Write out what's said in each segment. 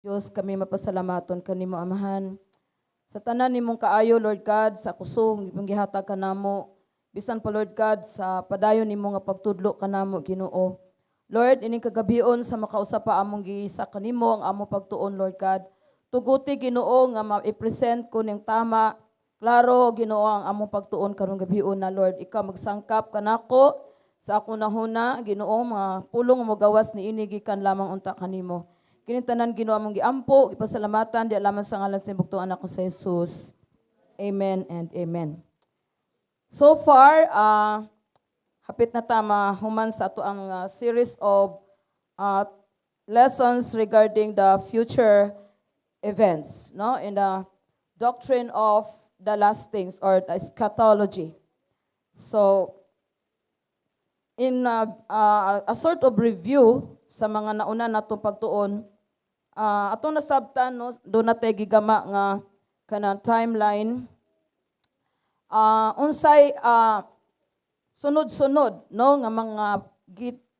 Diyos, kami mapasalamaton kanimo, Amahan. Sa tanan nimong kaayo, Lord God, sa kusog imong gihatag kanamo. Bisan pa, Lord God, sa padayon nimo nga pagtudlo kanamo, Ginoo. Lord, ining kagabion sa makausa pa among giisa kanimo ang among pagtuon, Lord God. Tuguti, Ginoo, nga ma-present ko ning tama, klaro, Ginoo, ang among pagtuon karong gabion na, Lord. Ikaw magsangkap kanako sa akong nahuna, Ginoo, mga pulong mo gawas ni ini gikan lamang unta kanimo. Kini tanan, Ginoo, among giampo, gipasalamatan di lamang sa ngalan sa bugtong anak ko sa Jesus. Amen and amen. So far, hapit na ta mahuman sa ato ang series of lessons regarding the future events, no? In the doctrine of the last things or the eschatology. So, in a sort of review sa mga nauna natong pagtuon, atong nasabtan, no, duna tay gigama nga kanang timeline, unsay sunod-sunod, no, nga mga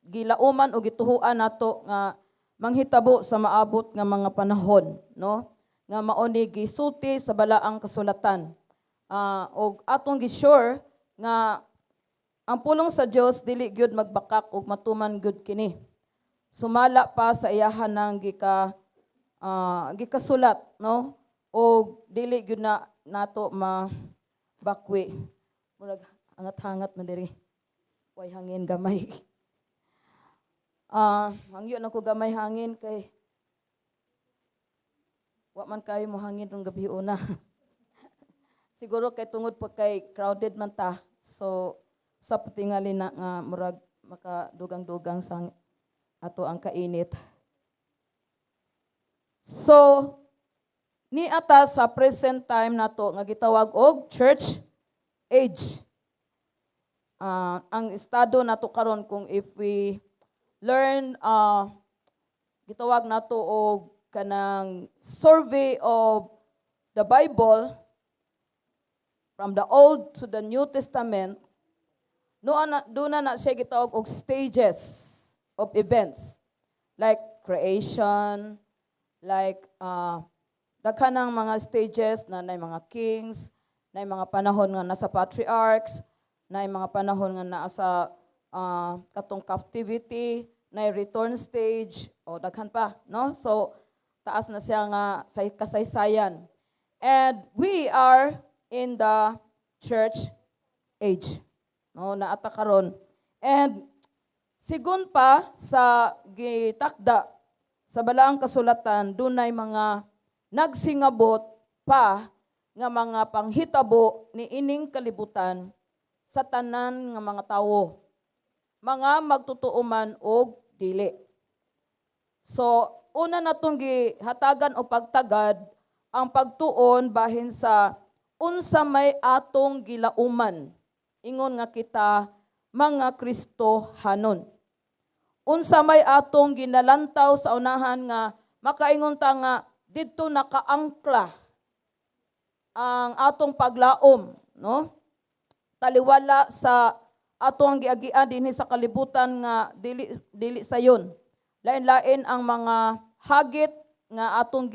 gilauman o gituhuan nato nga manghitabo sa maabot nga mga panahon, no, nga mao ni gisulti sa balaang kasulatan, og atong gi-sure nga ang pulong sa Dios dili gyud magbakak ug matuman gyud kini sumala pa sa iyahan ng gikasulat, no, og dili gyud na nato mabakwi. Murag angat-hangat man diri, way hangin gamay. Hangyo na ko gamay hangin kay wa man kayo mo hangin rong gabi una. Siguro kay tungod pa kay crowded man ta. So sa patingali na nga murag makadugang-dugang sa ato ang kainit. So ni ata sa present time nato nga gitawag og church age. Ang estado nato karon, kung if we learn, gitawag nato og kanang survey of the Bible from the Old to the New Testament, no, ana duna na siya gitawag og stages of events like creation, like daghan ng mga stages na nay mga kings, na mga panahon nga nasa patriarchs, na mga panahon nga naa sa katong captivity, na return stage, o daghan pa, no? So taas na siya nga sa kasaysayan. And we are in the church age. No, naata karon. And sigon pa sa gitakda sa balaang kasulatan, dunay mga nagsingabot pa nga mga panghitabo ni ining kalibutan sa tanan nga mga tawo, mga magtotoo man og dili. So, una natong gihatagan o pagtagad ang pagtuon bahin sa unsa may atong gilauman ingon nga kita mga Kristohanon. Unsa may atong ginalantaw sa unahan nga makaingon ta nga didto nakaangkla ang atong paglaom, no? Taliwala sa atong giagian dinhi sa kalibutan nga dili dili sayon. Lain-lain ang mga hagit nga atong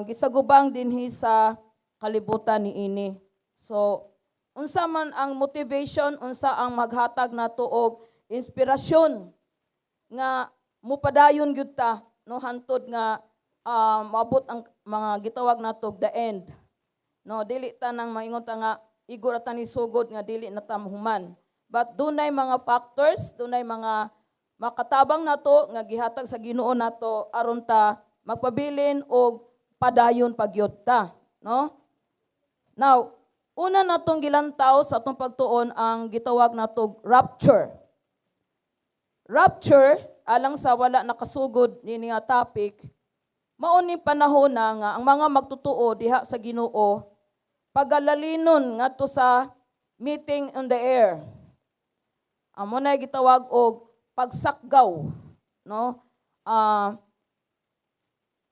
gisagubang dinhi sa kalibutan niini. So unsa man ang motivation, unsa ang maghatag nato og inspirasyon nga mupadayon gyud ta, no, hantod nga moabot ang mga gitawag nato the end. No, dili ta nang maingon ta nga igo ra ta ni sugod nga dili na ta mahuman. But dunay mga factors, dunay mga makatabang nato nga gihatag sa Ginoo nato aron ta magpabilin og padayon pagyud ta, no? Now, una natong gilantaw sa atong pagtuon ang gitawag nato rapture. Rapture, alang sa wala nakasugod nini nga topic, mao ning panahon na nga ang mga magtotoo diha sa Ginoo pagalalinon ngadto sa meeting in the air. Amo na gitawag og pagsakgaw, no?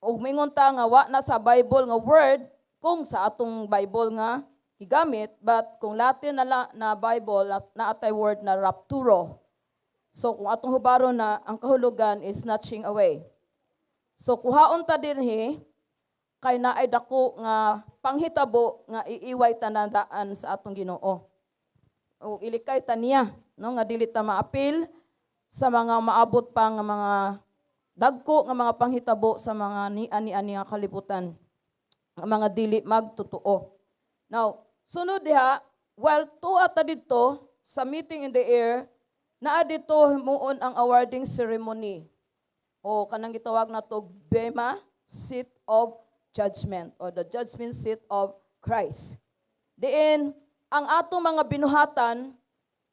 Og mingon ta nga wa na sa Bible nga word kung sa atong Bible nga gigamit, but kung Latin na, na Bible na atay word na rapturo. So kung atong hubaron na, ang kahulugan is snatching away. So kuhaon ta dinhi kay naay dako nga panghitabo nga iiway tanandaan sa atong Ginoo. O ilikay ta niya, no, nga dili ta maapil sa mga maabot pa nga mga dagko nga mga panghitabo sa mga ni-ani-ani nga kalibutan nga mga dili magtotoo. Now, sunod diha, while tuwa ta didto sa meeting in the air, naa dito himuon ang awarding ceremony o kanang gitawag nato Bema seat of judgment or the judgment seat of Christ. Diin ang atong mga binuhatan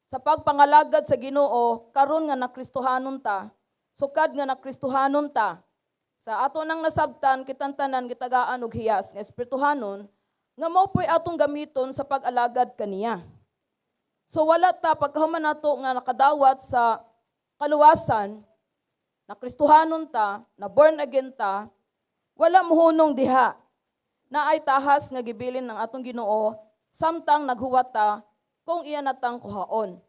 sa pagpangalagad sa Ginoo karon nga nakristohanon ta, sukad nga nakristohanon ta, sa ato nang nasabtan, kitang tanan gitagaan og hiyas nga espirituhanon nga mao po'y atong gamiton sa pag-alagad kaniya. So wala ta pagkahuman nato nga nakadawat sa kaluwasan, na Kristohanon ta, na born again ta, wala mohunong diha. Naay tahas nga gibilin ng atong Ginoo samtang naghuwat ta kung iya natang kuhaon.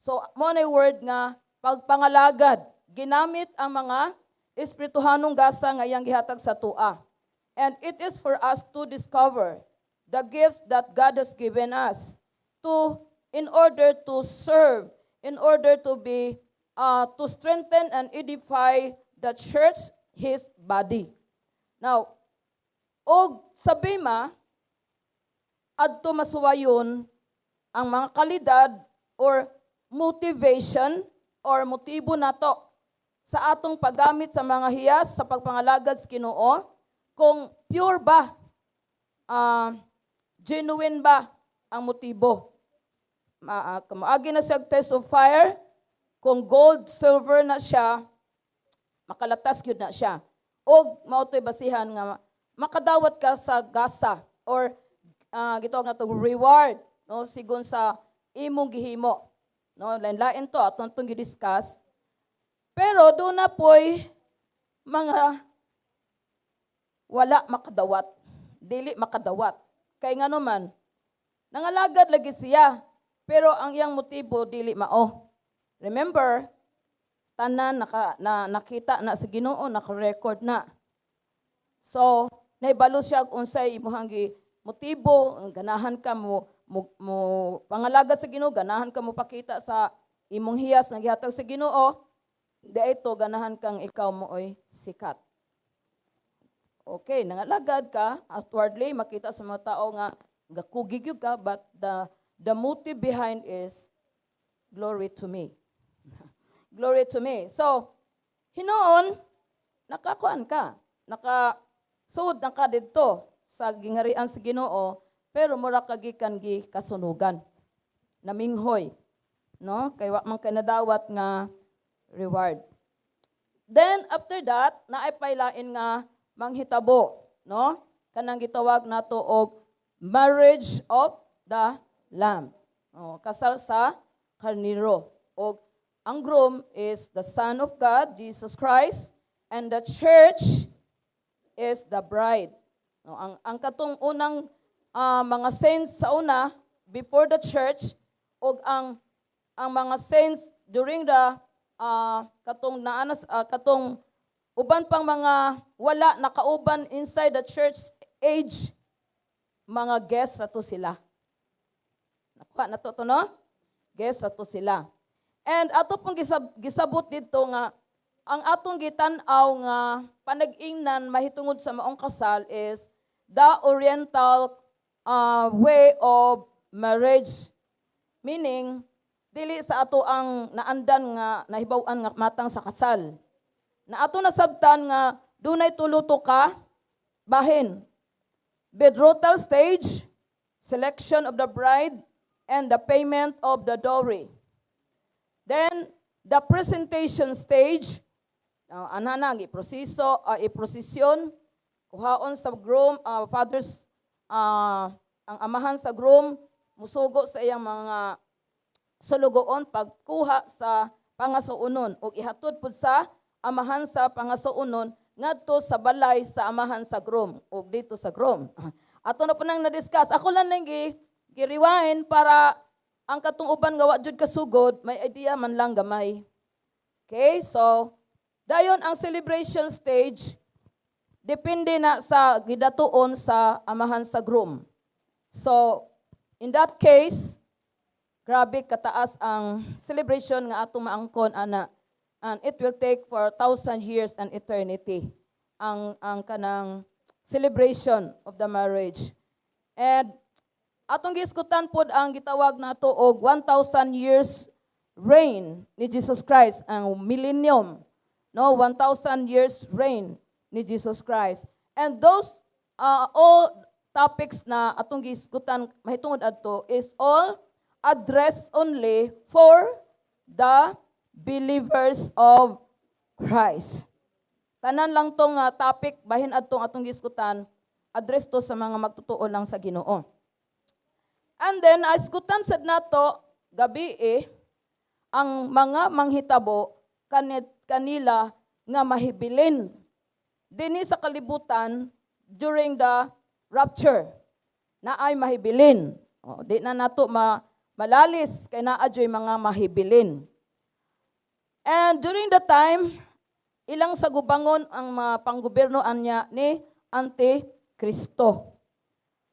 So mao na word nga pagpangalagad, ginamit ang mga espirituhanong gasa nga iyang gihatag sa atoa. And it is for us to discover the gifts that God has given us to in order to serve, in order to strengthen and edify the church, His body. Now, og sa Bema, adto masuwayon ang mga kalidad or motivation or motibo nato sa atong paggamit sa mga hiyas sa pagpangalagad sa Ginoo, kung pure ba, genuine ba ang motibo. Maagi na siya test of fire, kung gold, silver na siya, makalatas gyud na siya. Og mao to'y basihan nga makadawat ka sa gasa or gitawag nga to reward, no, sigon sa imong gihimo. No, lain-lain to aton tong gi-discuss. Pero duna po'y mga wala makadawat, dili makadawat. Kay ngano man, nangalagad lagi siya, pero ang iyang motibo dili mao. Remember, tanan nakita na sa Ginoo, naka-record na. So, nahibalo siya unsay imuhang gi motibo, ganahan ka mo pangalagad sa Ginoo, ganahan ka mo pakita sa imong hiyas nga gihatag sa Ginoo, di ito ganahan kang ikaw mooy sikat. Okay, nangalagad ka, outwardly makita sa mga tao nga gakugi gyud ka, but the motive behind is glory to me. Glory to me. So, hinuon, nakakuan ka, naka sud na ka didto sa gingharian sa Ginoo, pero mura ka gikan gi kasunugan. Naminghoy, no? Kay wa man kay nadawat nga reward. Then after that, naay paylain nga manghitabo, no? Kanang gitawag nato og marriage of the Lamb. Oh, kasal sa karniro. Og ang groom is the Son of God, Jesus Christ, and the church is the bride. No, ang katong unang mga saints sa una before the church og ang mga saints during the katong naanas katong uban pang mga wala nakauban inside the church age, mga guests ra to sila. Nakuha na to, no? Guests ra to sila. And ato pong gisabot dito nga ang atong gitan-aw nga panag-ingnan mahitungod sa maong kasal is the oriental way of marriage. Meaning, dili sa ato ang naandan nga nahibaw-an nga matang sa kasal. Na ato nasabtan nga dunay tulo to ka bahin. Betrothal stage, selection of the bride, and the payment of the dowry. Then, the presentation stage, ana na, iproseso, iprosesyon, kuhaon sa groom, fathers, ang amahan sa groom, musugo sa iyang mga sulugoon pagkuha sa pangasuonon ug ihatod pud sa amahan sa pangasuonon ngadto sa balay sa amahan sa groom ug dito sa groom. Ato na po nang na-discuss. Ako lang nang gi-rewind para ang katong uban nga wa jud kasugod, may idea man lang gamay. Okay, so dayon ang celebration stage. Depende na sa gidatuon sa amahan sa groom. So, in that case, grabe kataas ang celebration nga atong maangkon ana. And it will take for 1,000 years and eternity ang kanang celebration of the marriage. And atong gisgutan pod ang gitawag nato og 1,000 years reign ni Jesus Christ, ang millennium. No, 1,000 years reign ni Jesus Christ. And those all topics na atong gisgutan mahitungod adto is all addressed only for the believers of Christ. Tanan lang tong topic bahin adtong atong gisgutan, address to sa mga magtotoo lang sa Ginoo. And then isgutan sad nato gabi eh, ang mga manghitabo kanila nga mahibilin dinhi sa kalibutan during the rapture na ay mahibilin. O, di na nato malalis kay naa dyo'y mga mahibilin. And during the time, ilang sagubangon ang mga panggobyerno anya ni Antikristo.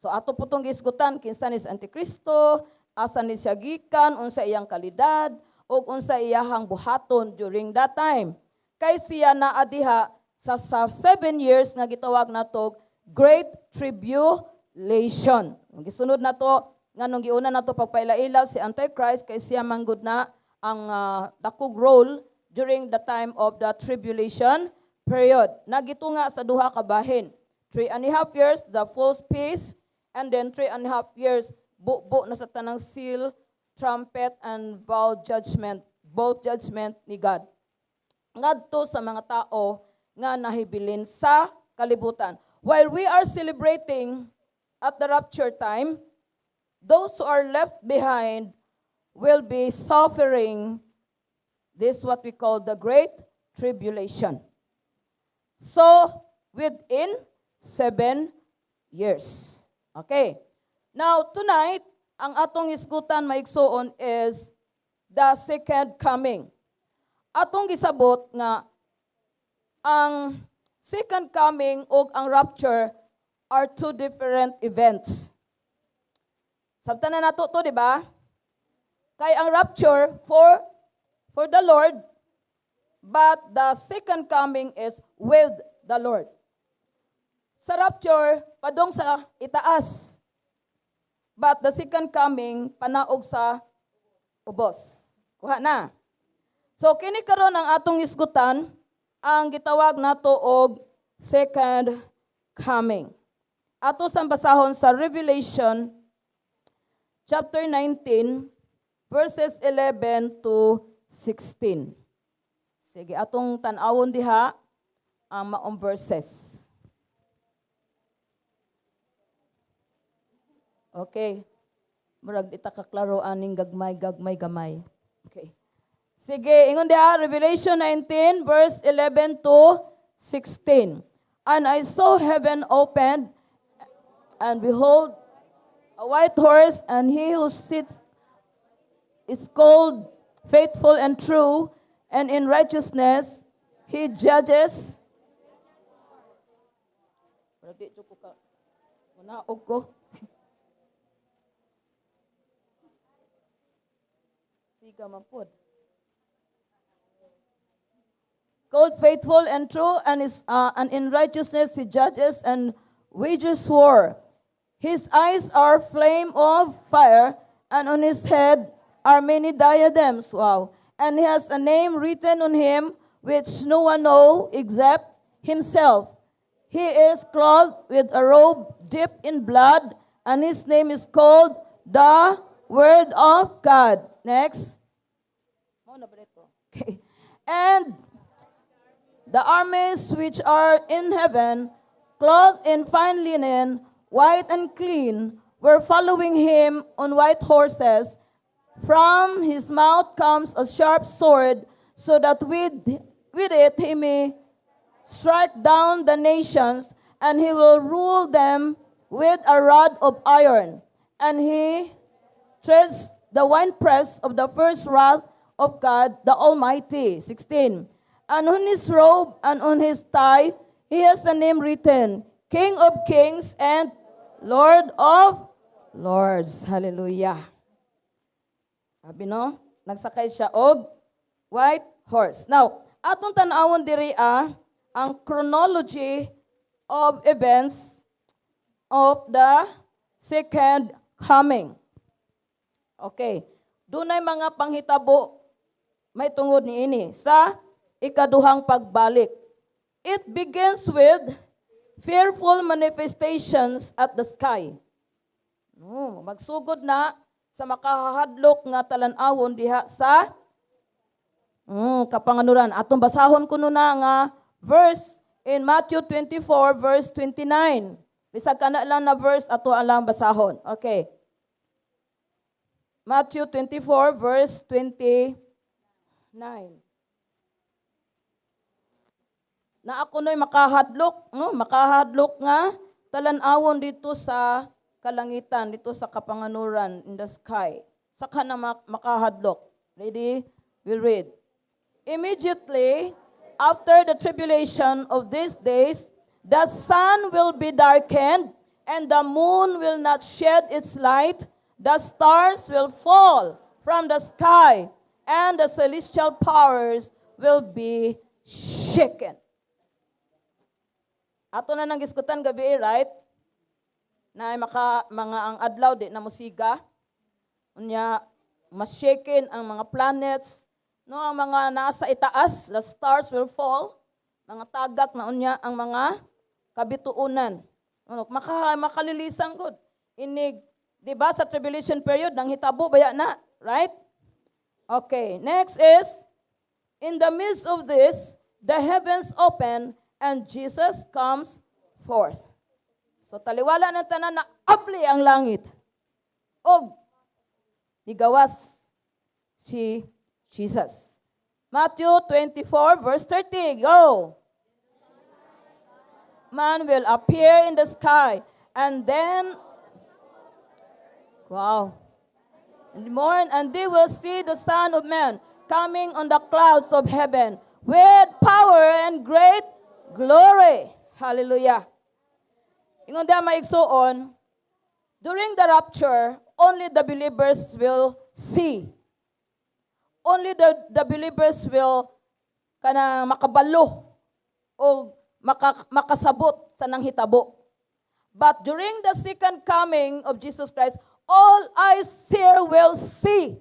So ato po tong gisgutan kinsa ni si Antikristo, asa ni siya gikan, unsa iyang kalidad, ug unsa iyahang buhaton during that time. Kay siya naa diha sa 7 years nga gitawag natog Great Tribulation. Ang gisunod nato nga nung giuna nato pagpaila-ila si Antichrist kay siya manggod na ang dakog role during the time of the tribulation period. Nagitunga sa duha ka bahin. 3.5 years, the false peace, and then 3.5 years, bubo na sa tanang seal, trumpet, and bowl judgment, both judgment ni God ngadto sa mga tao nga nahibilin sa kalibutan. While we are celebrating at the rapture time, those who are left behind will be suffering this, what we call the Great Tribulation. So, within 7 years. Okay. Now, tonight, ang atong isgutan, mga igsuon, is the second coming. Atong gisabot nga ang second coming ug ang rapture are two different events. Sabtan na nato to, di ba? Kay ang rapture for the Lord, but the second coming is with the Lord. Sa rapture, padong sa itaas. But the second coming, panaog sa ubos. Kuha na. So kini karon ang atong isgutan, ang gitawag nato og second coming. Ato sang basahon sa Revelation chapter 19 verses 11 to 16. Sige, atong tan-awon diha ang maong verses. Okay. Murag di ta kaklaro aning gagmay, gagmay, gamay. Okay. Sige, ingon diha, Revelation 19 verse 11 to 16. "And I saw heaven opened, and behold, a white horse, and he who sits is called Faithful and True, and in righteousness he judges." Murag di jud ko ka munaog ko. Siga man pod. "Called Faithful and True, and in righteousness he judges and wages war. His eyes are flame of fire, and on his head are many diadems." Wow. "And he has a name written on him which no one know except himself. He is clothed with a robe dipped in blood, and his name is called the Word of God." Next. Mao na ba ito? Okay. "And the armies which are in heaven, clothed in fine linen, white and clean, were following him on white horses. From his mouth comes a sharp sword, so that with it he may strike down the nations, and he will rule them with a rod of iron. And he treads the winepress of the fierce wrath of God the Almighty." 16. "And on his robe and on his thigh, he He has a name written, King of Kings and Lord of Lords. Hallelujah. Sabi, no? Nagsakay siya og white horse. Now, atong tan-awon diri ang chronology of events of the second coming. Okay. Dunay mga panghitabo may tungod niini sa ikaduhang pagbalik. It begins with fearful manifestations at the sky. No, magsugod na sa makahadlok nga talan-awon diha sa kapanganuran. Atong basahon kuno na nga verse in Matthew 24 verse 29. Bisag kana lang na verse ato lang basahon. Okay. Matthew 24 verse 29. Na ako no'y makahadlok, no? Makahadlok nga talan-awon dito sa kalangitan, dito sa kapanganuran in the sky. Saka na makahadlok. Ready? We'll read. "Immediately after the tribulation of these days, the sun will be darkened and the moon will not shed its light. The stars will fall from the sky and the celestial powers will be shaken." Ato na nang gisgutan gabi, right? Na maka mga ang adlaw di na musiga. Unya ma-shaken ang mga planets, no, ang mga nasa itaas, the stars will fall. Mga tagak na unya ang mga kabituonan. Ano, makalilisang gud. Inig, di ba, sa tribulation period nang hitabo baya na, right? Okay, next is, in the midst of this, the heavens open and Jesus comes forth. So taliwala ng tanan na abli ang langit. Og nigawas si Jesus. Matthew 24 verse 30. Go. Man will appear in the sky and then, wow. And more, and they will see the Son of Man coming on the clouds of heaven with power and great glory. Hallelujah. Ingon diha, mga igsuon, during the rapture, only the believers will see. Only the believers will kanang makabalo o makasabot sa nanghitabo. But during the second coming of Jesus Christ, all eyes here will see.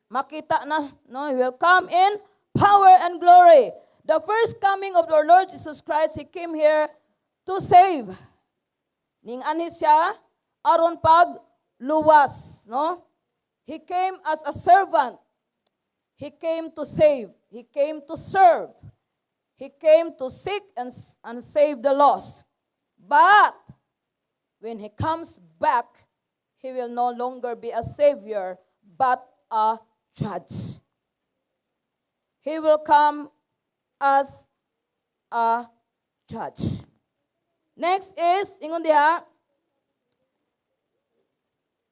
Makita na, no? He will come in power and glory. The first coming of our Lord Jesus Christ, He came here to save. Ning anhi siya aron pag luwas, no? He came as a servant. He came to save. He came to serve. He came to seek and save the lost. But when He comes back, He will no longer be a savior, but a judge. He will come as a judge. Next is, ingon diha,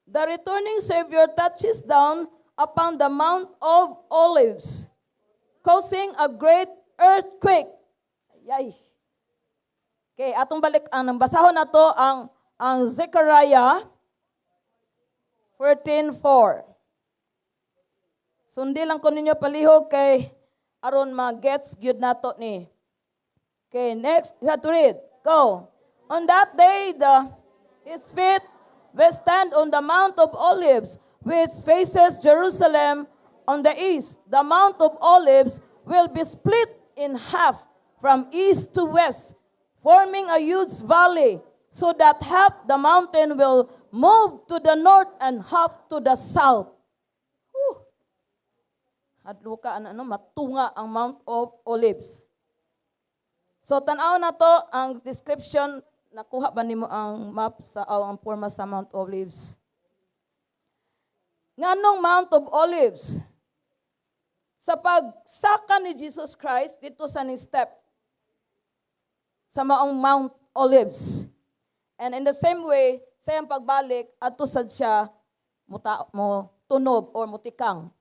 the returning Savior touches down upon the Mount of Olives, causing a great earthquake. Yay. Okay, atong balik ang basahon nato ang Zechariah 14:4. Sundi lang ko ninyo palihog kay aron ma-gets gyud nato ni. Okay, next, you have to read. Go. "On that day, his feet will stand on the Mount of Olives, which faces Jerusalem on the east. The Mount of Olives will be split in half from east to west, forming a huge valley, so that half the mountain will move to the north and half to the south." Whew. Hadluka ano, matunga ang Mount of Olives. So tan-aw na to ang description. Nakuha ba nimo ang map sa o ang forma sa Mount Olives? Nganong Mount of Olives? Sa pagsaka ni Jesus Christ dito sa ni step sa maong Mount Olives. And in the same way, sa iyang pagbalik, adto sad siya muta, mo tunob or mutikang.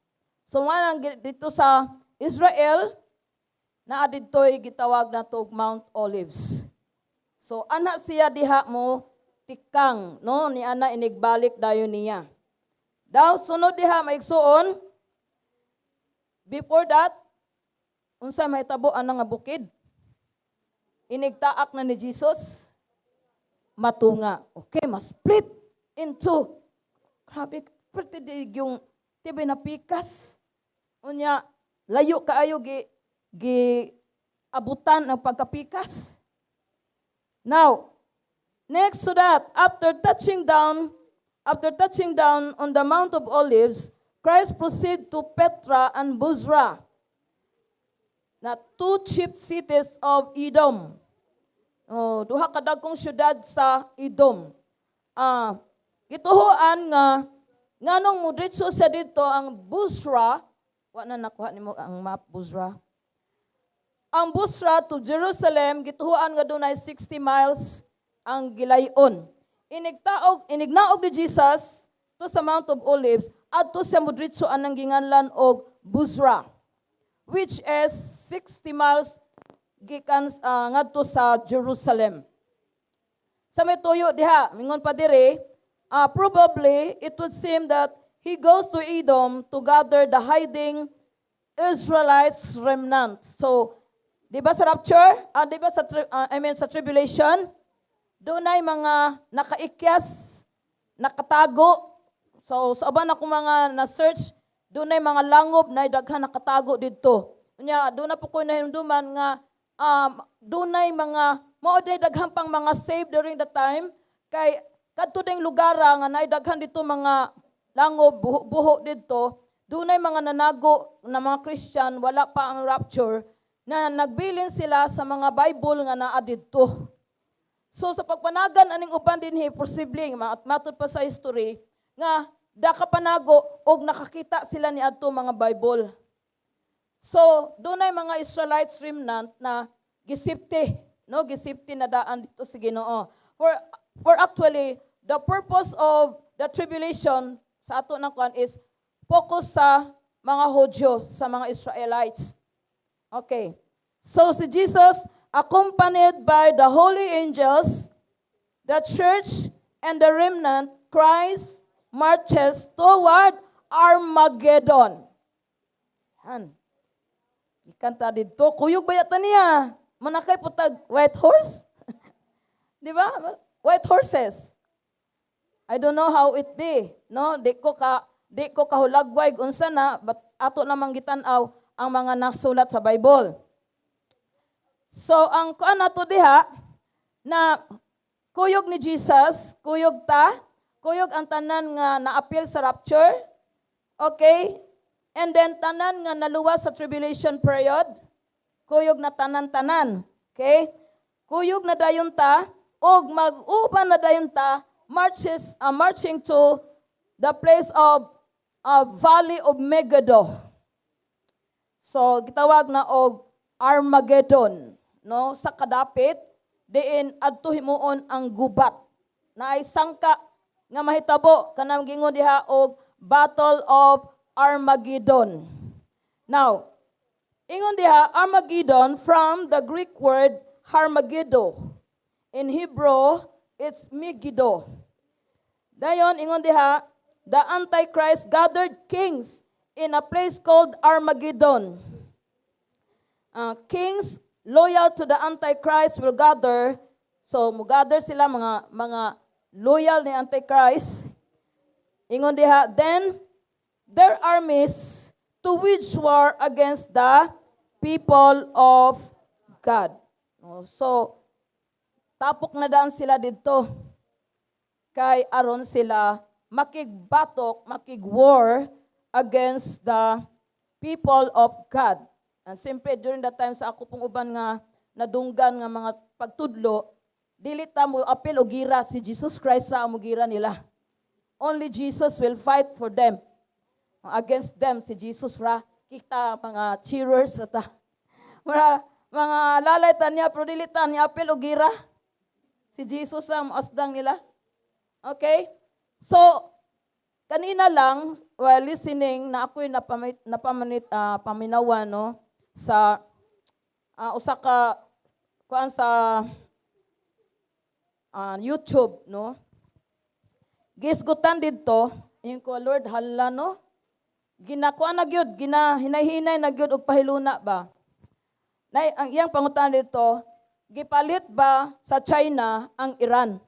So nga lang dito sa Israel, Naa didto'y gitawag nato og Mount Olives. So ana siya diha mo tikang, no, ni ana inigbalik dayon niya. Daw sunod diha, maigsuon, before that, unsa mahitabo ana nga bukid? Inigtaak na ni Jesus, matunga. Okay, ma-split into. Grabe, pwede di yung tibi na pikas. Unya, layo kaayo gi abutan ang pagkapikas. Now, next to that, after touching down on the Mount of Olives, Christ proceed to Petra and Bozrah, na two chief cities of Edom. Oh, duha ka dagkong syudad sa Edom. Gituhuan nga nganong mudritso siya dito ang Busra, wa na nakuha nimo ang map, Busra. Ang Busra to Jerusalem, gituhuan nga dunay 60 miles ang gilayon. Inigtaog, inignaog ni Jesus to sa Mount of Olives, adto siya mudritso anang ginganlan og Busra, which is 60 miles gikan ngadto sa Jerusalem. Sa may tuyo diha, mingon pa diri, probably it would seem that he goes to Edom to gather the hiding Israelites remnant. So, di ba sa rapture? Di ba sa I mean, sa tribulation? Dunay mga nakaikyas, nakatago. So, sa uban ako mga na-search, dunay mga langob na daghan nakatago didto. Unya, doon na po ko nahinumduman nga dunay mga mao day daghan pang mga saved during the time kay kadto ding lugar nga naay daghan dito mga langob, buho didto, dunay mga nanago na mga Christian, wala pa ang rapture, na nagbilin sila sa mga Bible nga naa didto. So sa pagpanagan aning uban dinhi, posible matud pa sa history nga da kapanago og nakakita sila ni adto mga Bible. So dunay mga Israelites remnant na gisipti, no, gisipti na daan dito sa Ginoo. For actually the purpose of the tribulation sa ato ng kwan is focus sa mga Hudyo, sa mga Israelites. Okay. So si Jesus, accompanied by the holy angels, the church, and the remnant, Christ marches toward Armageddon. Han. Ikanta didto, kuyog ba yata niya? Manakay putag white horse? Di ba? White horses. I don't know how it be. No, di ko kahulagway unsa na, but ato namang gitan-aw ang mga nasulat sa Bible. So ang kuan nato diha na kuyog ni Jesus, kuyog ta, kuyog ang tanan nga naapil sa rapture. Okay? And then tanan nga naluwas sa tribulation period, kuyog na tanan-tanan. Okay? Kuyog na dayon ta og mag-uban na dayon ta, marches marching to the place of Valley of Megiddo. So gitawag na og Armageddon, no, sa kadapit diin adto himuon ang gubat. Naay sangka nga mahitabo kanang gingon diha og Battle of Armageddon. Now, ingon diha, Armageddon from the Greek word Harmagedo. In Hebrew, it's Megiddo. Dayon, ingon diha, the Antichrist gathered kings in a place called Armageddon. Kings loyal to the Antichrist will gather. So, mugather sila mga loyal ni Antichrist. Ingon diha, then their armies to wage war against the people of God. No, so, tapok na daan sila didto. Kay aron sila makigbatok, makig-war against the people of God. And siyempre, during that time, sa ako pong uban nga nadunggan nga mga pagtudlo, dili ta mo apil og gira, si Jesus Christ ra ang mogira nila. Only Jesus will fight for them. Against them, si Jesus ra. Kita mga cheerers ra ta. Mga lalay ta niya, pero dili ta niya apil og gira. Si Jesus ra ang asdang nila. Okay? So, kanina lang, while listening, na ako'y napamanit, paminawan, no, sa Usa ka kuan sa YouTube, no? Gisgutan didto, ingon ko, "Lord, hala, no?" Ginakuan na gyud, gina hinay-hinay na gyud og pahiluna ba. Nay ang iyang pangutan dito, gipalit ba sa China ang Iran?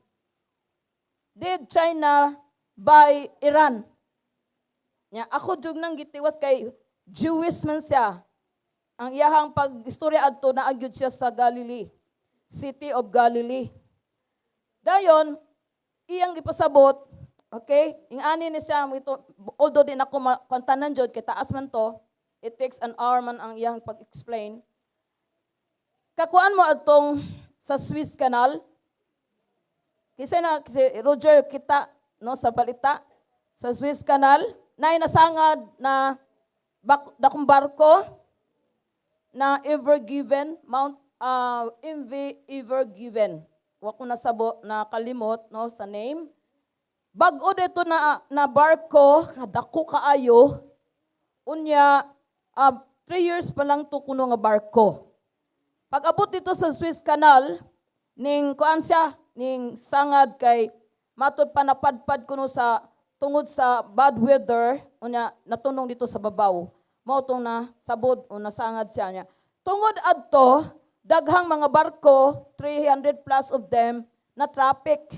Did China buy Iran? Nya ako jud nang gitiwas kay Jewish man siya. Ang iyahang pag-istorya adto, naa gyud siya sa Galilee, City of Galilee. Dayon, iyang gipasabot, okay? Ing-ani ni siya ito, although di nako makantanan jud kay taas man to, it takes an hour man ang iyang pag-explain. Kakuan mo atong sa Suez Canal, kasi na si Roger kita, no, sa balita sa Suez Canal na nasangad na dakong barko na Ever Given, Mount MV Ever Given. Wa ko nasabo, na kalimot, no, sa name. Bag-o dito na na barko, dako kaayo. Unya, 3 years pa lang to kuno nga barko. Pag abot dito sa Suez Canal, ning kuan siya, ning sangad kay matud pa napadpad kuno sa tungod sa bad weather, unya natunong dito sa babaw. Mao tong na sabod o nasangad siya niya. Tungod adto, daghang mga barko, 300 plus of them, na traffic.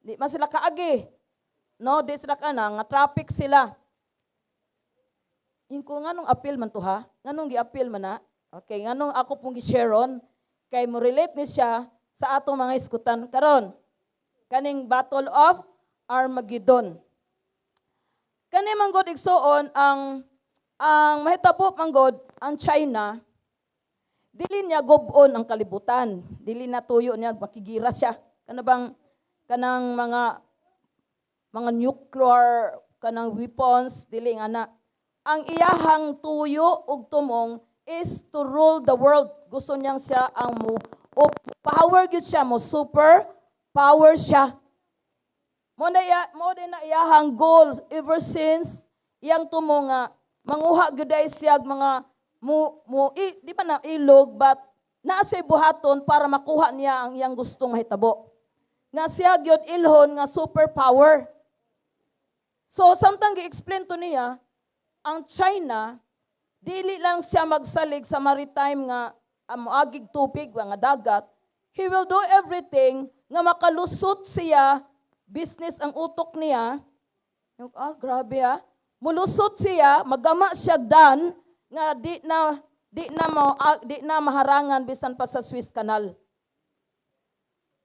Di man sila kaagi. No, di sila kana nga traffic sila. Ingon ko, nganong appeal man to, ha? Nganong gi-appeal man na? Okay, nganong ako pong gi-share on kay mo relate ni siya sa atong mga iskutan karon. Kaning Battle of Armageddon. Kani man gud, igsuon, ang mahitabo man gud ang China, dili niya gub-on ang kalibutan. Dili na tuyo niya makigira siya. Kana bang kanang mga nuclear kanang weapons, dili nga na. Ang iyahang tuyo ug tumong is to rule the world. Gusto niyang siya ang mo o power gyud siya mo, super power siya. Mo din na iyahang goal ever since, iyang tumo nga manguha gyud ay siya og mga mo mo i, di ba na ilog, but naa siya buhaton para makuha niya ang iyang gustong mahitabo. Nga siya gyud ilhon nga super power. So samtang gi-explain to niya, ang China dili lang siya magsalig sa maritime nga moagig tubig nga dagat. He will do everything nga makalusot siya, business ang utok niya. Yung, grabe ah. Mulusot siya, magama siya dan nga di na maharangan bisan pa sa Suez Canal.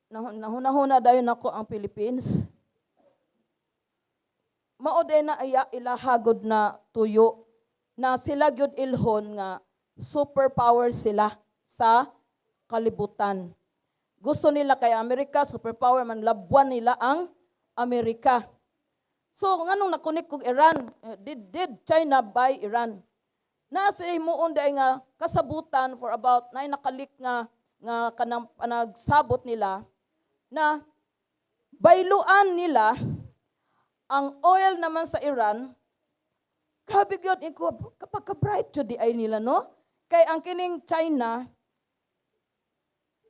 Nahuna-huna dayon ako, ang Philippines. Mao din na iya ilahagod na tuyo na sila gyud ilhon nga superpower sila sa kalibutan. Gusto nila kay Amerika superpower man, labwan nila ang Amerika. So nganong na-connect kog Iran? Eh, did China buy Iran? Na sa himuon dai nga kasabutan for about na nakalik nga nga kanang panagsabot nila na bayluan nila ang oil naman sa Iran. Grabe gyud ko kapag ka-bright jud di ay nila, no? Kay ang kining China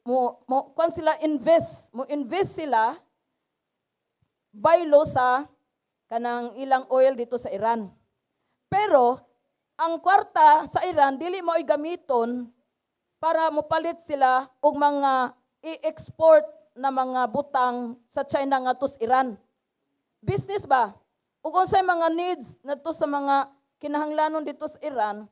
mo mo kung sila invest, mo invest sila baylo sa kanang ilang oil dito sa Iran. Pero ang kwarta sa Iran dili mo gamiton para mopalit sila og mga i-export na mga butang sa China ngadto sa Iran. Business ba? Ug unsay mga needs nadto sa mga kinahanglanon dito sa Iran,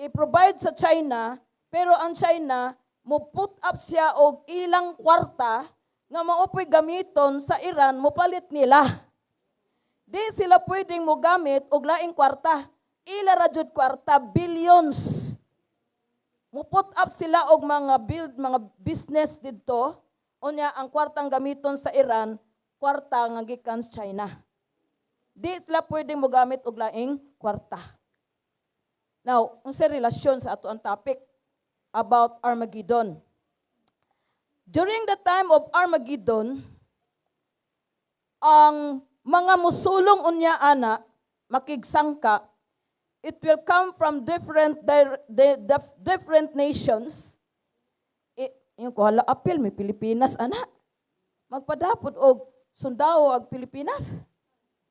i-provide sa China, pero ang China mo put up siya og ilang kwarta nga mao po'y gamiton sa Iran mopalit nila. Di sila pwedeng mo gamit og laing kwarta. Ila ra jud kwarta, billions. Mo put up sila og mga build mga business didto. Unya ang kwartang gamiton sa Iran, kwarta nga gikan sa China. Di sila pwedeng mogamit og laing kwarta. Now, unsay relasyon sa ato ang topic about Armageddon? During the time of Armageddon, ang mga musulong unya ana makigsangka, It will come from different nations. Ingon ko, "Hala, apil may Pilipinas ana. Magpadapod og sundao ang Pilipinas.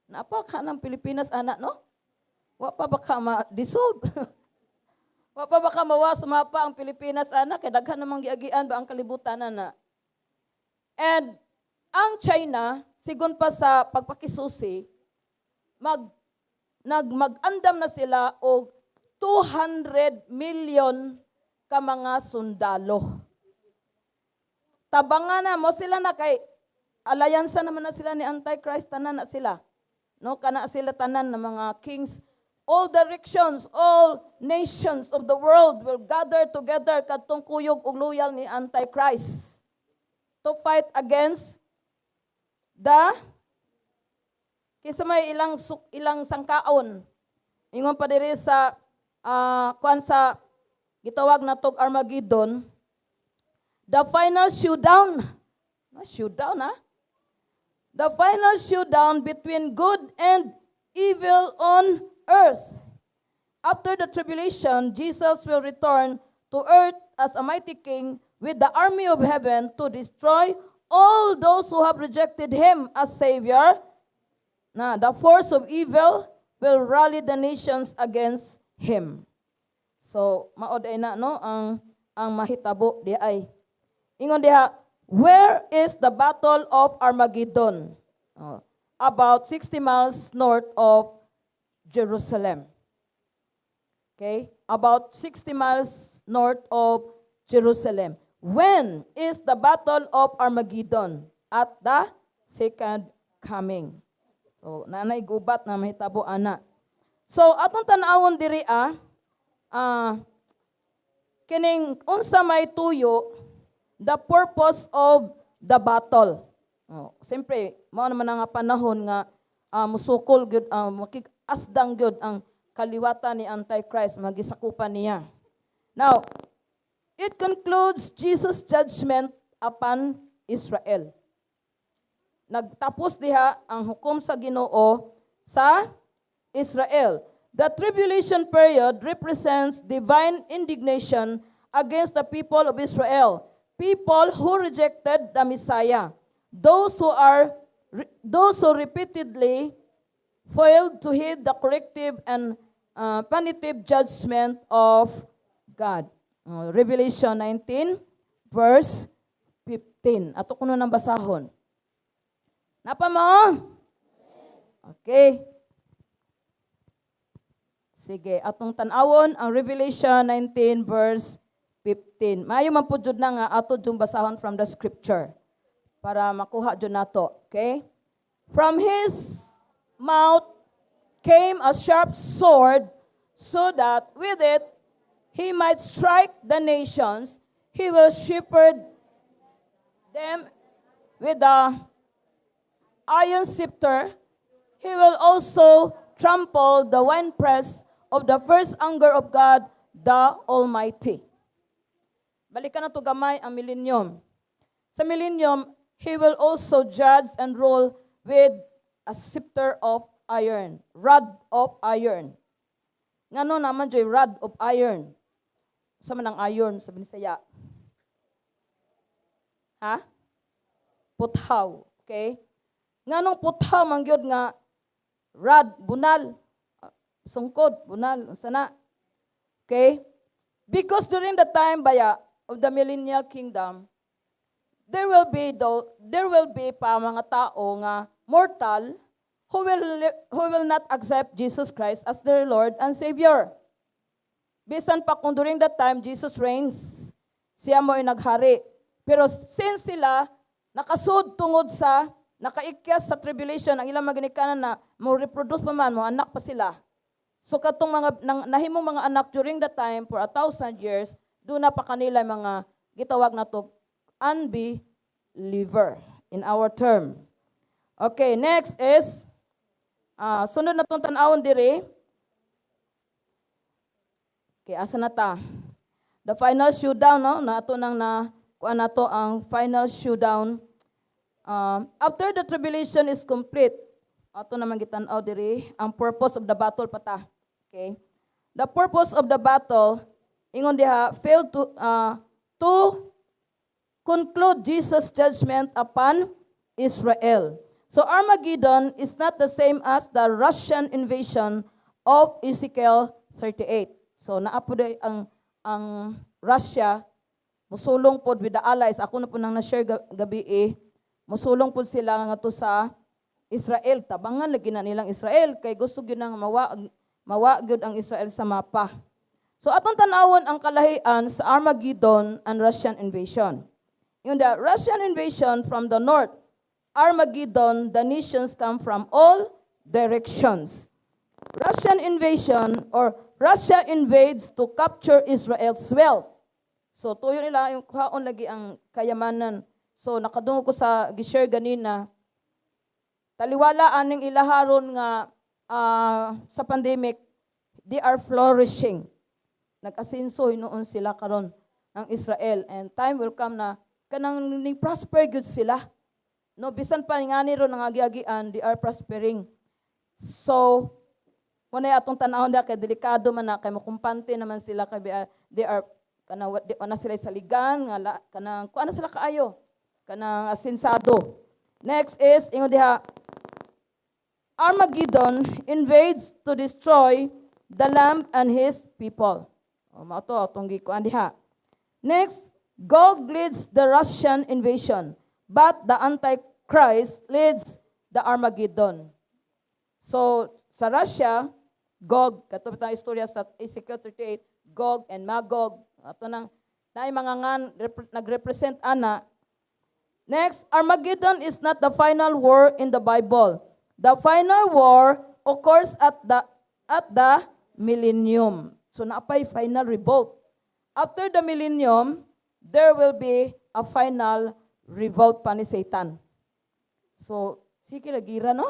Napa ka ng Pilipinas ana, no? Wa pa ba ka ma-dissolve? Wa pa ba ka mawa sa mapa ang Pilipinas ana kay daghan namang giagian ba ang kalibutan ana?" And ang China, sigon pa sa pagpakisusi, mag-andam na sila og 200 million ka mga sundalo. Tabangan na mo sila na kay alyansa naman na sila ni Antichrist, tanan na sila. No, kana sila tanan ng mga kings, all directions, all nations of the world will gather together kadtong kuyog ug loyal ni Antichrist to fight against the kinsa may ilang sangkaon. Ingon pa diri sa kuan sa gitawag natog Armageddon, the final showdown. Ah, showdown ah. The final showdown between good and evil on earth. After the tribulation, Jesus will return to earth as a mighty king with the army of heaven to destroy all those who have rejected him as Savior. Na the force of evil will rally the nations against him. So, mao diay na, no, ang mahitabo di ay. Ingon diha, where is the Battle of Armageddon? Oh, about 60 miles north of Jerusalem. Okay? About 60 miles north of Jerusalem. When is the Battle of Armageddon? At the second coming. So, nanay gubat na mahitabo ana. So, atong tan-awon diri ah, kining unsa may tuyo, the purpose of the battle. Oh, siyempre, mao naman ang nga panahon nga musukol gyud, makig-asdang gyud ang kaliwatan ni Antichrist, magisakupan niya. Now, it concludes Jesus' judgment upon Israel. Nagtapos diha ang hukom sa Ginoo sa Israel. The tribulation period represents divine indignation against the people of Israel, people who rejected the Messiah, those who repeatedly failed to heed the corrective and punitive judgment of God. Revelation 19 verse 15. Ato kuno nang basahon. Napa mo? Okay. Sige, atong tan-awon ang Revelation 19 verse 15. Maayo man pud jud na nga ato jung basahon from the scripture para makuha jud nato, okay? "From his mouth came a sharp sword so that with it he might strike the nations. He will shepherd them with the iron scepter. He will also trample the winepress of the fierce anger of God the Almighty." Balikan na to gamay ang millennium. Sa millennium, he will also judge and rule with a scepter of iron, rod of iron. Ngano naman joy rod of iron? Sa man ang iron sa Binisaya? Ha? Puthaw. Okay? Nganong puthaw man gyud nga rod, bunal, sungkod, bunal, unsa na? Okay? Because during the time baya of the millennial kingdom, there will be pa mga tao nga mortal who will not accept Jesus Christ as their Lord and Savior. Bisan pa kung during that time Jesus reigns, siya mo ay naghari. Pero since sila nakasud tungod sa nakaikyas sa tribulation, ang ilang maginikanan na mo reproduce pa man, mo anak pa sila. So katong mga nahimong mga anak during that time for 1,000 years, duna pa kanila mga gitawag na to unbeliever in our term. Okay, next is sunod na tong tan-awon diri. Okay, asa na ta? The final showdown, no? Na ato nang na kuan nato ang final showdown. After the tribulation is complete, ato naman gitan-aw diri ang purpose of the battle pa ta. Okay? The purpose of the battle, ingon diha, failed to conclude Jesus' judgment upon Israel. So Armageddon is not the same as the Russian invasion of Ezekiel 38. So naa pod ang Russia musulong pod with the allies. Ako na pod nang na-share gabi eh. Musulong pod sila ngadto sa Israel. Tabangan lagi na nilang Israel kay gusto gyud nang mawa gyud ang Israel sa mapa. So atong tanawon ang kalahian sa Armageddon and Russian invasion. Yung the Russian invasion from the north, Armageddon, the nations come from all directions. Russian invasion or Russia invades to capture Israel's wealth. So tuyo nila yung kuhaon lagi ang kayamanan. So nakadungog ko sa gi-share ganina, taliwala aning ilaharon nga sa pandemic, they are flourishing. Nag-asenso hinuon sila karon ang Israel, and time will come na kanang ning prosper gud sila. No, bisan pa ngani ron ang agi-agian, they are prospering. So wala atong tanawon da kay delikado man na kay mokumpante naman sila kay they are kana di na sila saligan nga kanang kuan na sila kaayo kanang asensado. Next is, ingon diha, Armageddon invades to destroy the Lamb and his people. O, mao to atong gikuan diha. Next, Gog leads the Russian invasion, but the Antichrist leads the Armageddon. So, sa Russia, Gog, kato ang istorya sa Ezekiel 38, Gog and Magog, ato nang naay mga ngan nagrepresent ana. Next, Armageddon is not the final war in the Bible. The final war occurs at the millennium. So naapay final revolt. After the millennium, there will be a final revolt pa ni Satan. So, sige lagi ra, no?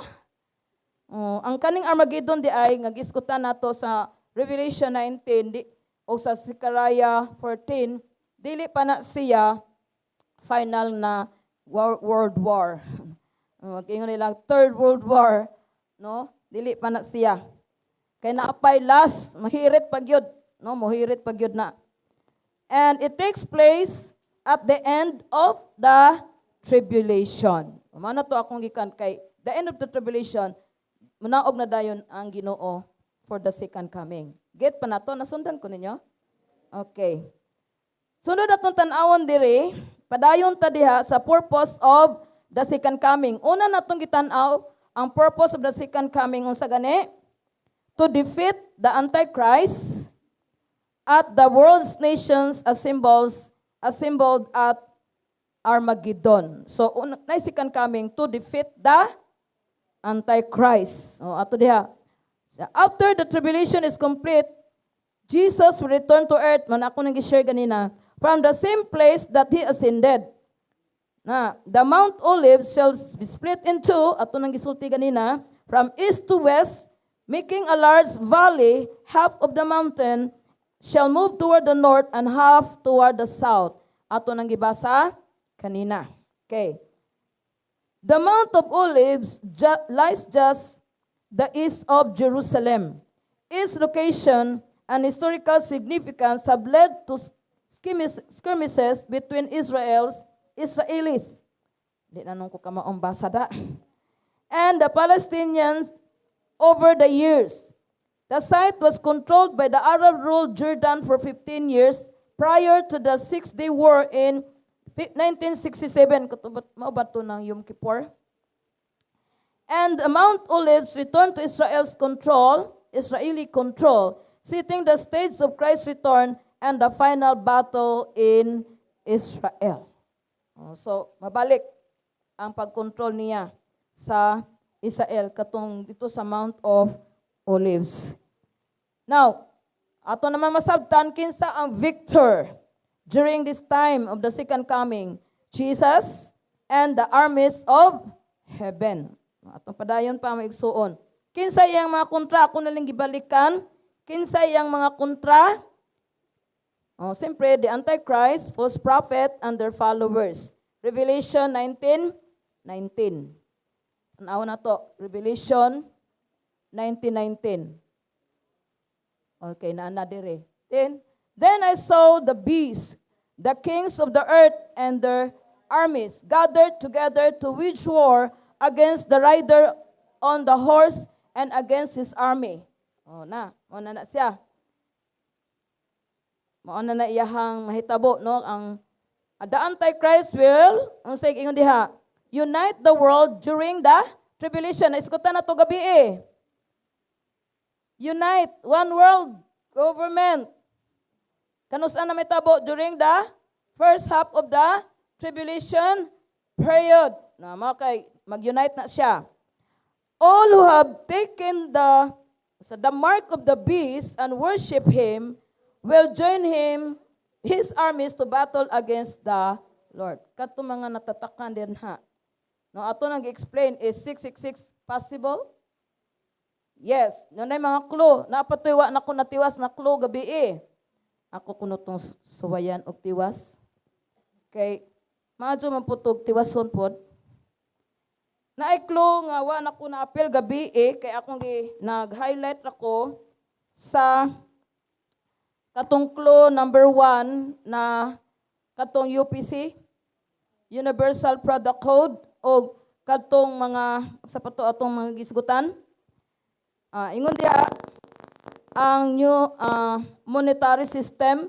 Oh, ang kaning Armageddon di ay nga gisgutan nato sa Revelation 19 di, o sa Zechariah 14, dili pa na siya final na world war. Mag-ingon nilang Third World War, no? Dili pa na siya. Kay naapay last, mahirit pa gyud, no? Mohirit pa gyud na. And it takes place at the end of the tribulation. Mao na to akong gikan kay the end of the tribulation, munaog na dayon ang Ginoo for the second coming. Get pa na to, nasundan ko ninyo? Okay. Sunod atong tan-awon diri, padayon ta diha sa purpose of the second coming. Una natong gitan-aw ang purpose of the second coming, unsa gani? To defeat the Antichrist at the world's nations assembled at Armageddon. So na second coming to defeat the Antichrist. O, ato diha. After the tribulation is complete, Jesus will return to earth, man ako nang share ganina, from the same place that he ascended. Na, the Mount Olives shall be split in two, ato nang gisulti ganina, from east to west, making a large valley. Half of the mountain shall move toward the north and half toward the south. Ato nang gibasa kanina. Okay. The Mount of Olives lies just the east of Jerusalem. Its location and historical significance have led to skirmishes between Israelis. Di na nung ko kamaong basa da. And the Palestinians over the years. The site was controlled by the Arab-ruled Jordan for 15 years prior to the Six-Day War in 1967. Mao ba to ng Yom Kippur? And the Mount Olives returned to Israeli control, setting the stage of Christ's return and the final battle in Israel. Oh, so, mabalik ang pagkontrol niya sa Israel katong dito sa Mount of Olives. Now, ato naman masabtan kinsa ang victor during this time of the second coming: Jesus and the armies of heaven. Atong padayon pa, mga igsuon. Kinsa iyang mga kontra? Ako na lang gibalikan. Kinsa iyang mga kontra? Oh, siyempre, the Antichrist, false prophet, and their followers. Revelation 19, 19. Tanaw na to. Revelation 19, 19. Okay, naa na dire. Then I saw the beast, the kings of the earth and their armies gathered together to wage war against the rider on the horse and against his army. Oh na, mao na na siya. Mao na na iyahang mahitabo, no, ang the Antichrist will, ang say ingon diha, unite the world during the tribulation. Naisgutan na to gabi eh. Unite one world government. Kanus-a na mahitabo? During the first half of the tribulation period. Na mao kay mag-unite na siya. All who have taken the mark of the beast and worship him will join him, his armies, to battle against the Lord. Kato mga natatakan din ha. No, ato nang explain, is 666 possible? Yes, no na mga clue. Napatoy wa na ko natiwas na clue gabi eh. Ako kuno tong suwayan og tiwas. Kay maayo man pud tog tiwason pod. Naay clue nga wa na ko na-apil gabi eh, kay akong gi nag-highlight ako sa katong clue number 1 na katong UPC, Universal Product Code, o katong mga sa pato atong mga gisgutan. Ingon diha ang new monetary system,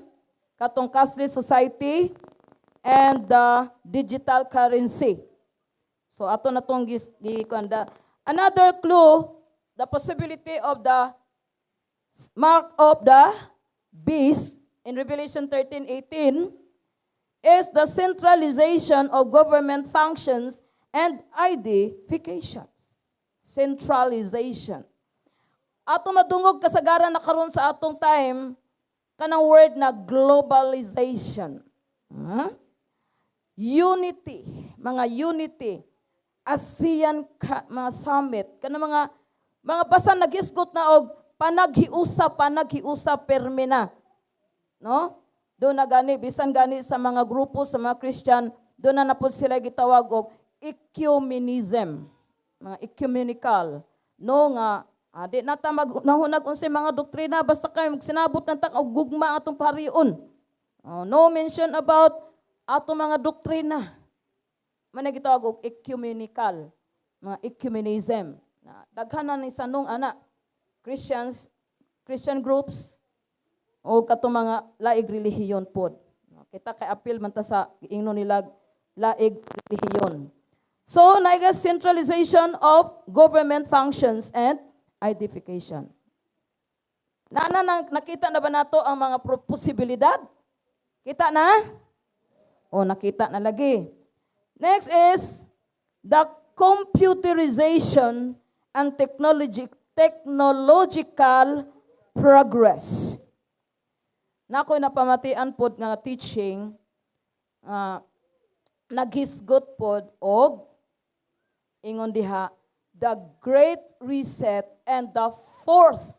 katong cashless society and the digital currency. So ato na tong gis gi kuan. Another clue, the possibility of the mark of the beast in Revelation 13:18 is the centralization of government functions and identifications. Centralization. Ato madungog kasagaran na karon sa atong time kanang word na globalization. Huh? Unity, mga unity. ASEAN ka, mga summit, kanang mga basta nagisgot na og panaghiusa, panaghiusa permi na. No? Doon na gani, bisan gani sa mga grupo sa mga Christian, doon na napod sila gitawag og ecumenism. Mga ecumenical. No nga di na ta mag nahunag unsay mga doktrina, basta kay magsinabot na ta og gugma atong parion. Oh, no mention about ato mga doktrina. Man gitawag og ecumenical, mga ecumenism. Na daghan na ni sanong ana Christians, Christian groups o kato mga laig relihiyon pod. Kita kay apil man ta sa ingnon nila laig relihiyon. So, naiga centralization of government functions and identification. Na, nakita na ba nato ang mga posibilidad? Kita na? O, nakita na lagi. Next is the computerization and technological progress. Na ako'y napamatian pod nga teaching, naghisgot pod og ingon diha the Great Reset and the fourth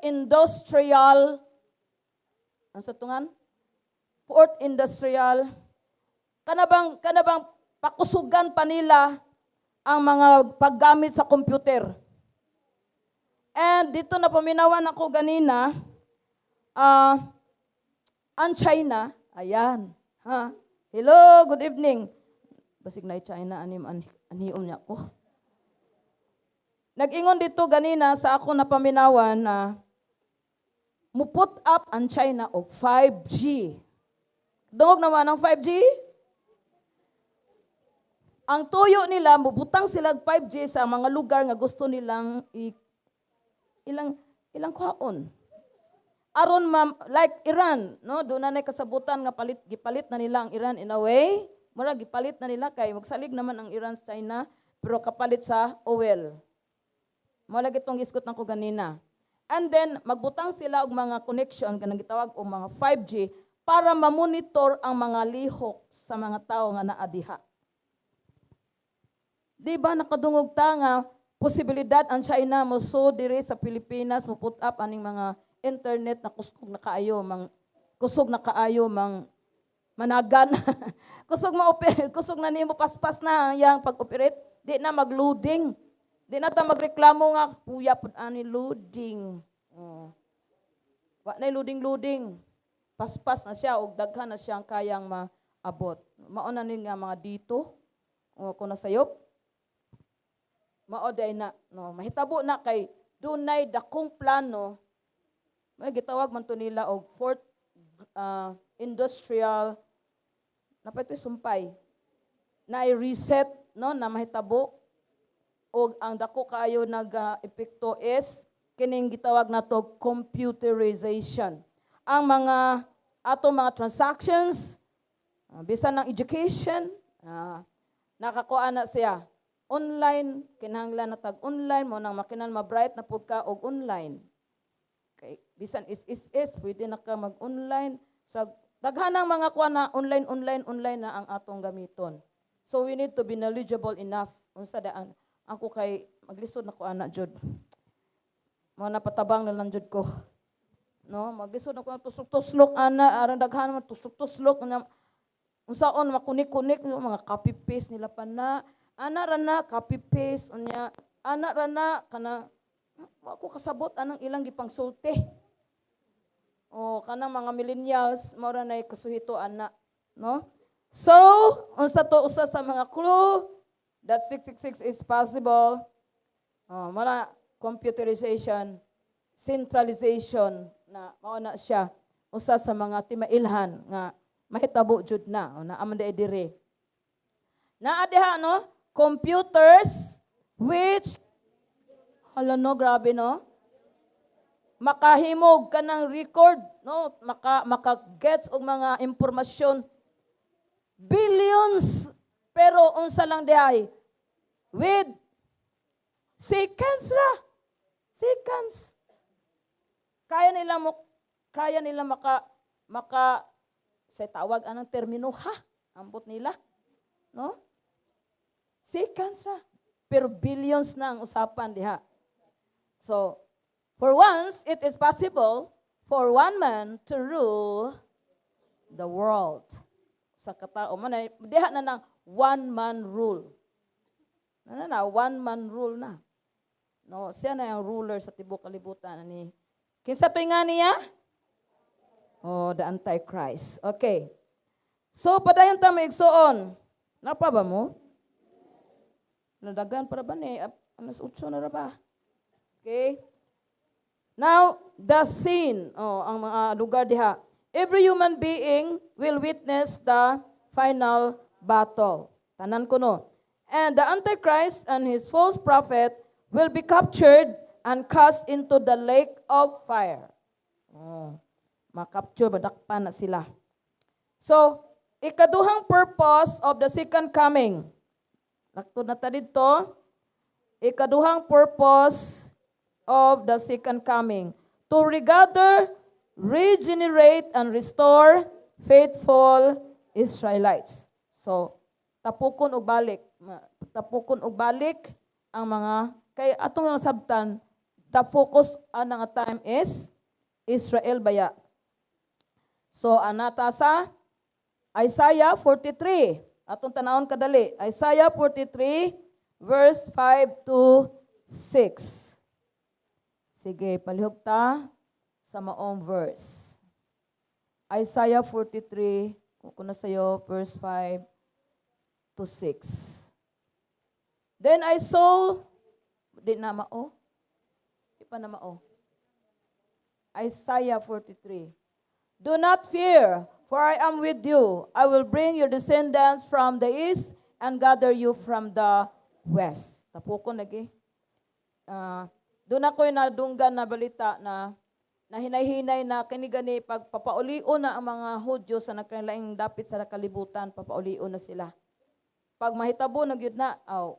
industrial, ano sa tungan? Fourth industrial, kanabang pakusugan pa nila ang mga paggamit sa computer. And dito na paminawan ako ganina, ang China, ayan, ha? Hello, good evening. Basig na China, anim, anhiom niya ko. Nag-ingon dito ganina sa ako na paminawan na mu-put up ang China og 5G. Dungog naman ang 5G? Ang tuyo nila, mubutang sila og 5G sa mga lugar nga gusto nilang ilang ilang kuhaon. Aron ma'am, like Iran, no? Doon na kasabutan nga palit gipalit na nila ang Iran in a way. Mura gipalit na nila kay magsalig naman ang Iran sa China pero kapalit sa oil. Mao lagi itong gisgot nako ganina. And then magbutang sila og mga connection kanang gitawag og mga 5G para ma-monitor ang mga lihok sa mga tao nga naa diha. Di ba nakadungog ta nga posibilidad ang China mo so diri sa Pilipinas mo put up aning mga internet na kusog na kaayo mang kusog na kaayo mang managan, kusog ma-operate, kusog na nimo paspas na ang iyang pag-operate, di na mag-loading, di na ta magreklamo nga puya pud ani loading. Oh. Wa nay loading-loading. Paspas na siya og daghan na siyang kayang maabot. Mao na ni nga mga dito o kung nasayop. Mao day na, no, mahitabo na kay dunay dakong plano. May gitawag man to nila og fourth industrial na pa sumpay na reset, no, na mahitabo og ang dako kaayo nag epekto is kining gitawag nato computerization. Ang mga ato mga transactions, bisan ng education, nakakuha na siya. Online, kinahanglan na tag online mo nang makinan ma-bright na pud ka og online. Kay bisan is pwede na ka mag-online sa daghan ng mga kuha na online, online, online na ang atong gamiton. So we need to be knowledgeable enough unsa daan. Ako kay maglisod na ko ana jud. Mo napatabang na lang jud ko. No, maglisod na ko na tuslok-tuslok ana, aron daghan man tuslok-tuslok na unsaon makunik-kunik mga copy paste nila pa na. Ana ra na copy paste unya ana ra na kana wa ko kasabot anang ilang gipangsulti. O kanang mga millennials mao ra nay kasuhito ana, no? So, unsa to usa sa mga clue that 666 is possible? Oh, mao computerization, centralization na mao na siya usa sa mga timailhan nga mahitabo jud na o naa man diay dire. Naa diha, no, computers which, hala no, grabe, no, makahimog ka ng record, no, maka gets og mga impormasyon, billions, pero unsa lang dihay, with seconds ra, seconds kaya nila maka maka sa tawag anang termino ha, ambot nila, no, seconds ra, pero billions na ang usapan diha. So for once, it is possible for one man to rule the world. Sa katao man ay diha na nang one man rule. Na na na one man rule na. No, siya na ang ruler sa tibuok kalibutan ani. Kinsa to'y nga niya? Oh, the Antichrist. Okay. So padayon ta, mga igsuon. Napa ba mo? Nadagan para ba ni? Alas 8 na ra ba? Okay. Now, the scene, oh, ang mga lugar diha. Every human being will witness the final battle. Tanan ko, no. And the Antichrist and his false prophet will be captured and cast into the lake of fire. Oh, makapture, madakpan na sila. So, ikaduhang purpose of the second coming. Laktod na ta dito. Ikaduhang purpose of the second coming: to regather, regenerate, and restore faithful Israelites. So, tapukon og balik. Tapukon og balik ang mga, kay atong nasabtan, the focus anang time is Israel baya. So, anata sa Isaiah 43. Atong tanawon kadali. Isaiah 43 verse 5 to 6. Sige, palihog ta sa maong verse. Isaiah 43, kung na sa'yo, verse 5 to 6. Then I saw, di na mao? Di pa na mao. Isaiah 43. Do not fear, for I am with you. I will bring your descendants from the east and gather you from the west. Tapukon lagi. Doon ako'y nadunggan na balita na na hinay-hinay na kini gani pagpapaulion na ang mga Hudyo sa nagkalaing dapit sa kalibutan, papaulion na sila. Pag mahitabo na gyud na, aw,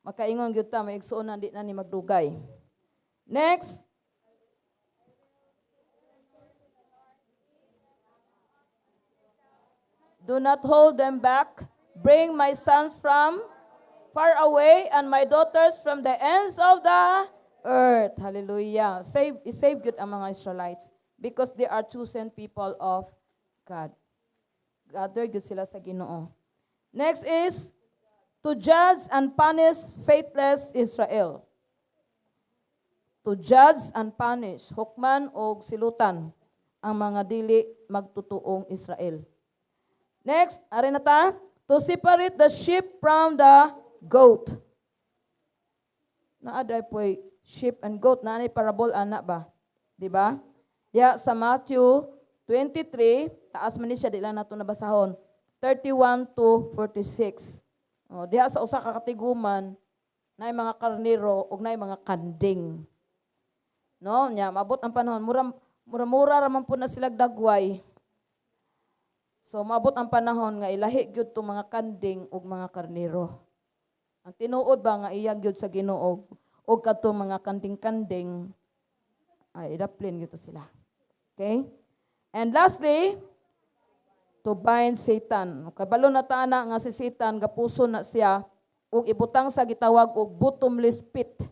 makaingon gyud ta, may igsuon na di na ni magdugay. Next. Do not hold them back. Bring my sons from far away and my daughters from the ends of the earth. Hallelujah. Save good ang mga Israelites because they are chosen people of God. Gather good sila sa Ginoo. Next is to judge and punish faithless Israel. To judge and punish, hukman og silutan ang mga dili magtutuong Israel. Next, ari na ta, to separate the sheep from the goat. Naa diay po'y sheep and goat, naa nay parable ana ba? Di ba? Ya sa Matthew 23, taas man ni siya, di lang nato nabasahon. 31 to 46. Oh, diha sa usa ka katiguman, naay mga karnero ug naay mga kanding. No, nya maabot ang panahon, mura mura mura ra man po na sila dagway. So maabot ang panahon nga ilahi gyud tong mga kanding ug mga karnero. Ang tinuod ba nga iya gyud sa Ginoo ug kadtong mga kanding-kanding ay idaplin gyud to sila. Okay? And lastly, to bind Satan. Kabalo na ta ana nga si Satan gapuso na siya ug ibutang sa gitawag og bottomless pit.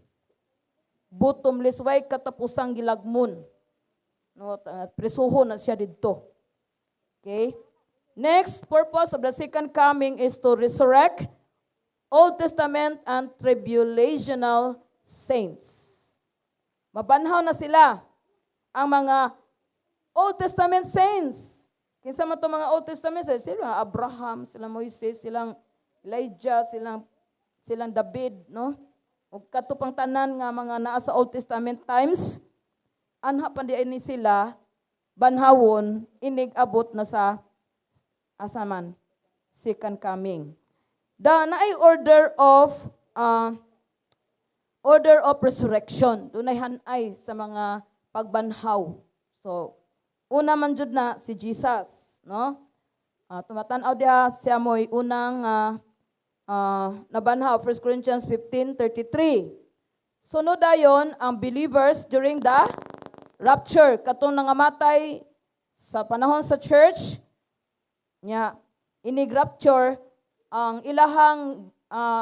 Bottomless, way katapusang gilagmon. No, presuho na siya didto. Okay? Next purpose of the second coming is to resurrect Old Testament and tribulational saints. Mabanhaw na sila ang mga Old Testament saints. Kinsa man to mga Old Testament saints? Sila Abraham, sila Moises, silang Elijah, silang David, no? Ug kadto pang tanan nga mga naa sa Old Testament times, anha pa di ni sila banhawon inig abot na sa asaman second coming. The naay order of resurrection. Dunay hanay sa mga pagbanhaw. So, una man jud na si Jesus, no? Tumatan-aw diha, siya mo'y unang nabanhaw, 1 Corinthians 15:33. Sunod dayon ang believers during the rapture, katong nangamatay sa panahon sa church nya inig rapture, ang ilahang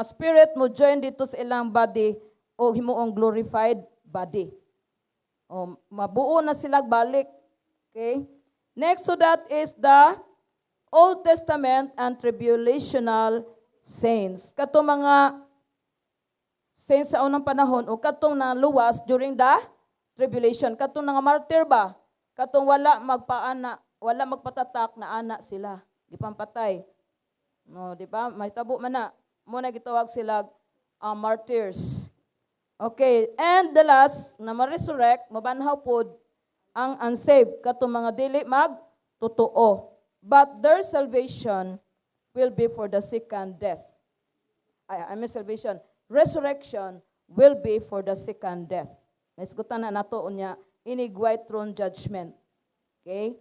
spirit mo join dito sa ilang body o himuong glorified body. O, mabuo na sila balik. Okay? Next to that is the Old Testament and tribulational saints. Kato mga saints sa unang panahon o katong naluwas during the tribulation. Katong nga martyr ba? Katong wala magpaana, wala magpatatak na ana sila. Gipampatay. No, di ba? Mahitabo man na. Mo na gitawag sila martyrs. Okay, and the last na ma-resurrect, mabanhaw pod ang unsaved, katong mga dili mag totoo. But their salvation will be for the second death. Ay, I mean salvation. Resurrection will be for the second death. Naisgutan na nato unya inig white throne judgment. Okay?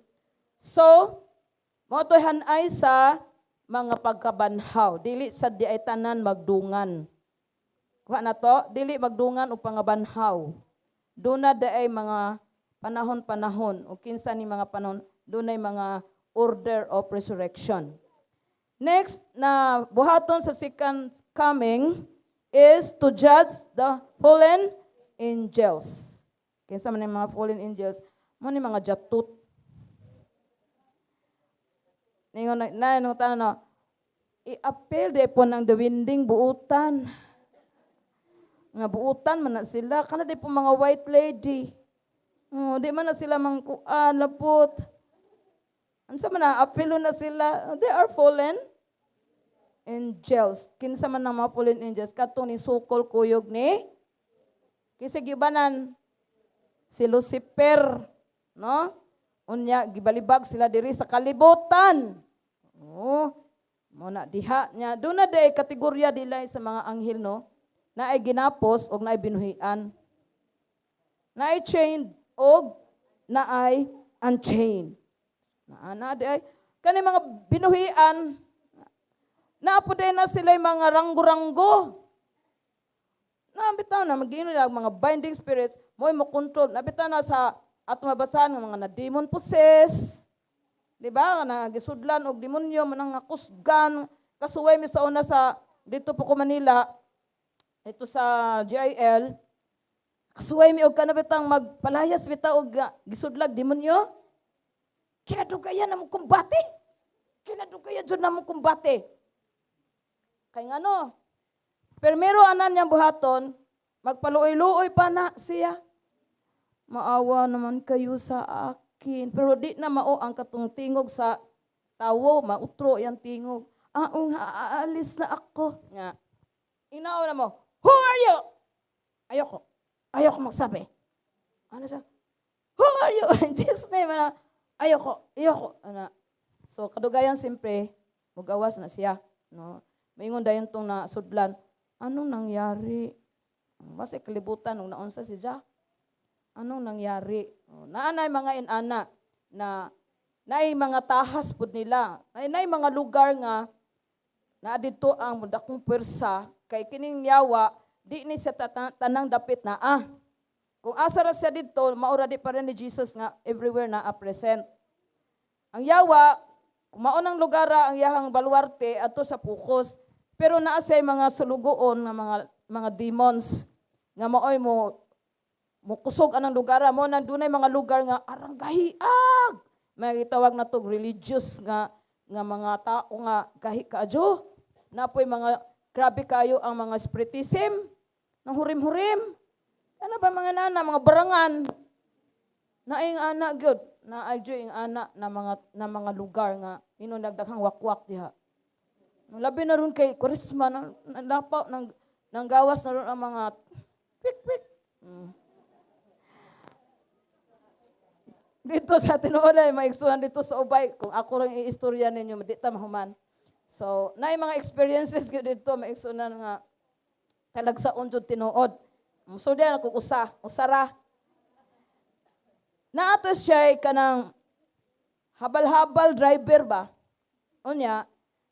So, mao to'y hanay sa mga pagkabanhaw. Dili sa di ay tanan magdungan. Kuha na to, dili magdungan og pangabanhaw. Duna ay mga panahon-panahon o kinsa ni mga panahon, dunay mga order of resurrection. Next na buhaton sa second coming is to judge the fallen angels. Kinsa man yung mga fallen angels? Mo ni mga jatut. Ningon na na nung tanan no, i-appeal de po ng dewinding buutan. Nga buutan man na sila. Kana di po mga white lady. Oh, di man na sila mangkuan, lapot. Unsa man na, apelo na sila. They are fallen angels. Kinsa man ang mga fallen angels? Katong ni sukol kuyog ni Kinsa gibanan si Lucifer, no? Unya gibalibag sila diri sa kalibutan. Oh, mo na diha nya. Doon na day kategorya dilay sa mga anghel, no? Naay ginapos og naay binuhian. Naay chained og naay unchained. Naa na di ay kani mga binuhian, naa po din na sila mga ranggo-ranggo. Na bitaw na magiino nila mga binding spirits mo mo control. Na bitaw na sa ato mabasahan nga mga na demon possess. Di ba? Na gisudlan og demonyo manang nga kusgan. Kasuway mi sa una sa dito po ko Manila, dito sa GIL. Kasuway mi og kana bitang magpalayas bitaw og gisudlag demonyo. Kinadugaya na mo kumbate. Kinadugaya jud na mo kumbate. Kay ngano? Permero anan niyang buhaton, magpaluoy-luoy pa na siya. Maawa naman kayo sa akin. Pero di na mao ang katong tingog sa tawo, mautro yang tingog. Ah, nga, aalis na ako. Nga. Inaw na mo, "Who are you?" "Ayoko. Ayoko magsabi." Ano siya? "Who are you? In Jesus' name." Ana, "Ayoko. Ayoko." Ana. So, kadugayan siyempre, mugawas na siya. No? Maingon dayon tong nasudlan, "Anong nangyari?" Basta kalibutan nung naunsa si Ja. "Anong nangyari?" Oh, naanay mga inana na naay mga tahas pud nila. Naay mga lugar nga naa dito ang dakong pwersa kay kining yawa di ni sa tanang dapit na ah. Kung asa ra siya didto, maura di pa rin ni Jesus nga everywhere na a present. Ang yawa, kung mao nang lugar ang iyahang baluarte adto sa pukos. Pero naa siya mga sulugoon nga mga demons nga maoy mo mukusog anang lugar mo nang dunay mga lugar nga arang gahiag. May gitawag na tog religious nga nga mga tao nga gahi kaadyo. Napoy mga grabe kayo ang mga spiritism ng hurim-hurim. Ano ba mga nana, mga barangan? Naing ana gyud, naay ing ana na mga lugar nga ino nagdaghang wakwak diha. Labi na ron kay Kurisma nang lapaw nang gawas na ron ang mga pik pik. Dito sa tinuod ay maigsuhan dito sa Ubay, kung ako lang iistorya ninyo, di ta mahuman. So, naay mga experiences gyud dito maigsunan nga talagsaon jud tinuod. So diyan ako usa, usara. Naato siya kanang habal-habal driver ba? Unya,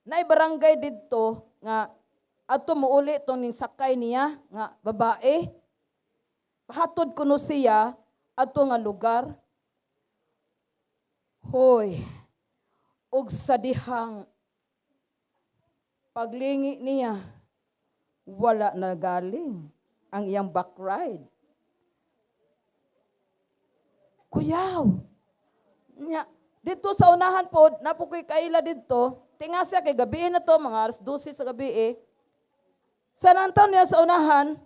naay barangay didto nga adto muuli tong ning sakay niya nga babae. Pahatod kuno siya adto nga lugar. Hoy, ug sa dihang paglingi niya, wala na galing ang iyang back ride. Kuyaw. Nya, dito sa unahan po, napukoy kaila dito, tinga siya kay gabi na to, mga alas 12 sa gabi eh. Sa nantaw niya sa unahan,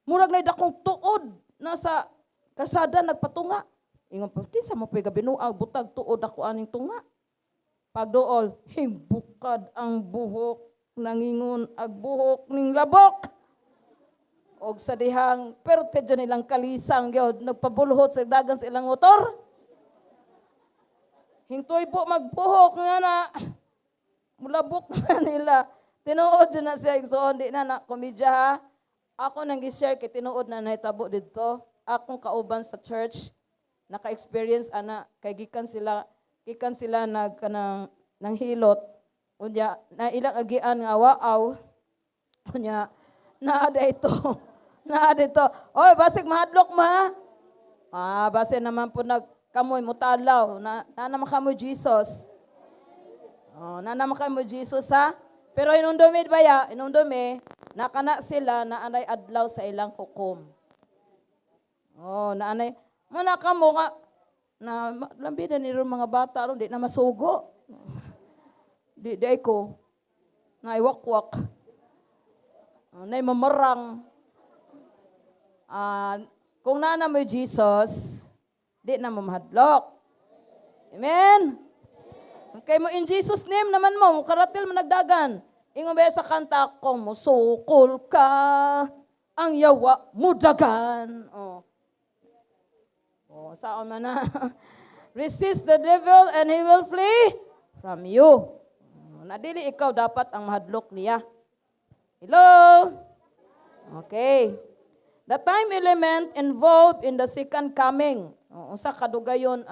murag na dakong tuod na sa kalsada nagpatunga. Ingon pa, "Kinsa mo po'y gabinuag, butag tuod ako aning tunga." Pagduol, himbukad ang buhok, nangingon ag buhok ning labok. Og sa dihang, pero tedyo nilang kalisang gyud, nagpabulhot sa dagan sa ilang motor. Hingtoy po magbuhok nga na, mulabok na nila. Tinuod na siya, igsoon, di na na, komedya ha. Ako nang gi-share kay tinuod na nahitabo didto. Akong kauban sa church, naka-experience ana kay gikan sila nag kanang nang hilot, unya na ilang agian nga waaw, unya naa dito, "Oy, basig mahadlok ma." Ah, base naman po nag kamoy mutalaw na na naman kamoy Jesus. Oh, na naman kamoy Jesus ha. Pero inumdumi baya, inumdumi nakana sila na anay adlaw sa ilang hukom. Oh, naanay muna kamo nga na lambi na ni mga bata ron di na masugo. Di di ko na iwakwak. Oh, na mamarang. Ah, kung naa mo Jesus, di na mo mahadlok. Amen. Okay mo in Jesus' name naman mo, mukaratil mo nagdagan. Ingon ba sa kanta kung musukol ka, ang yawa mudagan. Oh. Oh, saan man na. Resist the devil and he will flee from you. Oh, nadili ikaw dapat ang mahadlok niya. Hello? Okay. The time element involved in the second coming. Oh, unsa kadugayon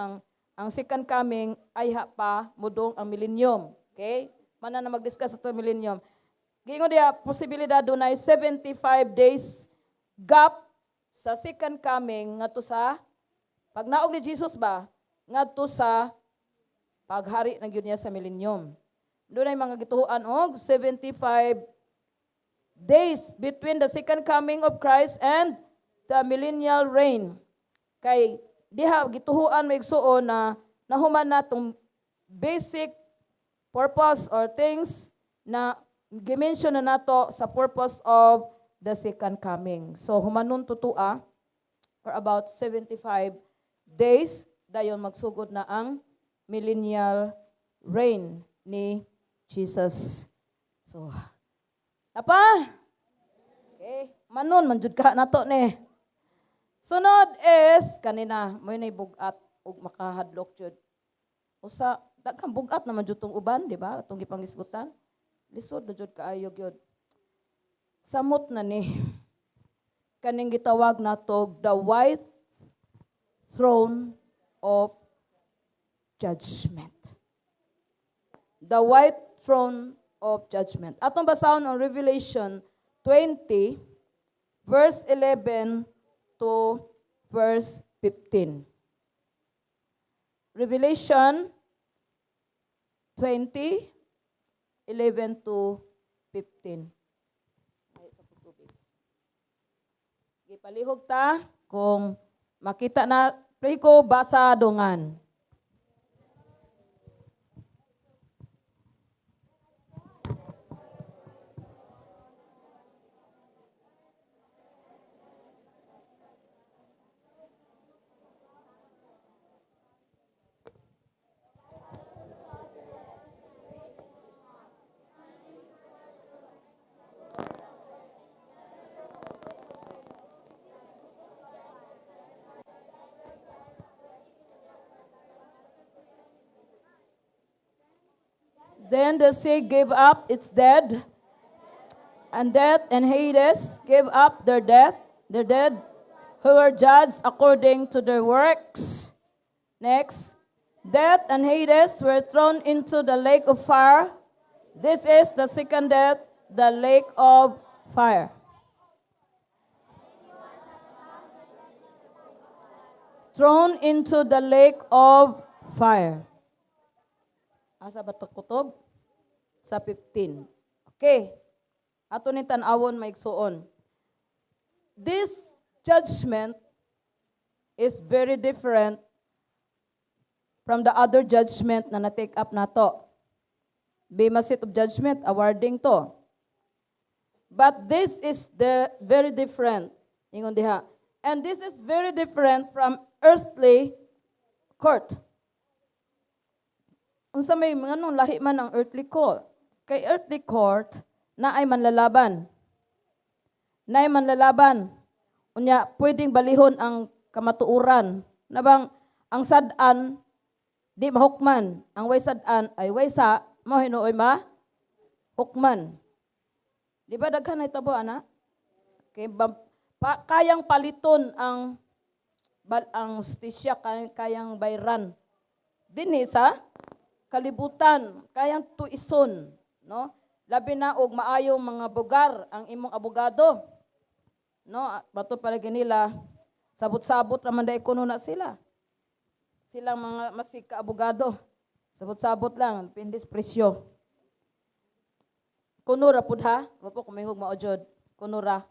ang second coming ay ha pa mudong ang millennium. Okay? Mana na mag-discuss ato millennium. Giingon diya posibilidad dunay 75 days gap sa second coming ngadto sa pagnaog ni Jesus ba ngadto sa paghari na gyud niya sa millennium. Dunay mga gituohan og 75 days between the second coming of Christ and the millennial reign. Kay diha gituhuan maigsuon na nahuman na tong basic purpose or things na gimension na nato sa purpose of the second coming. So humanon tutua. for about 75 days. Dayon magsugod na ang millennial reign ni Jesus. So, napa? Okay, manon man jud ka nato ni. Sunod is kanina mo nay bugat ug makahadlok jud. Usa daghang bugat naman jud tong uban, di ba? Atong gipangisgutan. Lisod na jud kaayo gyud. Samot na ni kaning gitawag nato the white throne of judgment. The white throne of judgment. Atong basahon ang Revelation 20 verse 11 to verse 15. Revelation 20, 11 to 15. Ay, sa tubig. Gipalihog ta kung makita na, pray ko basa dungan. Then the sea gave up its dead, and death and Hades gave up their dead, who were judged according to their works. Next, death and Hades were thrown into the lake of fire. This is the second death, the lake of fire. Thrown into the lake of fire. Asa ba to kutob? Sa 15. Okay. Ato ni tan-awon, maigsuon. This judgment is very different from the other judgment na na-take up nato. Bema seat of judgment, awarding to. But this is the very different. Ingon diha. And this is very different from earthly court. Unsa may nganong lahi man ang earthly court? Kay earthly court na ay manlalaban. Na ay manlalaban. Unya pwedeng balihon ang kamatuoran. Na bang ang sad-an di mahukman. Ang way sad-an ay way sa mao hinuoy ma hukman. Di ba daghan na itabo ana? Kay ba, kayang paliton ang ang hustisya, kayang bayran. Dinhi sa kalibutan, kayang tuison, no? Labi na og maayong mga bugar ang imong abogado. No, bato palagi nila sabot-sabot ra man dai kuno na sila. Silang mga masig ka abogado. Sabot-sabot lang, depende sa presyo. Kuno ra pud ha, wa po kumingog mao jud. Kuno ra.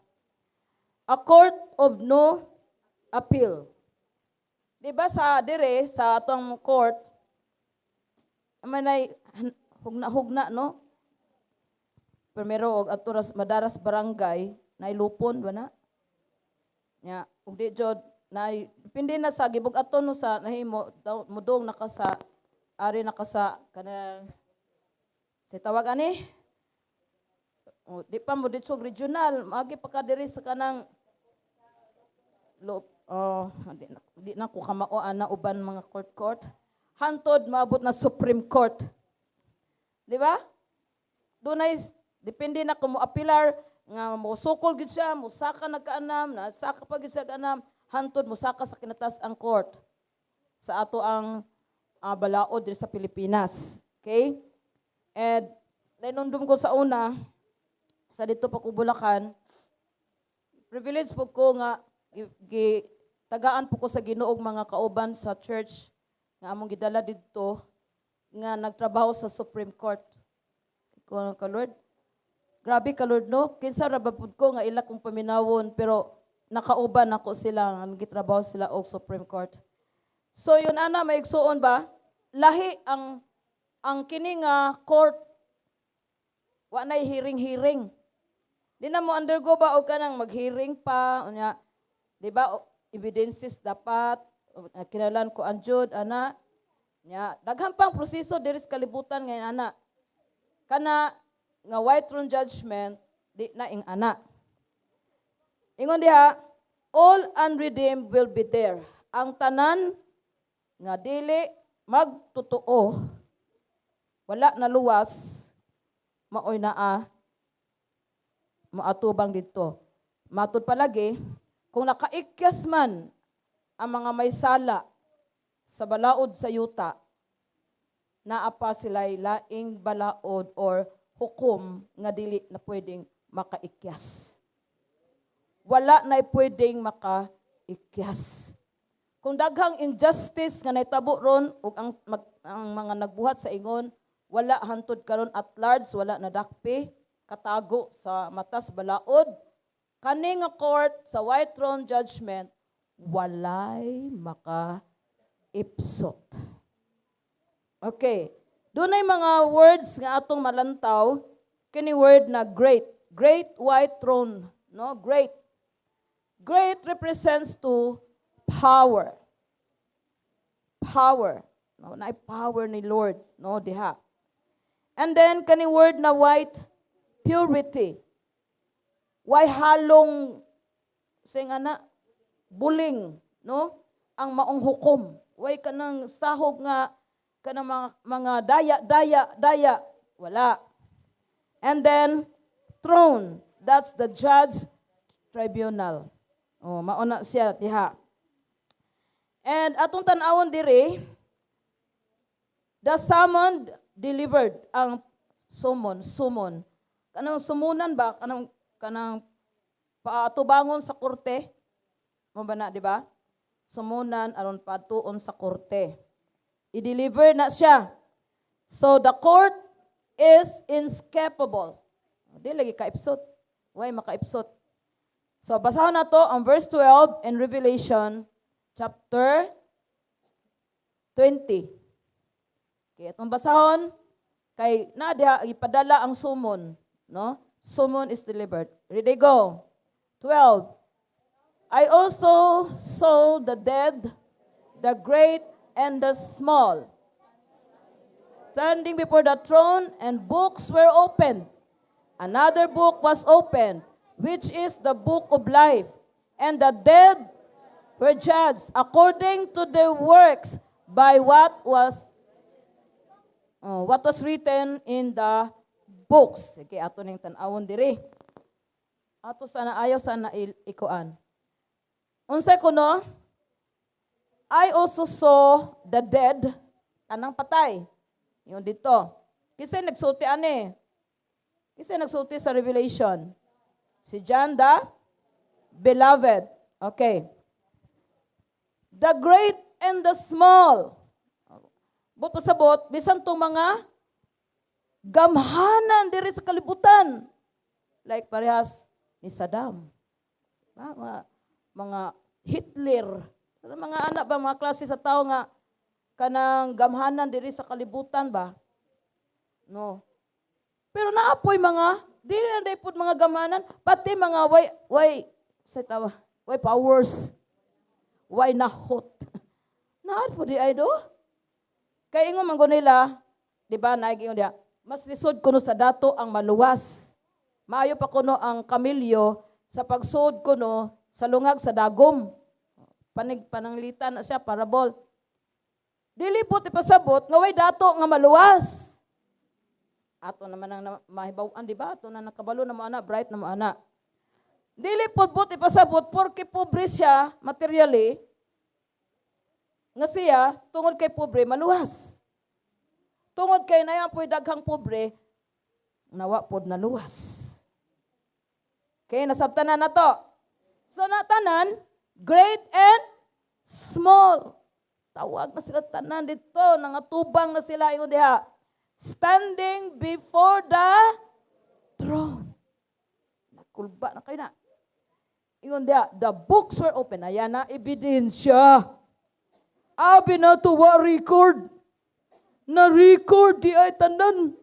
A court of no appeal. Di ba sa dire sa atong court manay hugna-hugna, no? Primero og adto ras madaras barangay, nay lupon ba na? Nya, ug di jud nay depende na sa gibug-aton no sa nahimo daw mudong naka sa ari naka sa kanang sa tawag ani. O, di pa mo dito regional, maagi pa ka diri sa kanang lo, oh, di na ko kamao ana uban mga court court. Hantod maabot na Supreme Court. Di ba? Dunay depende na kung mo apilar nga mosukol gid siya, mosaka nagkaanam, na saka pa gid siya kaanam, hantod mosaka sa kinatas ang court sa ato ang balaod diri sa Pilipinas. Okay? And nainundom ko sa una sa dito pa ko Bulacan, privilege po ko nga tagaan po ko sa Ginoo og mga kauban sa church nga among gidala didto nga nagtrabaho sa Supreme Court. Ko ka Lord. Grabe ka Lord, no. Kinsa ra ba pud ko nga ila kong paminawon, pero nakauban ako sila nga gitrabaho sila og Supreme Court. So yun ana, maigsuon ba? Lahi ang kini nga court, wa nay hearing-hearing. Di na mo undergo ba og kanang mag-hearing pa unya, di ba? evidences dapat kinahanglan ko ang jud ana nya, daghan pang proseso diri sa kalibutan ngayon ana. Kana nga white throne judgment, di na ing ana. Ingon diha, all unredeemed will be there. Ang tanan nga dili magtotoo, wala na luwas, maoy naa maatubang dito. Matud palagi, kung nakaikyas man ang mga may sala sa balaod sa yuta, naa pa sila'y laing balaod or hukom nga dili na pwedeng makaikyas. Wala na pwedeng makaikyas. Kung daghang injustice nga naitabo ron ug ang mga nagbuhat sa ingon wala hantod karon at large, wala na dakpi, katago sa matas balaod, kani nga court sa white throne judgment, walay maka ipsot. Okay. Dunay mga words nga atong malantaw, kini word na "great", great white throne, no? Great. Great represents to power. Power. No, naay power ni Lord, no, diha. And then kani word na "white", purity. Way halong sing ana buling, no? Ang maong hukom. Way kanang sahog nga kanang mga daya daya daya, wala. And then throne, that's the judge tribunal. Oh, mauna siya diha. And atong tan-awon diri, the summoned delivered, ang summon, summon. Kanang sumunan ba, kanang paatubangon sa korte? Mo ba na, di ba? Sumunan aron patuon sa korte. I-deliver na siya. So the court is inescapable. Di lagi kaipsot. Way makaipsot. So basahon na to ang verse 12 in Revelation chapter 20. Okay, atong basahon kay na diha ipadala ang summon, no? Summon is delivered. Ready, go. 12. I also saw the dead, the great and the small, standing before the throne, and books were opened. Another book was opened, which is the book of life. And the dead were judged according to their works by what was written in the books. Sige, ato ning tan-awon diri. Ato sana, ayaw sana ikuan. Unsay kuno? I also saw the dead, tanang patay. Yung dito. Kasi nagsulti ani. Kasi nagsulti sa Revelation. Si John the Beloved. Okay. The great and the small. Buot pasabot, bisan tong mga gamhanan diri sa kalibutan. Like parehas ni Saddam. Ah, mga Hitler. Ano mga anak ba, mga klase sa tao nga kanang gamhanan diri sa kalibutan ba? No. Pero naapoy mga dili na day pud mga gamhanan, pati mga way sa tawa, way powers. Way nahot. Naad po di ay do. Kay ingon man gud nila, di ba, naig ingon diha, mas lisod kuno sa dato ang maluwas. Maayo pa kuno ang kamilyo sa pagsud kuno sa lungag sa dagom. Panig pananglitan na siya, parable. Dili po ti pasabot nga way dato nga maluwas. Ato naman ang mahibaw-an, di ba? Ato na nakabalo na mo ana, bright na mo ana. Dili po but ipasabot porque pobre siya materially nga siya tungod kay pobre maluwas. Tungod kay nayan po'y daghang pobre, nawa pod naluwas. Okay, nasabtan na na to. So natanan, great and small. Tawag na sila tanan dito, nangatubang na sila ingon diha. Standing before the throne. Nakulba na kayo na. Ingon diha, the books were open. Ayan na, ebidensya. Abi na to wa record. Na record di ay tanan.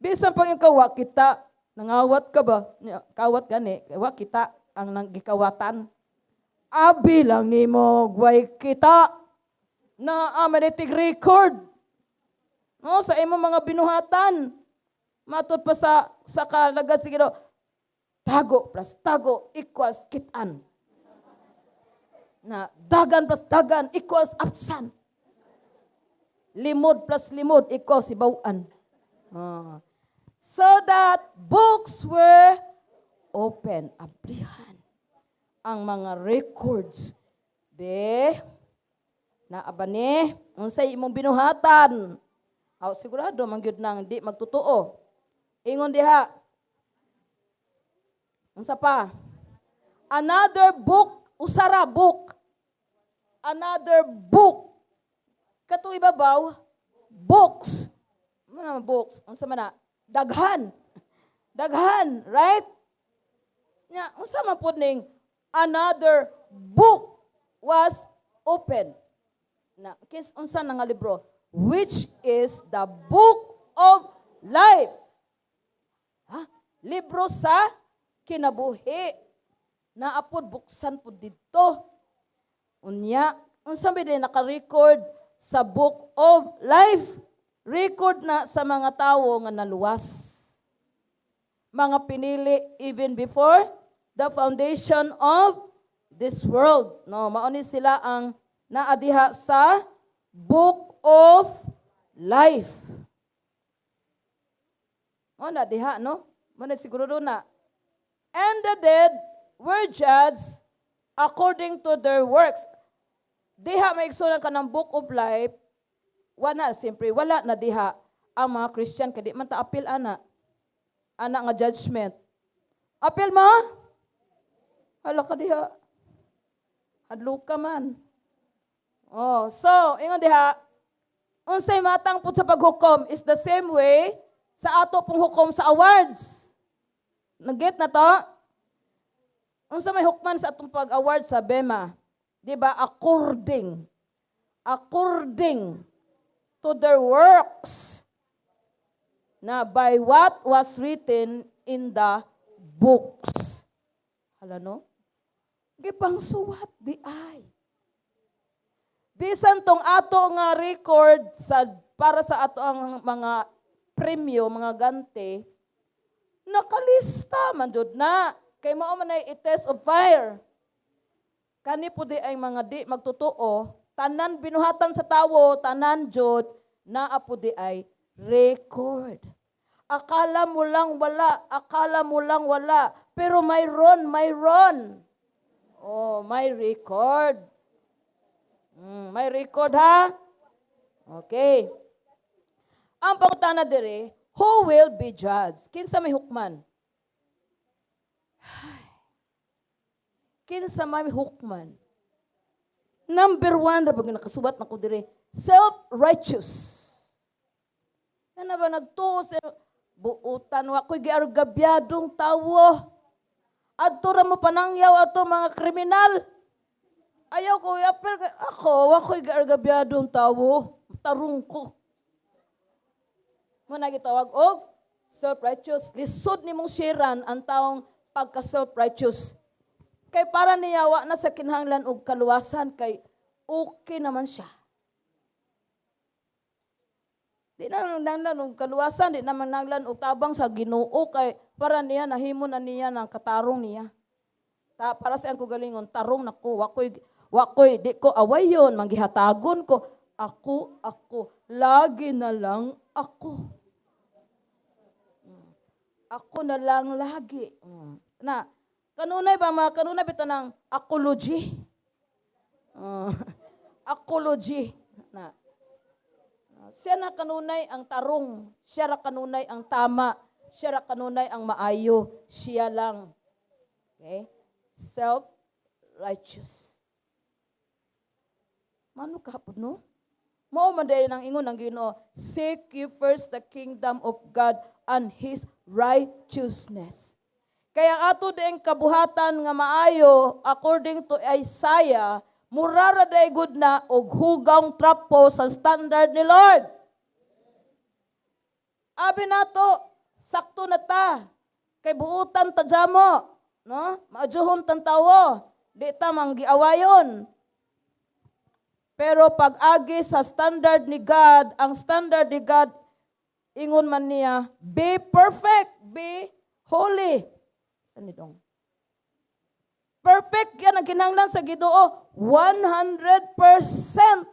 Bisan pang ikaw, wa kita. Nangawat ka ba? Kawat gani, wa kita ang nang gikawatan. Abi lang nimo way kita na man record. No, sa imong mga binuhatan. Matud pa sa kalagad sa Ginoo, tago plus tago equals kitan. Na dagan plus dagan equals absan. Limod plus limod equals hibaw-an. Ah. So that books were open. Ablihan ang mga records. Be, naa ba ni, unsay imong binuhatan? Aw, sigurado man gyud nang di magtotoo. Ingon diha. Unsa pa? Another book, usara book. Another book. Katong ibabaw, books. Ano naman books? Unsa man na? Daghan. Daghan, right? Nya, unsa man pud ning another book was open? Na kis unsa na nga libro? Which is the book of life. Ha? Libro sa kinabuhi. Naapod buksan pud didto. Unya, unsa may naka-record sa book of life? Record na sa mga tawo nga naluwas. Mga pinili even before the foundation of this world. No, mao ni sila ang naadiha sa book of life. Mo na diha, no? Mo na siguro na. And the dead were judged according to their works. Diha may igsunan ka ng book of life, wala, siyempre, wala na diha ang mga Christian, kay di man ta apil ana. Ana nga judgment. Apil mo? Hala ka diha. Hadlok ka man. Oh, so, ingon diha, unsay matang pud sa paghukom is the same way sa ato pong hukom sa awards. Nag-get na to? Unsa may hukman sa atong pag-award sa BEMA? Di ba? According to their works na by what was written in the books. Hala, no? Gipang suwat di ay. Bisan tong ato nga record sa para sa ato ang mga premyo, mga gante, nakalista man jud na. Kay mao man ay test of fire. Kani po di ay mga di magtotoo, tanan binuhatan sa tawo, tanan jud naa po di ay record. Akala mo lang wala, akala mo lang wala, pero mayroon, mayroon. Oh, may record. May record ha? Okay. Ang pangutana dire, who will be judged? Kinsa may hukman? Ay. Kinsa may hukman? Number one, ra pag nakasubat na ko dire, self-righteous. Yan na ba nagtuo sa buutan, wa ko'y giargabyadong tawo. Adto ra mo panangyaw ato mga kriminal. Ayaw ko i-appeal kay ako, wa ko'y giargabyadong tawo. Tarong ko. Mo na gitawag og self-righteous. Lisod nimong siran ang taong pagka self-righteous. Kay para niya wa na sa kinahanglan og kaluwasan kay okay naman siya. Di na nanglan og kaluwasan, di naman nanglan og tabang sa Ginoo kay para niya nahimo na niya ng katarong niya. Ta, para sa iyang kaugalingon, tarong nako, wakoy di ko awayon, manggihatagon ko. Ako, ako, lagi na lang ako. Ako na lang lagi. Na, kanunay ba mga kanunay bitaw ng apology? Apology. Na. Siya na kanunay ang tarong, siya ra kanunay ang tama, siya ra kanunay ang maayo, siya lang. Okay? Self-righteous. Mano kahapon, no? Mao man dahil ang ingon ng Ginoo, "Seek ye first the kingdom of God and His righteousness." Kaya ang ato din kabuhatan nga maayo, according to Isaiah, murara day gud na og hugawng trapo sa standard ni Lord. Abi nato, sakto na ta. Kay buutan ta jamo, no? Maadyohon tan tawo. Di ta manggiawayon. Pero pag agi sa standard ni God, ang standard ni God, ingon man niya, "Be perfect, be holy." Sa nidong. Perfect yan ang kinahanglan sa Ginoo, 100%.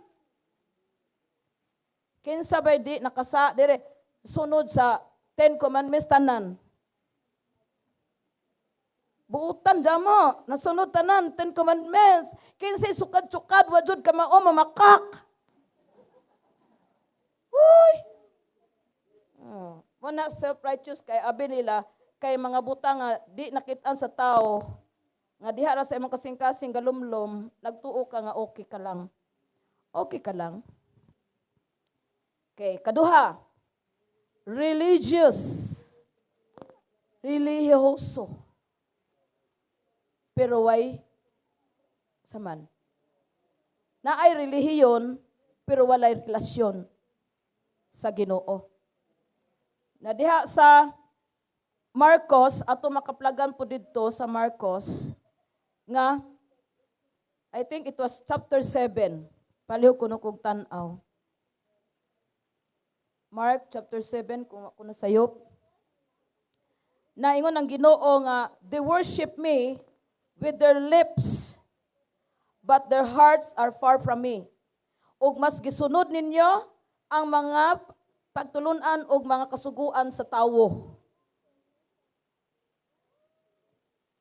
Kinsa bay di nakasa dire sunod sa Ten Commandments tanan? Buutan jamo, nasunod tanan Ten Commandments. Kinsay sukad-sukad, wa jud kamao mamakak? Uy! Oh, mo na self-righteous kay abi nila kay mga butang nga di nakitaan sa tao nga diha ra sa imong kasing-kasing galumlom, nagtuo ka nga okay ka lang. Okay ka lang. Okay, kaduha. Religious. Relihiyoso. Pero way saman. Naay relihiyon pero walay relasyon sa Ginoo. Na diha sa Marcos, ato makaplagan po didto sa Marcos, nga, I think it was chapter 7. Palihog kuno kog tan-aw. Mark chapter 7, kung ako nasayop. Naingon ang Ginoo nga, "They worship me with their lips, but their hearts are far from me. Ug mas gisunod ninyo ang mga pagtulunan og mga kasuguan sa tawo."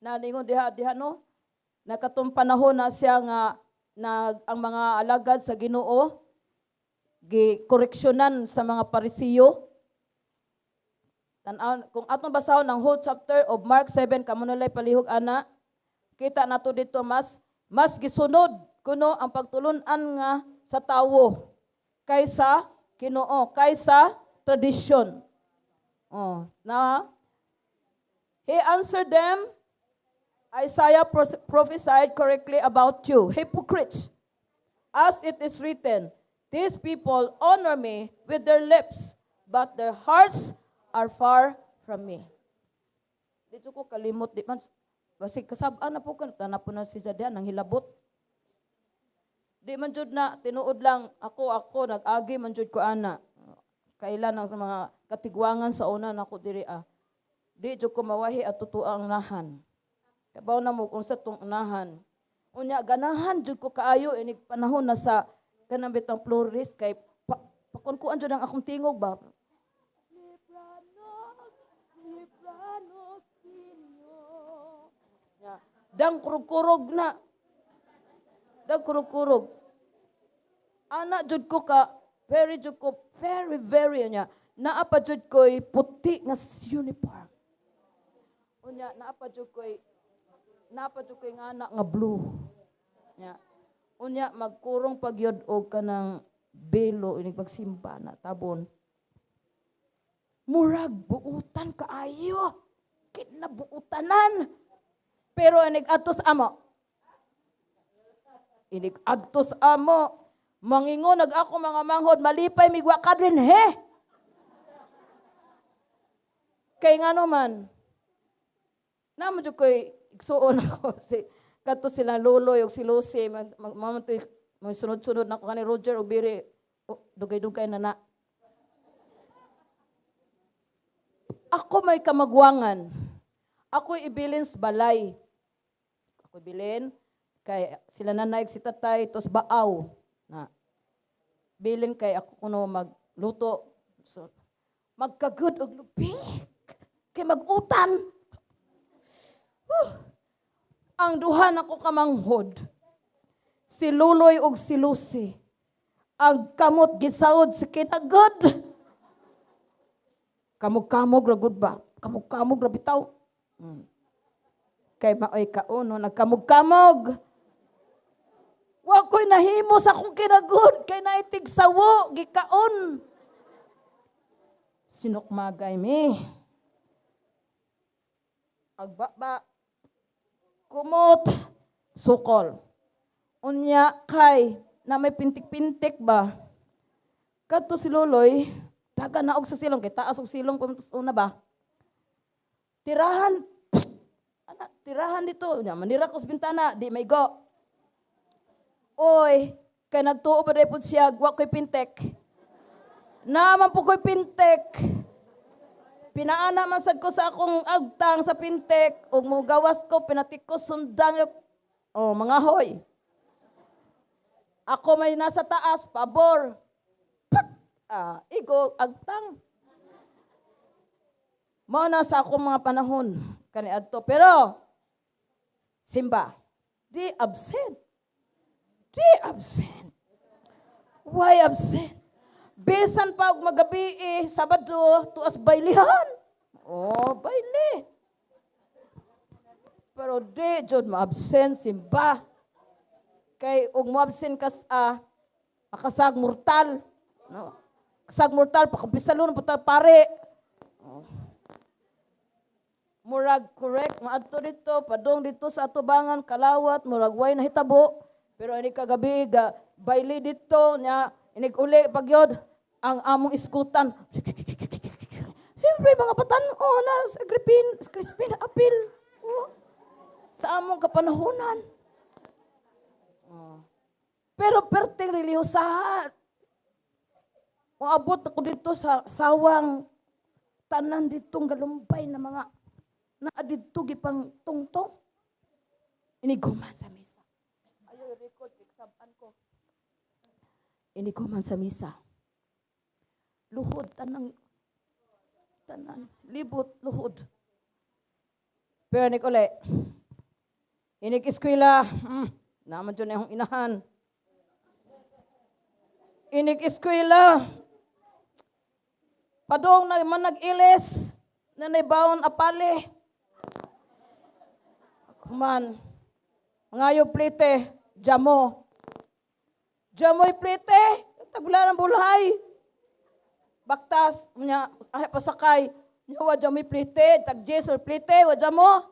Na ningon diha diha no, nakatong panahon na siya nga na ang mga alagad sa Ginoo gi koreksyonan sa mga Parisiyo. Tan-aw kung atong basahon ang whole chapter of Mark 7, kamo nalay palihog ana, kita nato dito mas mas gisunod kuno ang pagtulunan nga sa tawo kaysa Ginoo, kaysa tradisyon. Oh, na he answered them, "Isaiah prophesied correctly about you, hypocrites. As it is written, 'These people honor me with their lips, but their hearts are far from me.'" Dito ko kalimot, di man, basig kasab-an na po ka, na po na si Jadian, ang hilabot. Di man jud na, tinuod lang, ako, nag-agi man jud ko ana. Kailan ang sa mga katigwangan sa una nako diri ah. Di jud ko mawahi at totoo ang unahan. Kabaw na mo kung sa tong unahan. Unya ganahan jud ko kaayo inig panahon na sa kanang bitang florist kay pakunkuan jud ang akong tingog ba. Libranos, libranos, Señor. Ya, dang kurug-kurug na. Dang kurug-kurug. Ana jud ko ka, very jud ko, very, very, nya. Naa pa jud ko'y puti nga uniform. Unya, naa pa jud ko'y ngana nga blue. Nya. Unya, magkurong pagyod og kanang belo, inig magsimba na, tabon. Murag buutan kaayo. Kinabuutanan. Pero inig atos amo. Inig adtos amo. Mangingon nag ako mga manghod, malipay migwa ka din he. Kay nga man, namo jud ko'y igsuon ako si kadto sila Loloy ug si Lucy, mag, mag, mag, mag sunod-sunod na ko kani Roger ug Biri, oh, dugay-dugay na na. Ako may kamagwangan. Ako ibilin sa balay. Ako ibilin kay sila nanay si tatay tos baaw na. Bilin kay ako kuno magluto. So, magkagud og lubi kay mag-utan. Huh. Ang duha nako kamanghod, si Luloy ug si Lucy. Ang kamot gisaod si kinagod. Kamog-kamog ra gud ba? Kamog-kamog ra bitaw. Kay maoy kauno, nagkamog-kamog. Wa ko'y nahimo sa akong kinagod kay naitig sawo gikaon. Sinukmagay mi. Agbaba. Kumot. Sukol. Unya kay na may pintik-pintik ba? Kadto si Loloy, daga na og sa silong kay taas og silong una ba? Tirahan. Ana, tirahan dito. Nya, manira ko sa bintana, di maigo. Oy, kay nagtuo ba po siya, wa ko'y pintek. Naman po ko'y pintek. Pinaana man sad ko sa akong agtang sa pintek, ug mugawas ko, pinatik ko sundang, oh, mga hoy. Ako may nasa taas, pabor. Pak! Ah, igo, agtang. Mao na sa akong mga panahon kaniadto. Pero simba, di absent. Di absent. Why absent? Bisan pa og magabi eh, Sabado, tuas baylihan. Oh, bayle. Pero di jud ma-absent simba. Kay og mo-absent kas a makasag mortal. No. Kasag mortal pakumpisalon pa ta pare. Oh. Murag correct maadto dito, padong dito sa atubangan kalawat, murag way nahitabo. Pero ini kagabi ga bayle dito nya, inig uli pagyod ang among iskutan. Siyempre mga batan-on na sa Gripin, Crispin Apil. Oh. Sa among kapanahonan. Oh. Pero perting relihiyosahan. Moabot ako dito sa sawang, tanan ditong galumbay na mga naa didto gipang tungtong. Iniguman sa misa. Ayaw record, iksaban ko. Iniguman sa misa. Luhod tanang tanan, libot luhod. Pero ni uli, inig eskwela, naman dyan akong inahan. Inig eskwela, padong na man nag-ilis, na baon apale. Kuman, mangayo plite, jamo. Jamoy plite, tagula ng bulhay. Baktas, nya, ay, pasakay, nya, wa jamoy plite, tag or plite, wa jamo.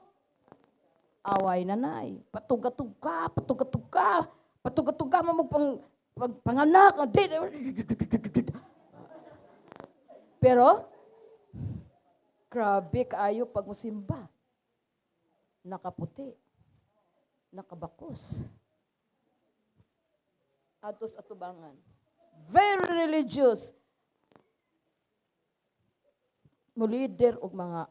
Away na nay, patuga-tuga, patuga-tuga, patuga-tuga, mo magpang, pag, panganak, di. Pero, grabe kaayo pag musimba. Nakaputi, nakabakos. Atos atubangan. Very religious. Mo leader og mga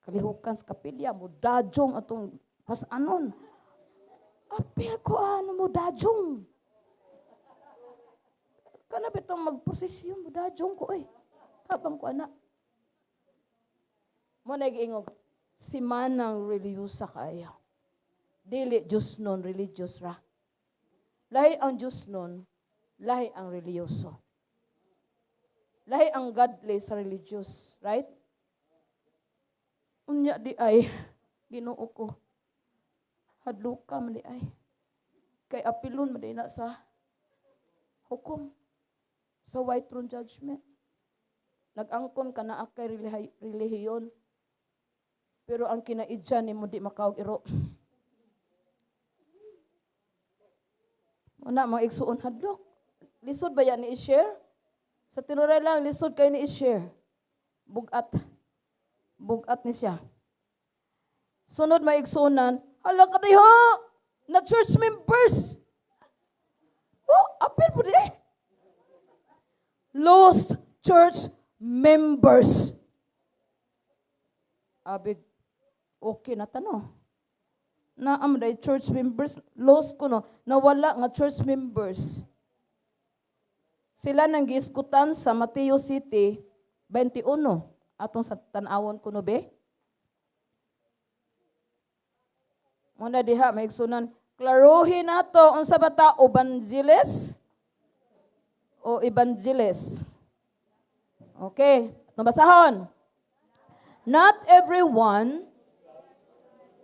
kalihukan sa kapilya, mo dajong atong pasanon. Apil ko ano mo dajong. Kana bitong magprosesyon mo dajong ko eh. Habang ko anak. Mo nag-ingog, si manang relihiyosa kaayo. Dili Diyos nun, religious ra. Lahi ang Diyos nun, lahi ang relihiyoso. Lahi ang godly sa religious, right? Unya di ay, Ginoo ko, hadluka man di ay. Kay apilon man di na sa hukom, sa white throne judgment. Nag-angkon ka na akay relihiyon, pero ang kinaidya nimo di makaog iro. Una, mga igsuon hadlok. Lisod ba yan ni i-share? Sa tinuray lang, lisod kayo ni i-share. Bugat. Bugat ni siya. Sunod mga igsuonan, hala ka diha! Na church members! Oh, apil po di eh. Lost church members. Abig, okay na tano. Naam day church members, lost ko no, nawala nga church members. Sila nang giiskutan sa Mateo City 21. Atong sa tan-awon ko no be. Muna diha may igsunan, klaruhin nato unsa ba ta evangelist o evangelist. Okay, atong basahon. Not everyone,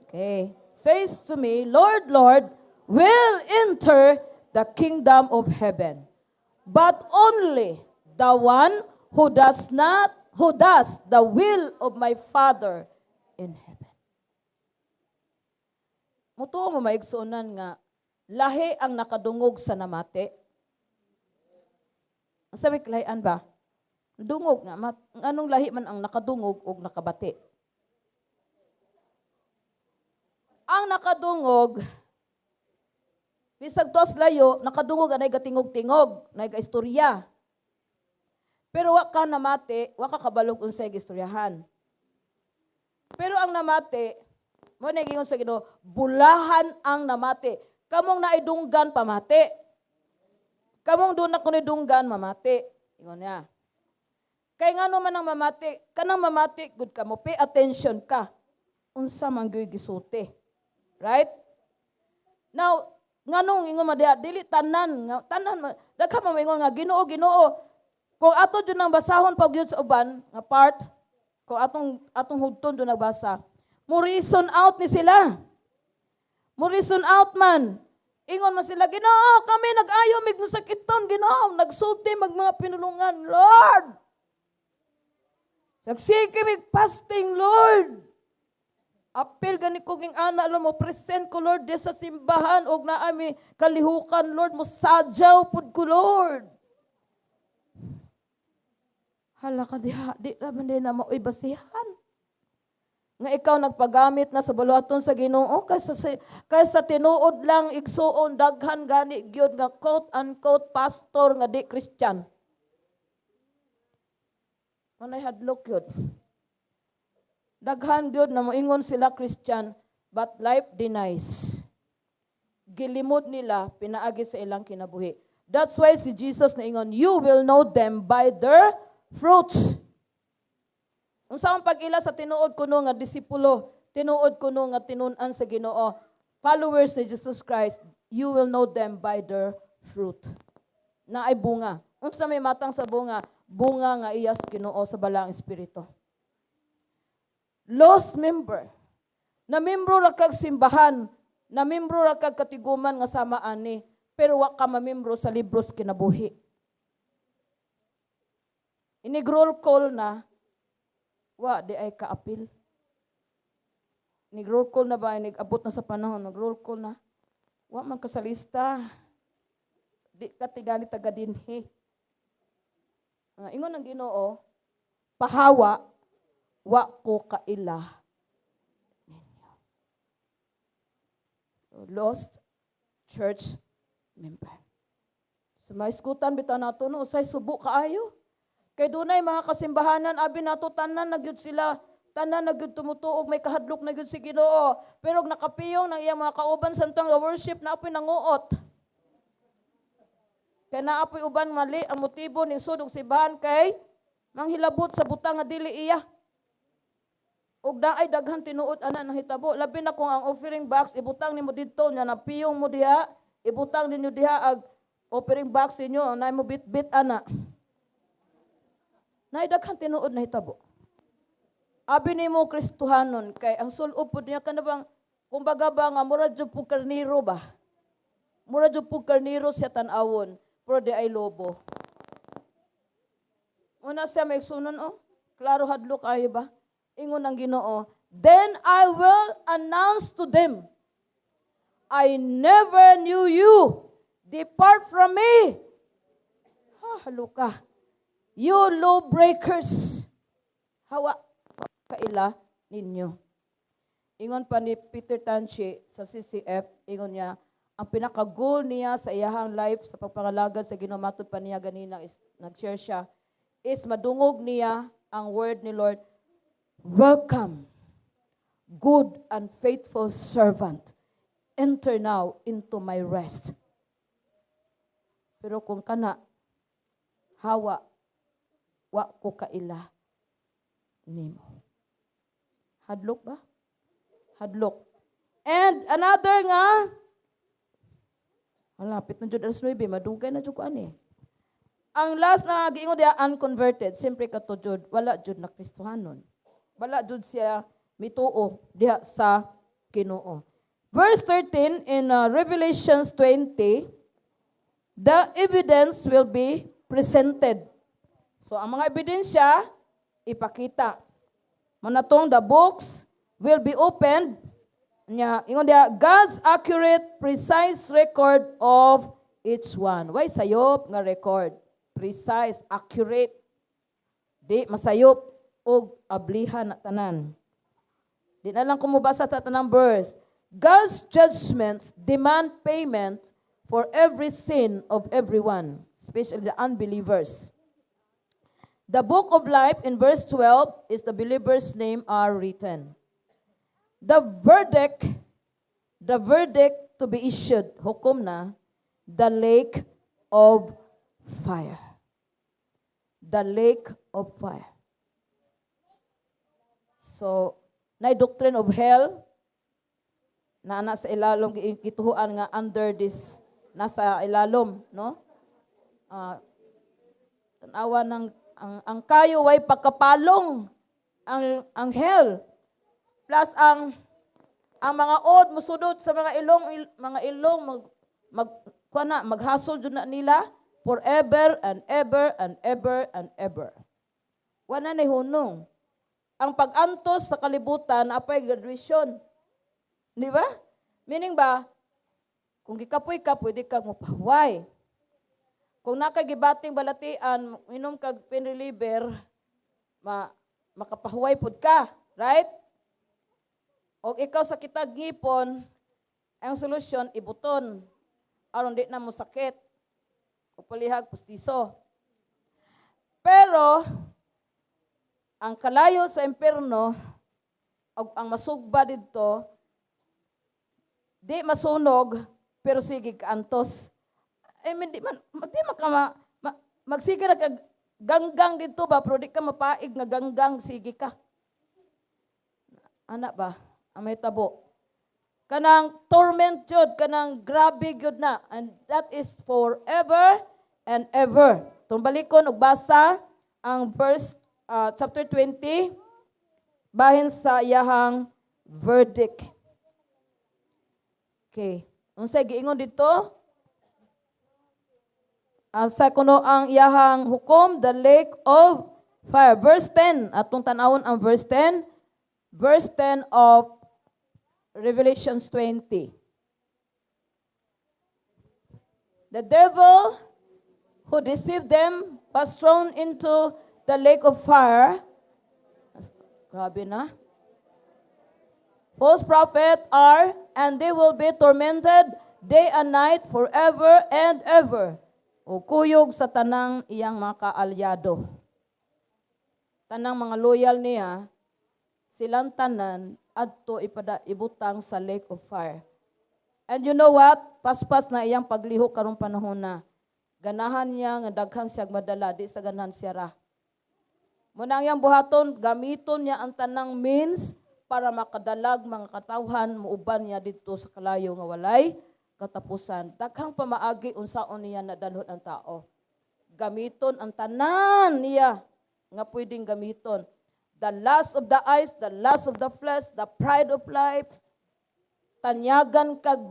okay, says to me, "Lord, Lord," will enter the kingdom of heaven, but only the one who does not, who does the will of my Father in heaven. Mutuo mo maigsuonan nga lahi ang nakadungog sa namati. Ang sabi kalahian ba? Dungog nga mat, anong lahi man ang nakadungog og nakabati? Ang nakadungog, bisag tuas layo, nakadungog anay gatingog-tingog, nay istorya. Pero wa ka namati, wa ka kabalog unsay gistoryahan. Pero ang namati, mo na gingon sa Ginoo, bulahan ang namati. Kamong naidunggan, pamati. Kamong doon na dunggan, mamati. Ingon niya. Kay ngano man ang mamati, kanang mamati gud ka mo, pay attention ka. Unsa man gyud gisulti. Right? Now, nganong ingon man diha, dili tanan, nga tanan daghan man moingon nga, "Ginoo, Ginoo." Kung ato jud nang basahon pag yun sa uban nga part, kung atong hugton jud nagbasa, mo reason out ni sila. Mo reason out man. Ingon man sila, "Ginoo, kami nag-ayo mig masakiton, Ginoo, nagsulti mag mga pinulungan, Lord. Sagsige mig fasting, Lord. Apil gani ko ging ana lo mo present ko, Lord, di sa simbahan og naami kalihukan, Lord, mo sadyaw pud ko, Lord." Hala ka diha, di naman din na maoy basihan nga ikaw nagpagamit na sa buluhaton sa Ginoo kaysa tinuod lang, igsuon, daghan gani gyud nga quote unquote pastor nga di Christian. Manay hadlok yun. Daghan gyud na moingon sila Christian, but life denies. Gilimod nila pinaagi sa ilang kinabuhi. That's why si Jesus naingon, "You will know them by their fruits." Unsa ang pag-ila sa tinuod kuno nga disipulo, tinuod kuno nga tinun-an sa Ginoo, followers ni Jesus Christ, you will know them by their fruit. Na ay bunga. Unsa may matang sa bunga? Bunga nga iyas Ginoo sa Balaang Espiritu. Lost member. Na membro ra kag simbahan, na membro ra kag katiguman nga sama ani, pero wa ka mamembro sa libros kinabuhi. Inig roll call na, wa di ay kaapil. Inig roll call na ba, inig abot na sa panahon, nag roll call na. Wa man ka sa lista. Di ka tigali taga dinhi. Ingon ang Ginoo, "Pahawa, wa ko kaila ninyo." So, lost church member. So maisgutan bitaw nato no, usay subo kaayo. Kay dunay mga kasimbahanan, abi nato tanan na gyud sila, tanan na gyud tumutuog, may kahadlok na gyud si Ginoo. Pero og nakapiyong ng iyang mga kauban sa nga worship na apoy nanguot. Kay naapoy uban mali ang motibo ni sud og simbahan kay manghilabot sa butang nga dili iya. Ug naay daghan tinuod ana nahitabo. Labi na kung ang offering box ibutang nimo didto nya napiyong mo diha, ibutang ninyo diha ag offering box ninyo, na mo bit-bit ana. Naay daghan tinuod nahitabo. Abi nimo Kristohanon kay ang sul-ob pud niya kana bang kumbaga ba nga mura jud pug karniro ba? Mura jud pug karniro siya tan-awon, pero di ay lobo. Una siya may sunon oh. Klaro, hadlok ayo ba? Ingon ang Ginoo, "Then I will announce to them, 'I never knew you. Depart from me.'" Ha, halo ka. "You law breakers." Hawa kaila ninyo. Ingon pa ni Peter Tanchi sa CCF, ingon niya, ang pinaka-goal niya sa iyahang life sa pagpangalagad sa Ginoo, matud pa niya ganina is, nag-share siya, is madungog niya ang word ni Lord, "Welcome, good and faithful servant. Enter now into my rest." Pero kung kana, "Hawa, wa ko kaila nimo." Hadlok ba? Hadlok. And another nga, malapit na jud alas 9, madugay na jud ko ani. Ang last na giingon diya, unconverted, siyempre kato jud, wala jud na Kristohanon. Wala jud siya mituo diha sa Ginoo. Verse 13 in Revelations 20, the evidence will be presented. So ang mga ebidensya ipakita. Manatong the books will be opened. Nya, ingon diha, God's accurate, precise record of each one. Way sayop nga record? Precise, accurate. Di masayop og ablihan na tanan. Di na lang kumubasa sa tanang verse. God's judgments demand payment for every sin of everyone, especially the unbelievers. The book of life in verse 12 is the believer's name are written. The verdict to be issued, hukom na, the lake of fire. The lake of fire. So, na doctrine of hell, na nasa ilalom, gituhuan nga under this, nasa ilalom, no? Tanawa ng ang kayo way pagkapalong ang hell. Plus ang mga od musudot sa mga ilong mag mag kuan na maghasol jud na nila forever and ever and ever and ever. Wala na hunong. Ang pag-antos sa kalibutan apay graduation. Di ba? Meaning ba, kung gikapoy ka, pwede kang mapahuway. Kung nakagibating balatian, inom kag pain reliever, makapahuway pud ka, right? O ikaw sa kitag ngipon, ang solusyon ibuton aron di na mo sakit. O palihag pustiso. Pero ang kalayo sa impierno og ang masugba didto, di masunog pero sige kaantos. I mean, di man ka magsige ra kag ganggang dito ba, pero di ka mapaig nga ganggang, sige ka. Ana ba? Ang may tabo. Kanang torment jud, kanang grabe gyud na. And that is forever and ever. Tumbalikon og basa ang verse chapter 20 bahin sa iyahang verdict. Okay. Unsay giingon dito? Sa kuno ang iyahang hukom, the lake of fire. Verse 10, atong tanawon ang verse 10. Verse 10 of Revelations 20. The devil who deceived them was thrown into the lake of fire. Grabe na. False prophet are, and they will be tormented day and night forever and ever. O kuyog sa tanang iyang mga kaalyado. Tanang mga loyal niya, silang tanan adto ipada ibutang sa lake of fire. And you know what? Paspas na iyang paglihok karong panahon na. Ganahan niya nga daghan siya madala, di sa ganahan siya ra. Muna ang iyang buhaton, gamiton niya ang tanang means para makadalag mga katawhan, muuban niya didto sa kalayo nga walay katapusan. Daghang pamaagi unsaon niya nadalhon ang tao. Gamiton ang tanan niya nga pwedeng gamiton. The lust of the eyes, the lust of the flesh, the pride of life, tanyagan kag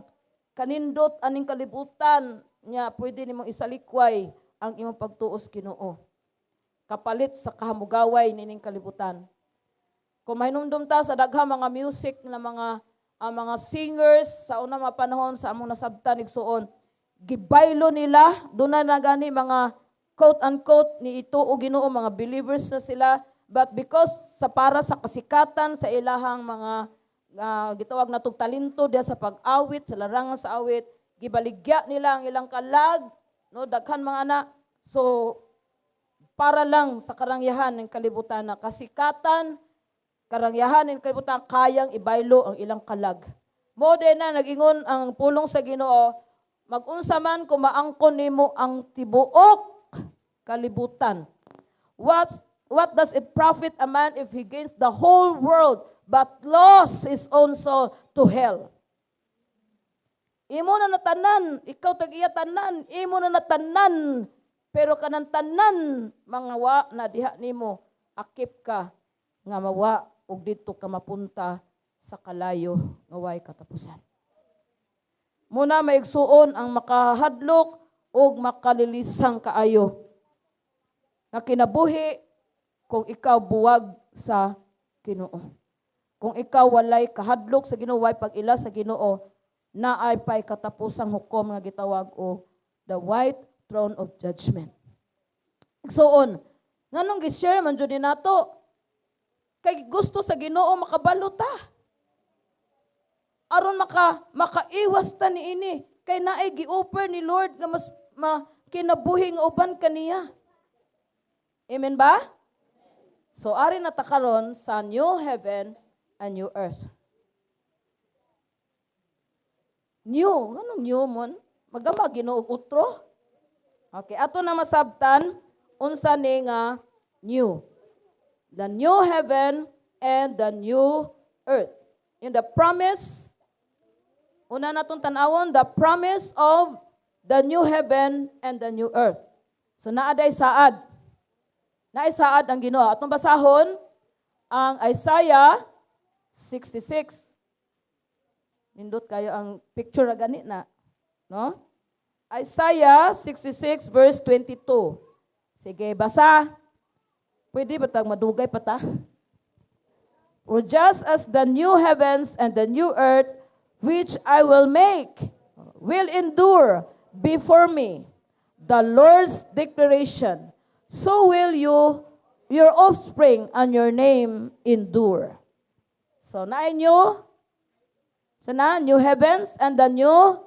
kanindot aning kalibutan niya, pwede nimong isalikway ang imong pagtuos Ginoo kapalit sa kahamugaway nining kalibutan. Kung mahinumdum ta sa daghang mga music na mga ang mga singers sa unang mga panahon sa among nasabtan, igsuon, gibaylo nila. Doon na gani mga quote unquote ni ito o Ginoo, mga believers na sila, but because sa para sa kasikatan sa ilahang mga gitawag natog talento diya sa pag-awit, sa larangan sa awit, gibaligya nila ang ilang kalag, no? Daghan mga anak. So para lang sa karangyahan ng kalibutan na kasikatan, karangyahan ng kalibutan, kayang ibaylo ang ilang kalag. Mo din na nagingon ang pulong sa Ginoo, mag-unsa man kung maangkon nimo ang tibuok kalibutan. What does it profit a man if he gains the whole world but lost his own soul to hell? Imo na natanan, ikaw tag-iya tanan, imo na natanan, pero kanang tanan mga wa na diha nimo, akip ka nga mawa og didto ka mapunta sa kalayo nga way katapusan. Muna maigsuon ang makahadlok og makalilisang kaayo nga kinabuhi kung ikaw buwag sa Ginoo. Kung ikaw walay kahadlok sa Ginoo, way pag-ila sa Ginoo, naay pay katapusang hukom nga gitawag og the white throne of judgment. Igsuon, nganong gi-share man jud ni nato? Kay gusto sa Ginoo makabalo ta. Aron Aron makaiwas ta niini kay naay gi-offer ni Lord nga mas kinabuhi nga uban kaniya. Amen ba? So ari na ta karon sa new heaven and new earth. New, anong new mon? Magama Ginoo og utro? Okay, ato na masabtan unsa ni nga new. The new heaven and the new earth. In the promise, una natong tan-awon, the promise of the new heaven and the new earth. So naa day saad. Naay saad ang Ginoo. Atong basahon ang Isaiah 66. Nindot kayo ang picture ra gani na, no? Isaiah 66 verse 22. Sige, basa. Pwede ba tag madugay pa ta? "For just as the new heavens and the new earth, which I will make, will endure before me, the Lord's declaration, so will you, your offspring, and your name endure." So, naay new, so na, new heavens and the new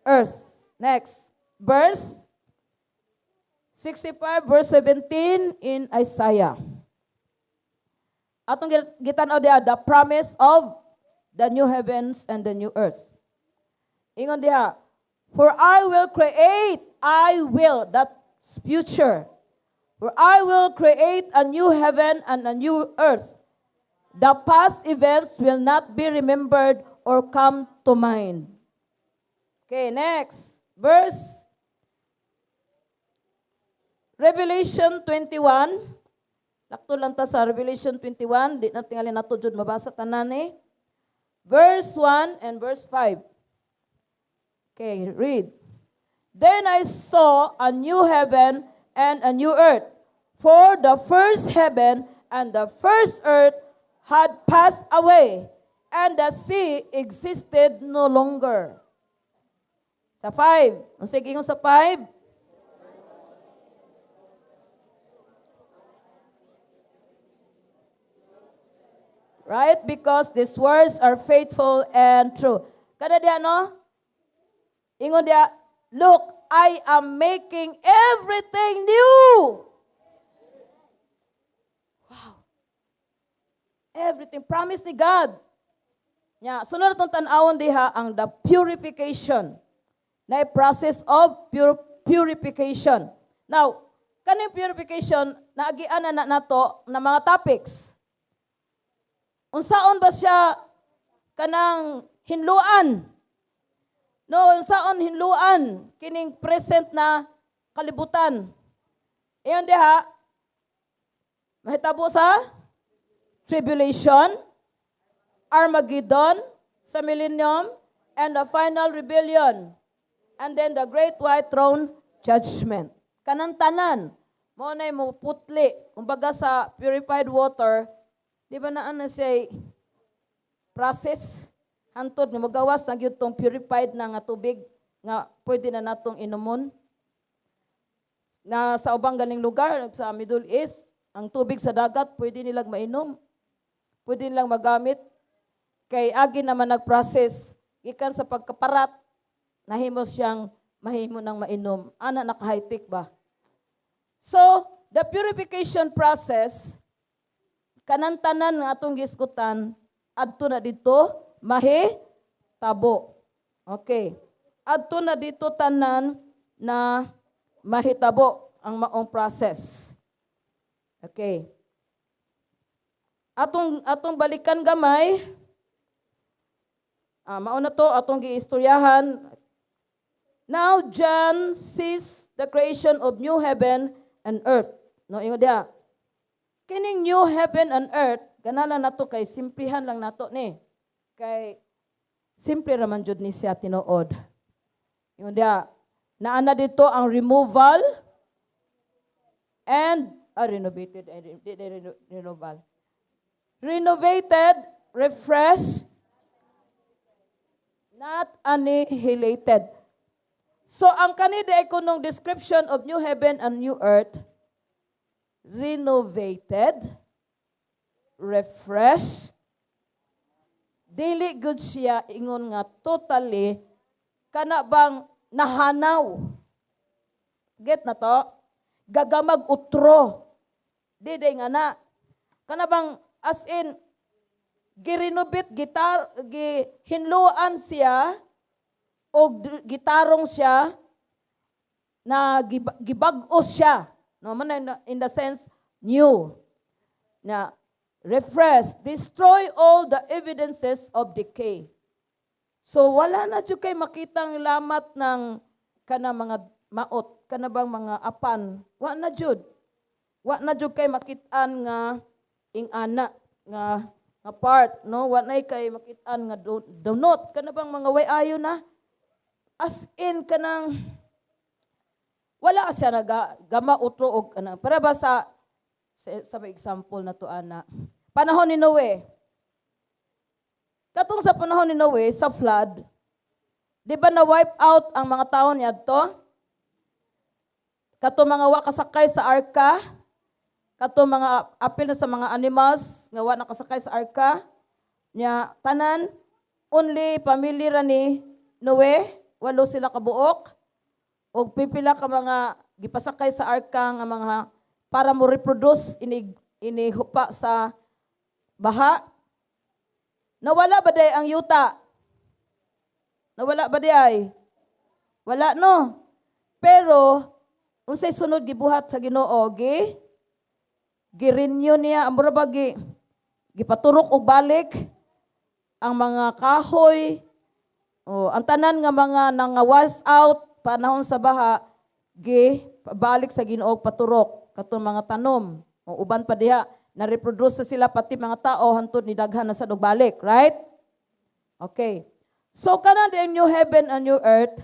earth. Next, verse 65, verse 17 in Isaiah. Atong gitan-aw diha, the promise of the new heavens and the new earth. Ingon diha, "For I will create," I will, that's future. "For I will create a new heaven and a new earth. The past events will not be remembered or come to mind." Okay, next. Verse Revelation 21. Lakto lang ta sa Revelation 21. Di na tingali nato jud mabasa tanan eh. Verse 1 and verse 5. Okay, read. "Then I saw a new heaven and a new earth. For the first heaven and the first earth had passed away, and the sea existed no longer." Sa 5. Ang sige sa 5. "Right? Because these words are faithful and true." Kada diya, no? Ingon diya, "Look, I am making everything new." Wow. Everything. Promise ni God. Nya, sunod atong tan-awon diha ang the purification. Na process of purification. Now, kaning purification, naagian na nato na mga topics. Unsaon ba siya kanang hinluan? No, unsaon hinluan kining present na kalibutan? Iyon diha, mahitabo sa tribulation, Armageddon, sa millennium, and the final rebellion. And then the great white throne judgment. Kanang tanan, mao na mo putli. Kumbaga sa purified water, di ba naa na siya process hantod nga magawas na gyud tong purified na nga tubig nga pwede na natong inumon? Na sa ubang ganing lugar sa Middle East, ang tubig sa dagat pwede nilang mainom. Pwede nilang magamit kay agi naman nag-process gikan sa pagkaparat, nahimo siyang mahimo nang mainom. Ana naka-high-tech ba? So, the purification process, kanang tanan nga atong gisgutan adto na dito mahitabo. Okay. Adto na dito tanan na mahitabo ang maong process. Okay. Atong balikan gamay. Ah, mao na to atong giistoryahan. Now John sees the creation of new heaven and earth. No, ingon diha. Kining new heaven and earth, ganalan nato kay simplihan lang nato ni. Kay simple raman jud ni siya tinuod. Ingon diha, naa na dito ang removal and renovated, di, removal. Renovated, refreshed, not annihilated. So ang kani di kunong description of new heaven and new earth, renovated, refreshed, Dili gud siya ingon nga totally kana bang nahanaw. Get na to? Gagamag utro. Di nga na. Kana bang as in girenovate gitar gihinluan siya o gitarong siya na gibag-o siya. No man in the sense new. Na refresh, destroy all the evidences of decay. So wala na jud kay makitang lamat ng kana mga maot, kana bang mga apan, wa na jud. Wa na jud kay makitaan nga ing-ana nga part, no? Wa na kay makitaan nga dunot, kana bang mga way ayo na. As in kanang wala siya naga gama utro og kanang para ba sa example na to ana. Panahon ni Noe. Katong sa panahon ni Noe sa flood, di ba na wipe out ang mga tao niadto? Kato mga wa kasakay sa arka, kato mga apil na sa mga animals nga wa nakasakay sa arka, nya tanan only pamilya ra ni Noe, walo sila kabuok, og pipila ka mga gipasakay sa arka nga mga para mo reproduce ini ini hupa sa baha. Nawala ba day ang yuta? Nawala ba di ay? Wala, no? Pero unsay sunod gibuhat sa Ginoo? Gi-renew niya ang mura ba gipaturok og balik ang mga kahoy o ang tanan nga mga nanga wash out panahon sa baha, gi balik sa Ginoo, paturok katong mga tanom o uban pa diha na reproduce sa sila, pati mga tao, hantod ni daghan na sad og balik, right? Okay, so kana the new heaven and new earth,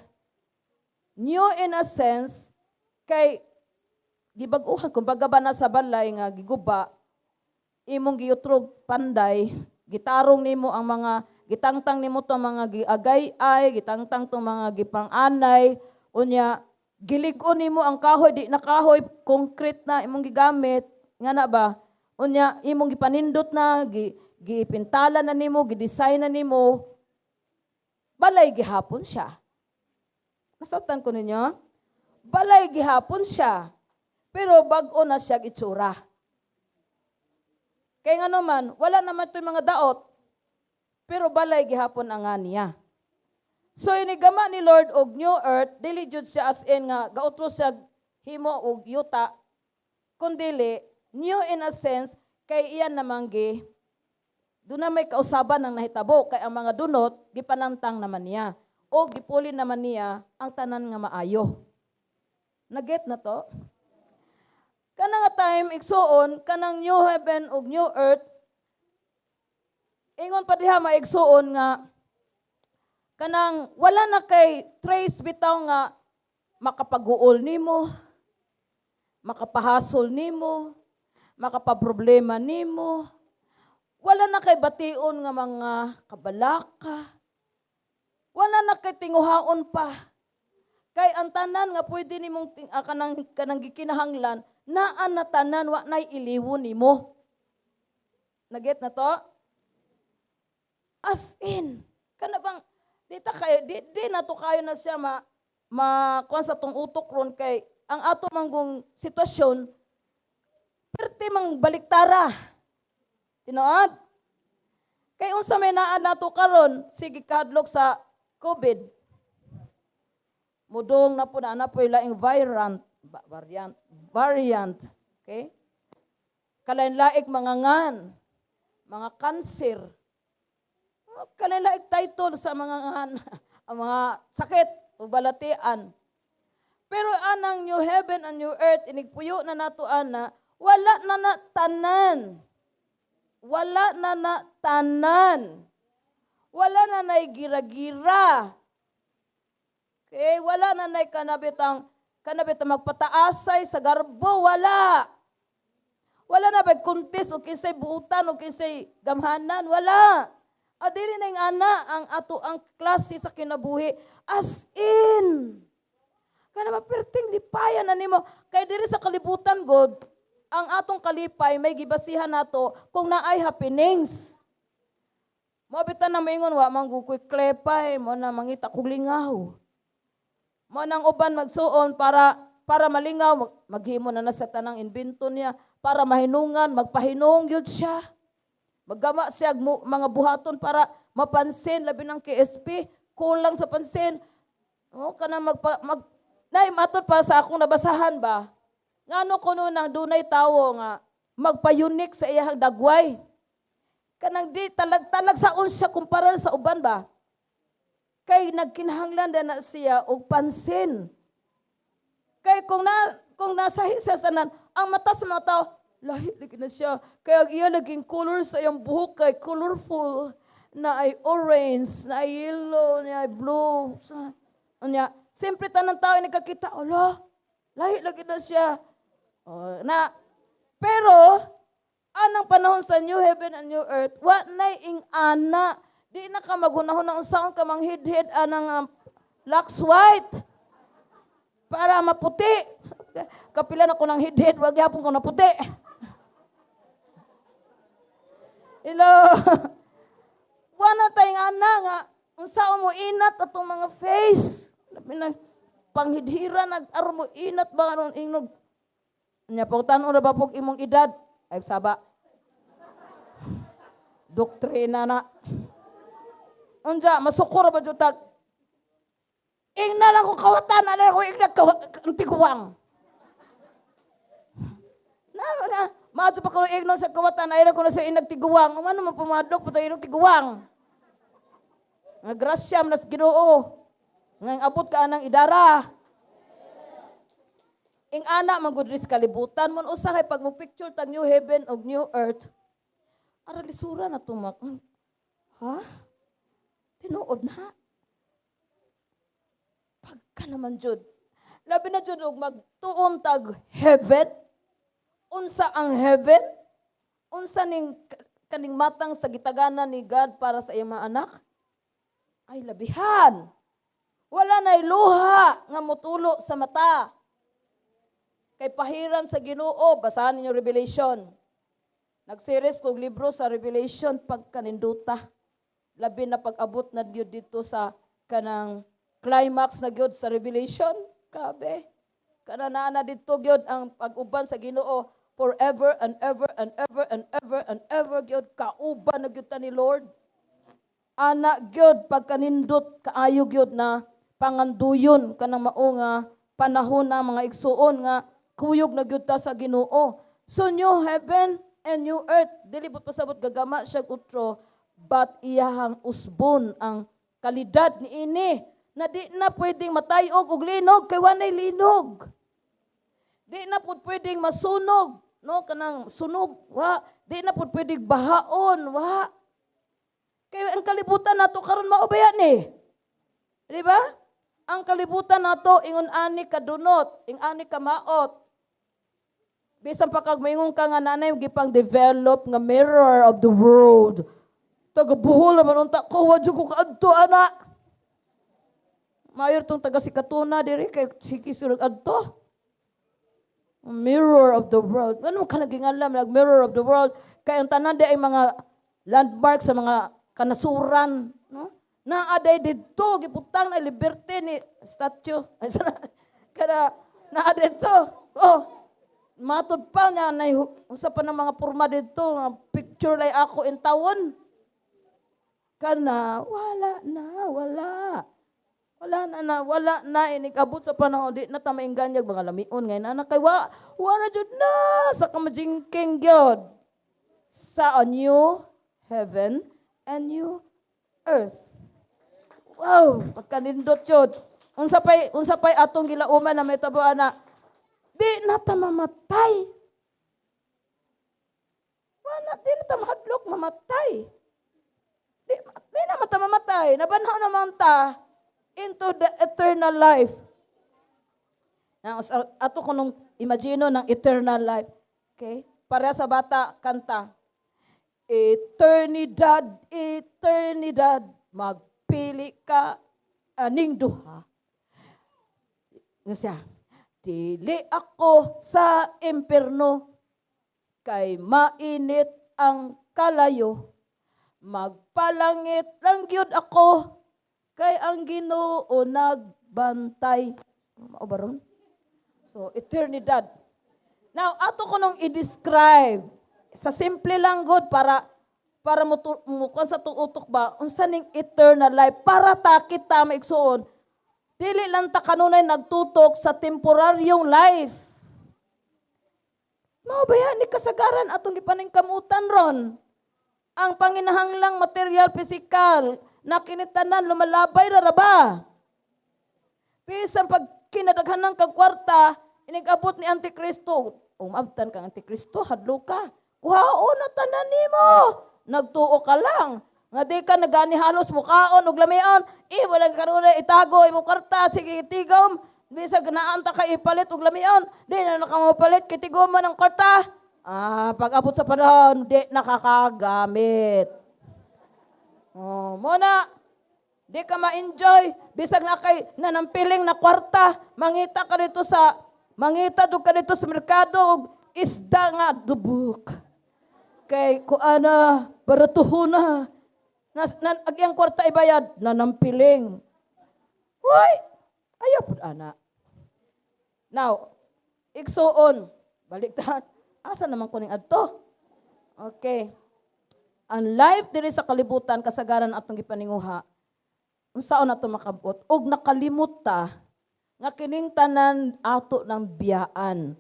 new in a sense kay gibag-uhan. Kumbaga ba na sa balay nga giguba, imong giutrog panday, gitarong nimo ang mga gitangtang nimo to mga giagay-ay, gitangtang to mga gipang-anay, unya gilig-on nimo ang kahoy, di na kahoy, concrete na imong gigamit, nga na ba? Unya imong gipanindot na, gipintala na nimo, gidesign na nimo, balay gihapon siya. Nasabtan ko ninyo? Balay gihapon siya. Pero bag-o na siya itsura. Kaya nga naman, wala naman ito'y mga daot, pero balay gihapon ang nga niya. So inigama ni Lord og new earth, dili jud siya as in nga gautro siya himo og yuta, kundili new in a sense kay iyan namang gi doon na may kausaban ang nahitabo kay ang mga dunot gipanantang naman niya o gipuli naman niya ang tanan nga maayo. Naget na to? Kana nga time, igsuon, kanang new heaven ug new earth, ingon pa diha, maigsuon, nga kanang wala na kay trace bitaw nga makapaguol nimo, makapahasol nimo, makapaproblema nimo. Wala na kay bation nga mga kabalaka. Wala na kay tinguhaon pa. Kay ang tanan nga pwede nimong kanang gikinahanglan, naa na tanan, wa nay iliwon nimo. Naget na to? As in, kana bang di ta kayo di na to kayo na siya ma ma kuan sa tong utok ron kay ang ato manggong sitwasyon perti mang baliktara. Tinuod? Kay unsa may naa nato karon, sige kahadlok sa COVID. Mudong na po na po laing variant, variant, variant. Okay? Kalain-laig mga ngan, mga cancer. Kalain-laig title sa mga ngan, ang mga sakit o balatian. Pero anang new heaven and new earth, inigpuyo na nato ana, wala na na tanan. Wala na na tanan. Wala na na'y gira-gira. Okay, wala na na'y kanabitang magpataasay sa garbo, wala. Wala na ba'y kuntis o kinsay buutan o kinsay gamhanan, wala. Adili na yung ana ang ato ang klase sa kinabuhi as in. Kana ba perting lipayan na nimo kay diri sa kalibutan god ang atong kalipay may gibasihan nato kung naay happenings. Mao bitaw na moingon, "Wa man ko'y klepay, mao na mangita kog lingaw." Mao nang uban magsuon para malingaw, maghimo na na sa tanang imbento niya para mahinungan, magpahinong gyud siya. Maggama siya og mga buhaton para mapansin, labi ng KSP, kulang sa pansin. Oh, kana magpa, mag nay matod pa sa akong nabasahan ba? Ngano kuno nang dunay tawo nga magpa-unique sa iyang dagway. Kanang di talag-talag saon siya kumpara sa uban ba? Kay nagkinahanglan na na siya og pansin. Kay kung nasa siya sa tanan, ang mata sa mga tao, lahi lagi na siya. Kaya ang iya naging color sa iyang buhok kay colorful na ay orange, na ay yellow, na ay blue. Sa, unya, siyempre tanang tao nakakita, "Ala, lahi lagi na siya." Oh, na, pero, anang panahon sa new heaven and new earth, wa nay ing ana. Di na ka maghunahon na unsaon ka manghidhid anang Lux White para maputi. Kapila na ko ng hidhid, wag gyapon ko naputi. Hello. Wa na tayong ana nga unsaon mo inat atong mga face. Labi na panghidhiran nag aron mo inat ba aron ingnog. Nya pangtan-on ra ba pog imong edad? Ay saba. Doktrina na. Unja, masuko ra ba jud tag? Ingna lang ko kawatan, ana ko ingna tiguang. Na, na, maadto pa ko ignon sa kawatan, ay ko na sa inag tiguang. Ano man pumadlok pa tayo tiguang. Nga grasya man nas Ginoo. Nga abot ka anang idara. Ing ana man gud sa kalibutan mon usahay pag mo picture tag new heaven og new earth. Ara lisura na tumak. Ha? Tinuod na. Pagka naman jud. Labi na jud og magtuon tag heaven. Unsa ang heaven? Unsa ning kaning matang sa gitaganan ni God para sa iyang mga anak? Ay labihan. Wala na'y luha nga motulo sa mata. Kay pahiran sa Ginoo, basahan ninyo Revelation. Nag-series kog libro sa Revelation pagkaninduta. Labi na pag-abot na gyud dito sa kanang climax na gyud sa Revelation. Grabe. Kana naa na dito gyud ang pag-uban sa Ginoo forever and ever and ever and ever and ever gyud, kauban na gyud ta ni Lord. Ana gyud pagkanindot kaayo gyud na panganduyon kanang mao nga panahon na, mga igsuon, nga kuyog na gyud ta sa Ginoo. So new heaven and new earth, dili but pasabot gagama siya utro, but iyahang usbon ang kalidad niini na di na pwedeng matayog og linog kay walay linog. Di na pud pwedeng masunog, no, kanang sunog, wa. Di na pud pwedeng bahaon, wa. Kay ang kalibutan nato karon mao ba yan eh? Di ba? Ang kalibutan nato ingon ani kadunot, ing ani kamaot. Bisan pa kag moingon ka nga nanay gipang develop nga mirror of the world. Taga Bohol naman unta ko, wa jud ko kaadto ana. Mayor tong taga Sikatuna diri kay sige surag adto. Mirror of the world. Ano ka naging alam nag mirror of the world? Kay ang tanan di ay mga landmark sa mga kanasuran, no? Naa day didto gibutang na Liberty ni statue. Ay, kada naa didto. Oh, matod pa nga nay unsa pa ng mga porma didto nga picture lay ako in tawon. Kana wala na, wala. Wala na na, wala na inig abot sa panahon di na ta mainganyag mga lamion ngayon ana kay wa wala jud na sa kamajingking gyud sa a new heaven and new earth. Wow, pagkanindot yun. Unsa pay atong gilauman na may tabo ana? Di na ta mamatay. Wala, di na ta mahadlok mamatay. Di na man ta mamatay. Nabanhaw naman ta into the eternal life. Now, ato ko nung imagino ng eternal life. Okay? Para sa bata, kanta. Eternidad, eternidad, magpili ka aning duha. Nga siya, "Dili ako sa imperno, kay mainit ang kalayo. Magpalangit lang gyud ako kay ang Ginoo nagbantay. Mao ba ron? So, eternidad. Now, ato ko nung i-describe sa simple lang gud para mo mukuan sa atong utok ba unsa ning eternal life, para ta kita, mga igsuon, dili lang ta kanunay nagtutok sa temporaryong life. Mao ba yan ni kasagaran atong gipaningkamutan ron? Ang panginahanglang material, physical, na kinitanan lumalabay ra ba? Bisan pag kinadaghanan kag kwarta, inigabot ni Antikristo. O maabtan kang Antikristo, hadlo ka. Kuhaon na tanan nimo. Nagtuo ka lang nga di ka nagani halos mukaon og lamion. Eh, wala ka kanunay itago imo kwarta, sige tigom. Bisag naan ta kay ipalit og lamion, di na nakamopalit kay tigom man ang kwarta. Ah, pag abot sa panahon, di nakakagamit. Oh, mo na, di ka ma-enjoy. Bisag na kay nanampiling na kwarta, mangita do ka dito sa merkado og isda nga dubuk. Kay kuana, baratuhuna. Nas, nan, agyang kwarta ibayad, nanampiling. Hoy, ayaw pud ana. Now, igsuon, baliktad. Asa naman ko ning adto? Okay. Ang life diri sa kalibutan, kasagaran atong gipaninguha. Unsaon nato makabot og nakalimot ta nga kining tanan ato ng biyaan?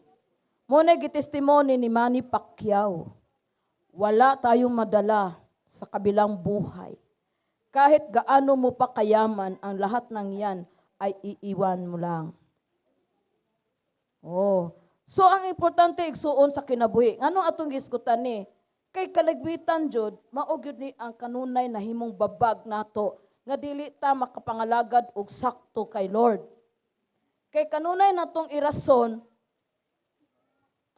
Mo na gitestimony ni Manny Pacquiao. Wala tayong madala sa kabilang buhay. Kahit gaano mo pa kayaman, ang lahat ng yan ay iiwan mo lang. Oh. So ang importante, igsuon, sa kinabuhi. Ngano atong gisgutan ni? Kay kaligwitan jud, mao gyud ni ang kanunay na himong babag nato nga dili ta makapangalagad og sakto kay Lord. Kay kanunay natong irason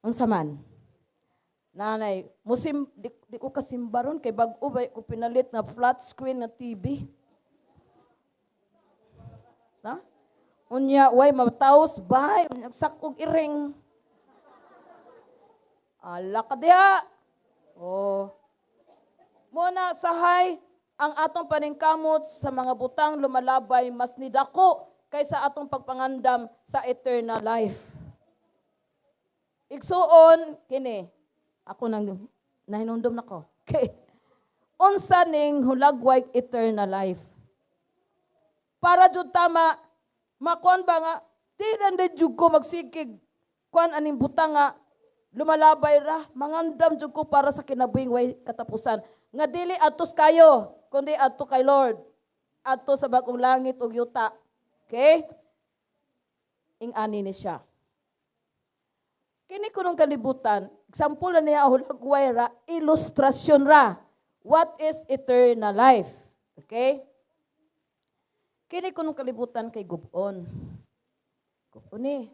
unsa man. Nanay, musim di ko kasimbaron kay bag-o ba ko pinalit nga flat screen nga TV. Na? Unya, way mataos bay, unya sakog iring. Ala ka diha. Oh. Muna sahay ang atong paningkamot sa mga butang lumalabay mas nidako kaysa atong pagpangandam sa eternal life. Igsuon kini ako nang nahinumdum nako. Okay. Unsa ning hulagway eternal life? Para jud tama makuan ba nga di na jud ko magsigig kuan aning butang nga lumalabay ra, mangandam jud ko para sa kinabuhing way katapusan nga dili atos kayo kundi adto kay Lord, adto sa bagong langit ug yuta. Okay, ing-ani ni siya. Kini kunong kalibutan, example na niya, hulagway ra, ilustrasyon ra. What is eternal life? Okay? Kini kunong kalibutan kay gubon. Gubon ni.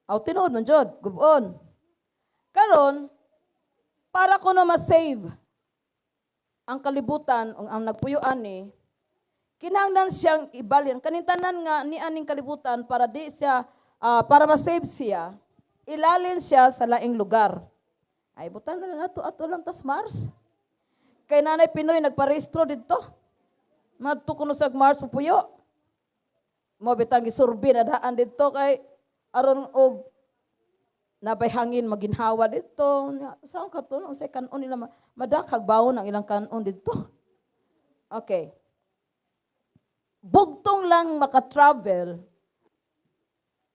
Aw, tinuod man jud, gubon. Karon, para kuno ma-save ang kalibutan ang nagpuyo ani, kinahanglan siyang ibalin kaning tanan nga ni aning kalibutan para di siya para ma-save siya, ilalin siya sa laing lugar. Ay, butan na lang nato, ato lang tas Mars. Kay nanay Pinoy nagparehistro didto. Madto kuno sa Mars pupuyo. Mo bitang gisurvey na daan didto kay aron og nabay hangin maginhawa didto. Saan ka to? Unsay kanon nila, madakag bawon ang ilang kanon didto. Okay. Bugtong lang makatravel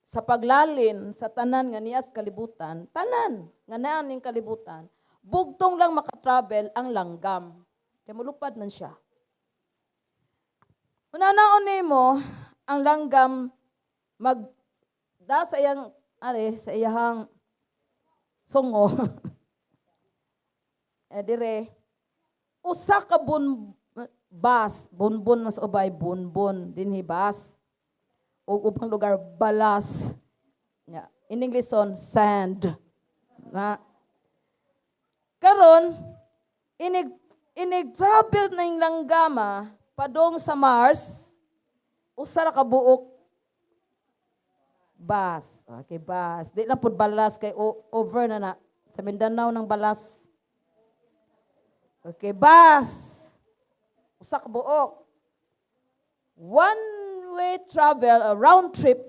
sa paglalin sa tanan nga nias kalibutan, tanan nga naa ning kalibutan, bugtong lang makatravel ang langgam. Kaya mulupad man siya. Unanaon nimo ang langgam mag da sa iyang are sa iyahang sungo. Eh dire usa ka bun bas, bunbon mas ubay, bunbon dinhi bas o ubang lugar balas. Ya, in English on sand. Na. Karon inig inig travel ning langgama padong sa Mars, usa ra ka buok bas. Okay, bas. Di lang pud balas kay over na na. Sa Mindanao ng balas. Okay, bas. Usa ka buok. One way travel, a round trip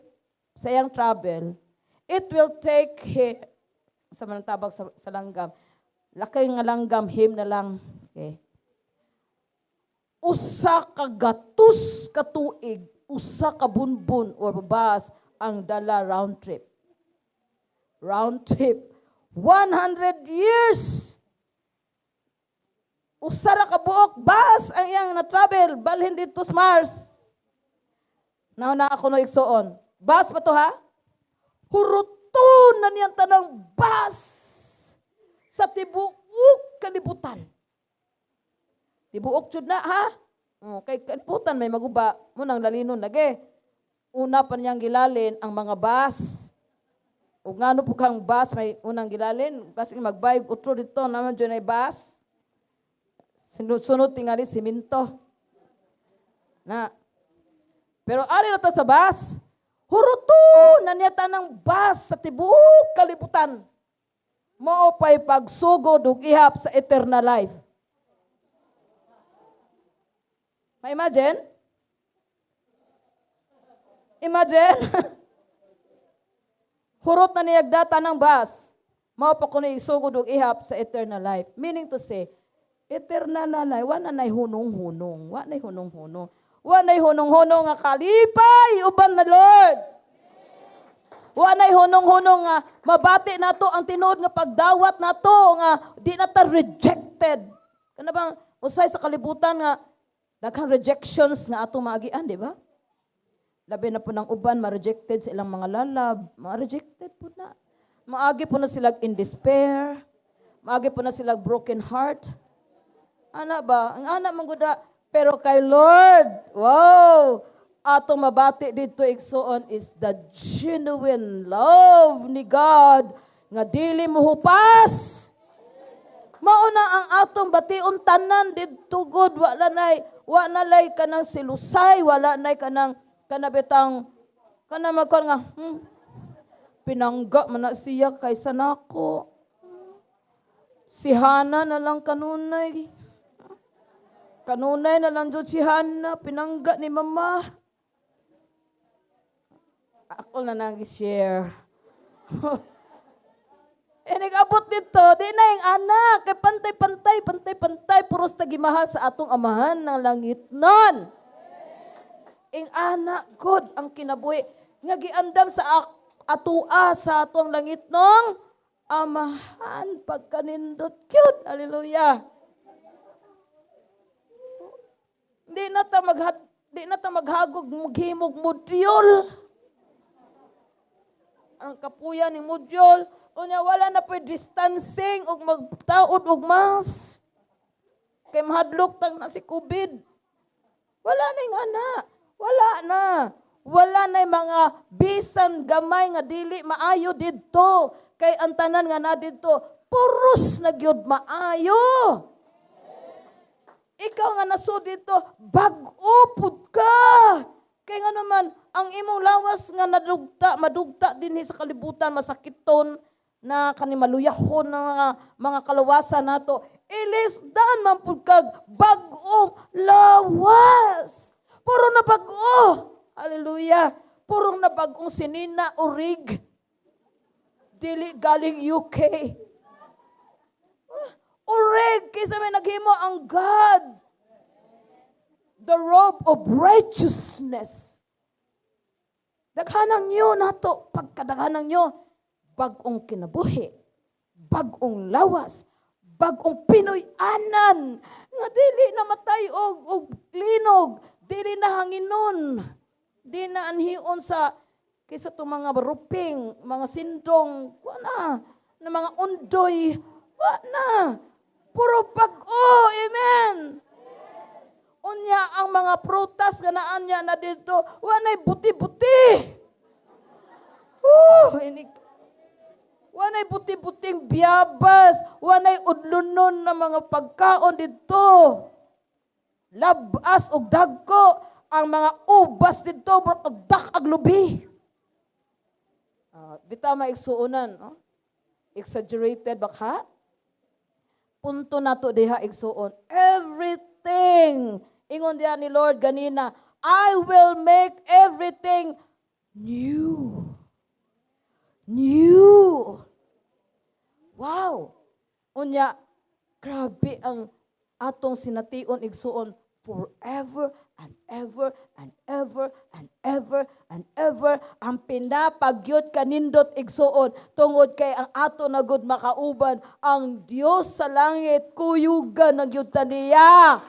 sa iyang travel, it will take him, sa man ang tabag sa langgam, lakay nga langgam, him na lang. Okay. 100 ka tuig, usa ka bunbun or bus ang dala round trip. Round trip. 100 years. Usa ra ka buok bus ang iyang na travel balhin didto sa Mars. Now na ako no, igsuon. Bus pa to, ha? Huruton na niyang tanang bus sa tibuok kalibutan. Tibuok jud na, ha? Oh, kay kalibutan may maguba mo nang lalinon lagi. Una pa niyang gilalin ang mga bus. Ug ngano po kang bus may unang gilalin? Kasi magbayb utro dito naman dyan ay bus. Sunod-sunod tingali simento. Na. Pero ari na ta sa bus. Huruto na niya tanang bus sa tibuok kalibutan. Mao pa'y pagsugod ug ihap sa eternal life. Ma-imagine? Imagine? Hurot na niyag data ng bus. Mao pa kuno isugod og ihap sa eternal life. Meaning to say, eternal na life, wa na nay hunong-hunong. Wa nay hunong-hunong. Wa nay hunong-hunong nga kalipay uban na Lord. Wa nay hunong-hunong nga mabati nato ang tinuod nga pagdawat nato nga di na ta rejected. Kana bang usay sa kalibutan nga daghang rejections nga ato maagian, di ba? Labi na po ng uban, ma-rejected sa ilang mga lalab. Ma-rejected po na. Maagi po na sila in despair. Maagi po na sila broken heart. Ana ba? Ang ana man guda. Pero kay Lord, wow! Atong mabati dito, igsuon, is the genuine love ni God nga dili mo hupas. Mauna ang atong bation tanan didto gud, wala na lay kanang silusay, wala nay kanang kanabitang kana magkuan nga pinangga man na siya kaysa nako. Si Hana na lang kanunay. Kanunay na lang jud si Hana, pinangga ni mama. Ako na nang share. Eh, nag-abot dito, di na yung anak, kay pantay-pantay, pantay-pantay, puros tagimahal sa atong amahan ng langit nun. Ing anak, God, ang kinabuhi, nga giandam sa atua sa atong langit nung amahan, pagkanindot, cute, hallelujah. Di na ta maghagog, maghimog mudyol. Ang kapuya ni mudyol, unya wala na po distancing ug magtaod og mask. Kay mahadlok tag na si COVID. Wala na yung anak. Wala na. Wala na yung mga bisan gamay nga dili maayo didto. Kay ang tanan nga na didto, puros na gyud maayo. Ikaw nga nasud dito, bag-o pud ka. Kay nga naman, ang imong lawas nga nadugta, madugta dinhi sa kalibutan, masakiton, na kani maluyahon na mga kalawasan nato. Ilisdan man pud kag bag-ong lawas. Puro na bag-o. Hallelujah. Puro na bag-ong sinina urig. Dili galing UK. Urig kaysa may naghimo ang God. The robe of righteousness. Daghanan nyo nato, pagkadaghanan nyo, bag-ong kinabuhi, bag-ong lawas, bag-ong Pinoy-anan, nga dili na matay og linog, dili na hanginon, di na anhion sa kaysa itong mga ruping, mga sindong, wa na, na mga undoy, wa na. Puro bag-o, amen. Unya ang mga prutas nga naan niya na dito, wa na'y buti-buti. Oh, inig. Wa na'y buti-buting biyabas, wa na'y udlunon na mga pagkaon dito. Labas og dagko ang mga ubas dito, dak ag lubi. Bitaw maigsuonan, oh? Exaggerated baka? Punto nato diha, igsuon. Everything Ingon diya ni Lord ganina, "I will make everything new." New. Wow. Unya, grabe ang atong sination, igsuon, forever and ever and ever and ever and ever. Ang pinapagyot kanindot, igsuon, tungod kay ang ato na gud makauban ang Dios sa langit, kuyugan na gyud ta niya,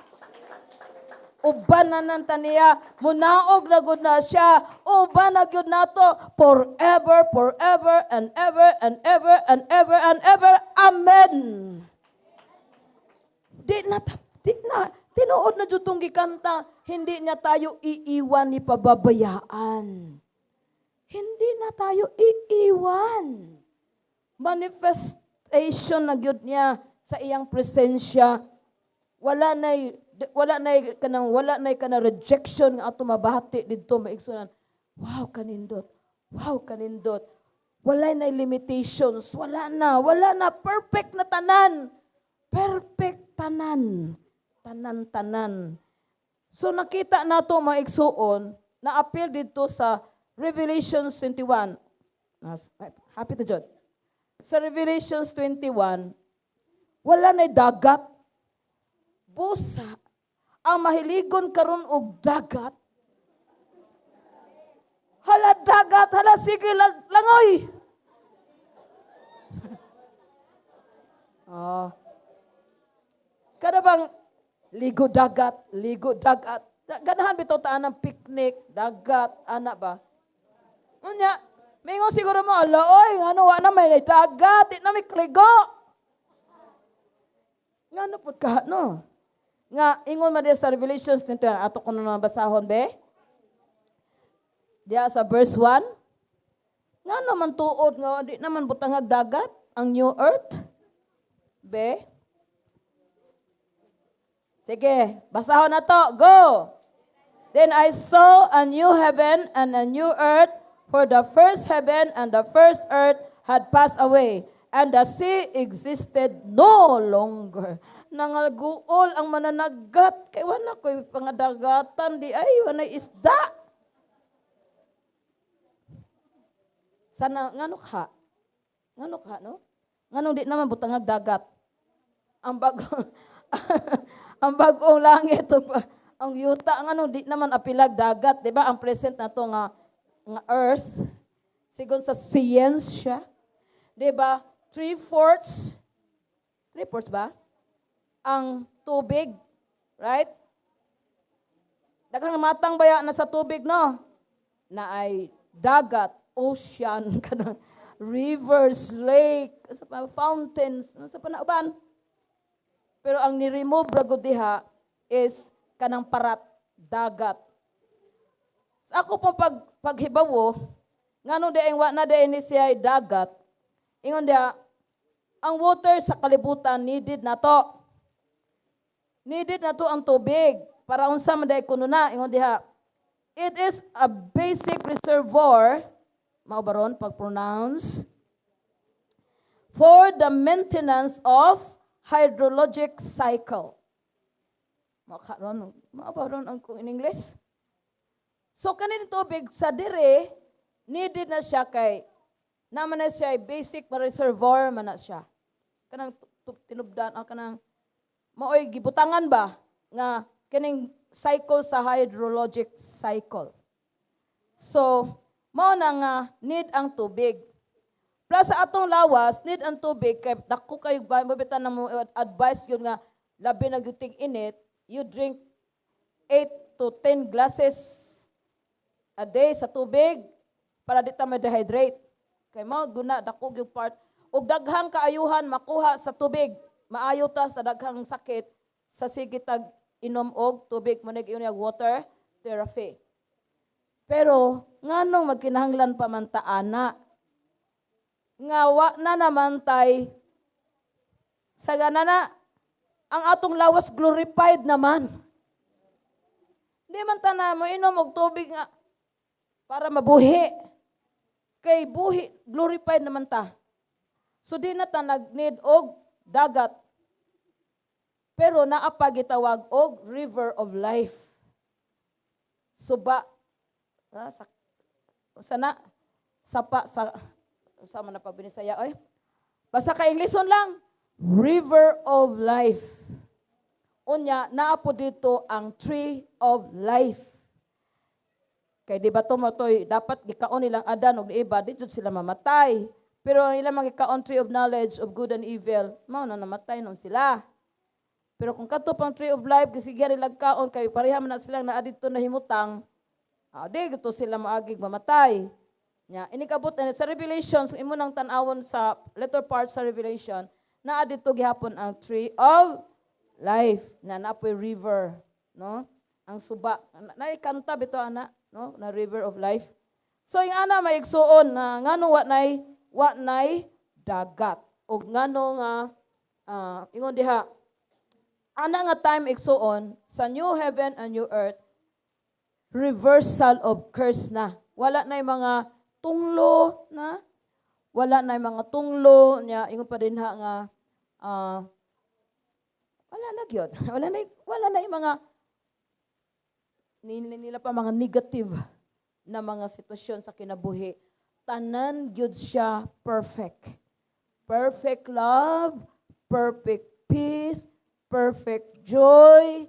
uban na nang taniya, munaog na gud na siya, uban na gyud nato forever, forever and ever and ever and ever and ever. Amen. Di na, tinuod na jud tong gikanta, hindi niya tayo iiwan ni pababayaan. Hindi na tayo iiwan. Manifestation na gyud niya sa iyang presensya. Wala nay kanang rejection nga ato mabati didto, maigsunan. Wow kanindot. Wow kanindot. Wala nay limitations, wala na, wala na, perfect na tanan. Perfect tanan. Tanan tanan. So nakita nato, mga igsuon, na appeal dito sa Revelations 21. Happy to John. Sa Revelations 21, wala na dagat. Busa, ang mahiligon karon og dagat. Hala dagat, hala sige langoy. Ah. Kada bang ligo dagat, ligo dagat. Ganahan bitaw taan ng picnic, dagat, ana ba? Unya, mingon siguro mo, "Ala oy, ngano wa na may dagat, di na may kligo." Ngano pud ka, no? Nga, ingon man diya sa Revelations 21, ato ko na basahon, be? Diya sa verse 1, ngano man tuod nga di naman butangag dagat ang new earth? Be? Sige, basahon na to. Go! "Then I saw a new heaven and a new earth, for the first heaven and the first earth had passed away, and the sea existed no longer." Nangalguol ang mananagat, kay wala ko'y pangadagatan, di ay, wala isda. Sana, ngano ka? Ngano ka, no? Nganong di naman butangag dagat? Ang bagong langit ug ang yuta, ngano di naman apilag dagat, di ba? Ang present na to nga earth sigon sa siyensya, di ba? Three-fourths, three-fourths ba? Ang tubig, right? Daghang matang baya na sa tubig, no? Na ay dagat, ocean, kanang rivers, lake, sa pa, fountains, sa panauban. Pero ang ni-remove ra gud diha is kanang parat, dagat. Sa ako pong paghibawo, ngano di wa na di ni siya dagat, ingon diha, ang water sa kalibutan needed na to. Needed na to ang tubig. Para unsa man diay kuno na, ingon diha. It is a basic reservoir, mao baron pag-pronounce, for the maintenance of hydrologic cycle. Makaron, mao baron ang kung in English. So kanin tubig sa dire needed na siya kay naman na siya basic ma reservoir man na siya. Kanang tinubdan ang kanang maoy gibutangan ba nga kining cycle sa hydrologic cycle. So, mao na nga need ang tubig. Plus sa atong lawas, need ang tubig kay dako kayo ba mabitan na mo advice yun nga labi na gyud init, you drink 8 to 10 glasses a day sa tubig para di ta ma-dehydrate. Kay mao guna dako gyud part ug daghang kaayuhan makuha sa tubig. Maayo ta sa daghang sakit sa sige tag inom og tubig mo nag water therapy. Pero nganong magkinahanglan pa man ta ana? Nga wa na naman tay sa gana na ang atong lawas glorified naman. Di man ta na mo inom og tubig nga para mabuhi. Kay buhi, glorified naman ta. So di na ta nag-need og dagat. Pero naa pa gitawag og river of life. Suba sa sana sapa sa sa man na pag Binisaya oy. Basta ka Englishon lang, river of life. Unya naa po dito ang tree of life. Kay di ba to mo toy dapat gikaon nilang Adan ug Eva, di jud sila mamatay. Pero ang ilang mga gikaon tree of knowledge of good and evil, mao na namatay nun sila. Pero kung kato pang tree of life, gisigyan nila kaon kay pareha man na silang naa dito na himutang, di gito sila maagig mamatay. Nya, inikabot na sa Revelation, so imo nang tan-awon sa latter part sa Revelation, naa dito gihapon ang tree of life na napoy river, no? Ang suba. Na kanta bito ana, no? Na river of life. So yung ana may igsuon na ngano wa nay dagat og ngano nga ingon diha ana nga time, igsuon, sa new heaven and new earth, reversal of curse na. Wala na yung mga tunglo na, wala na yung mga tunglo niya. Ingon pa din ha nga wala na gyud, wala na yung mga nila pa mga negative na mga sitwasyon sa kinabuhi. Tanan gyud siya perfect. Perfect love, perfect peace, perfect joy.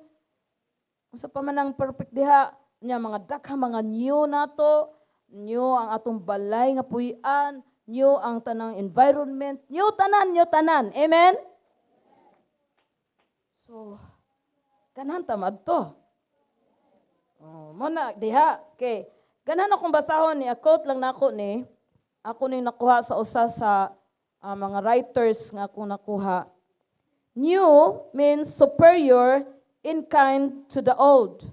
Unsa pa man ang perfect diha nya, mga daghang mga new nato, new ang atong balay nga puy-an, new ang tanang environment, new tanan, new tanan. Amen? So, ganahan ta madto. Oh, mo na diha. Okay. Ganahan akong basahon ni, a quote lang nako ni. Ako ning nakuha sa usa sa mga writers nga akong nakuha. New means superior in kind to the old.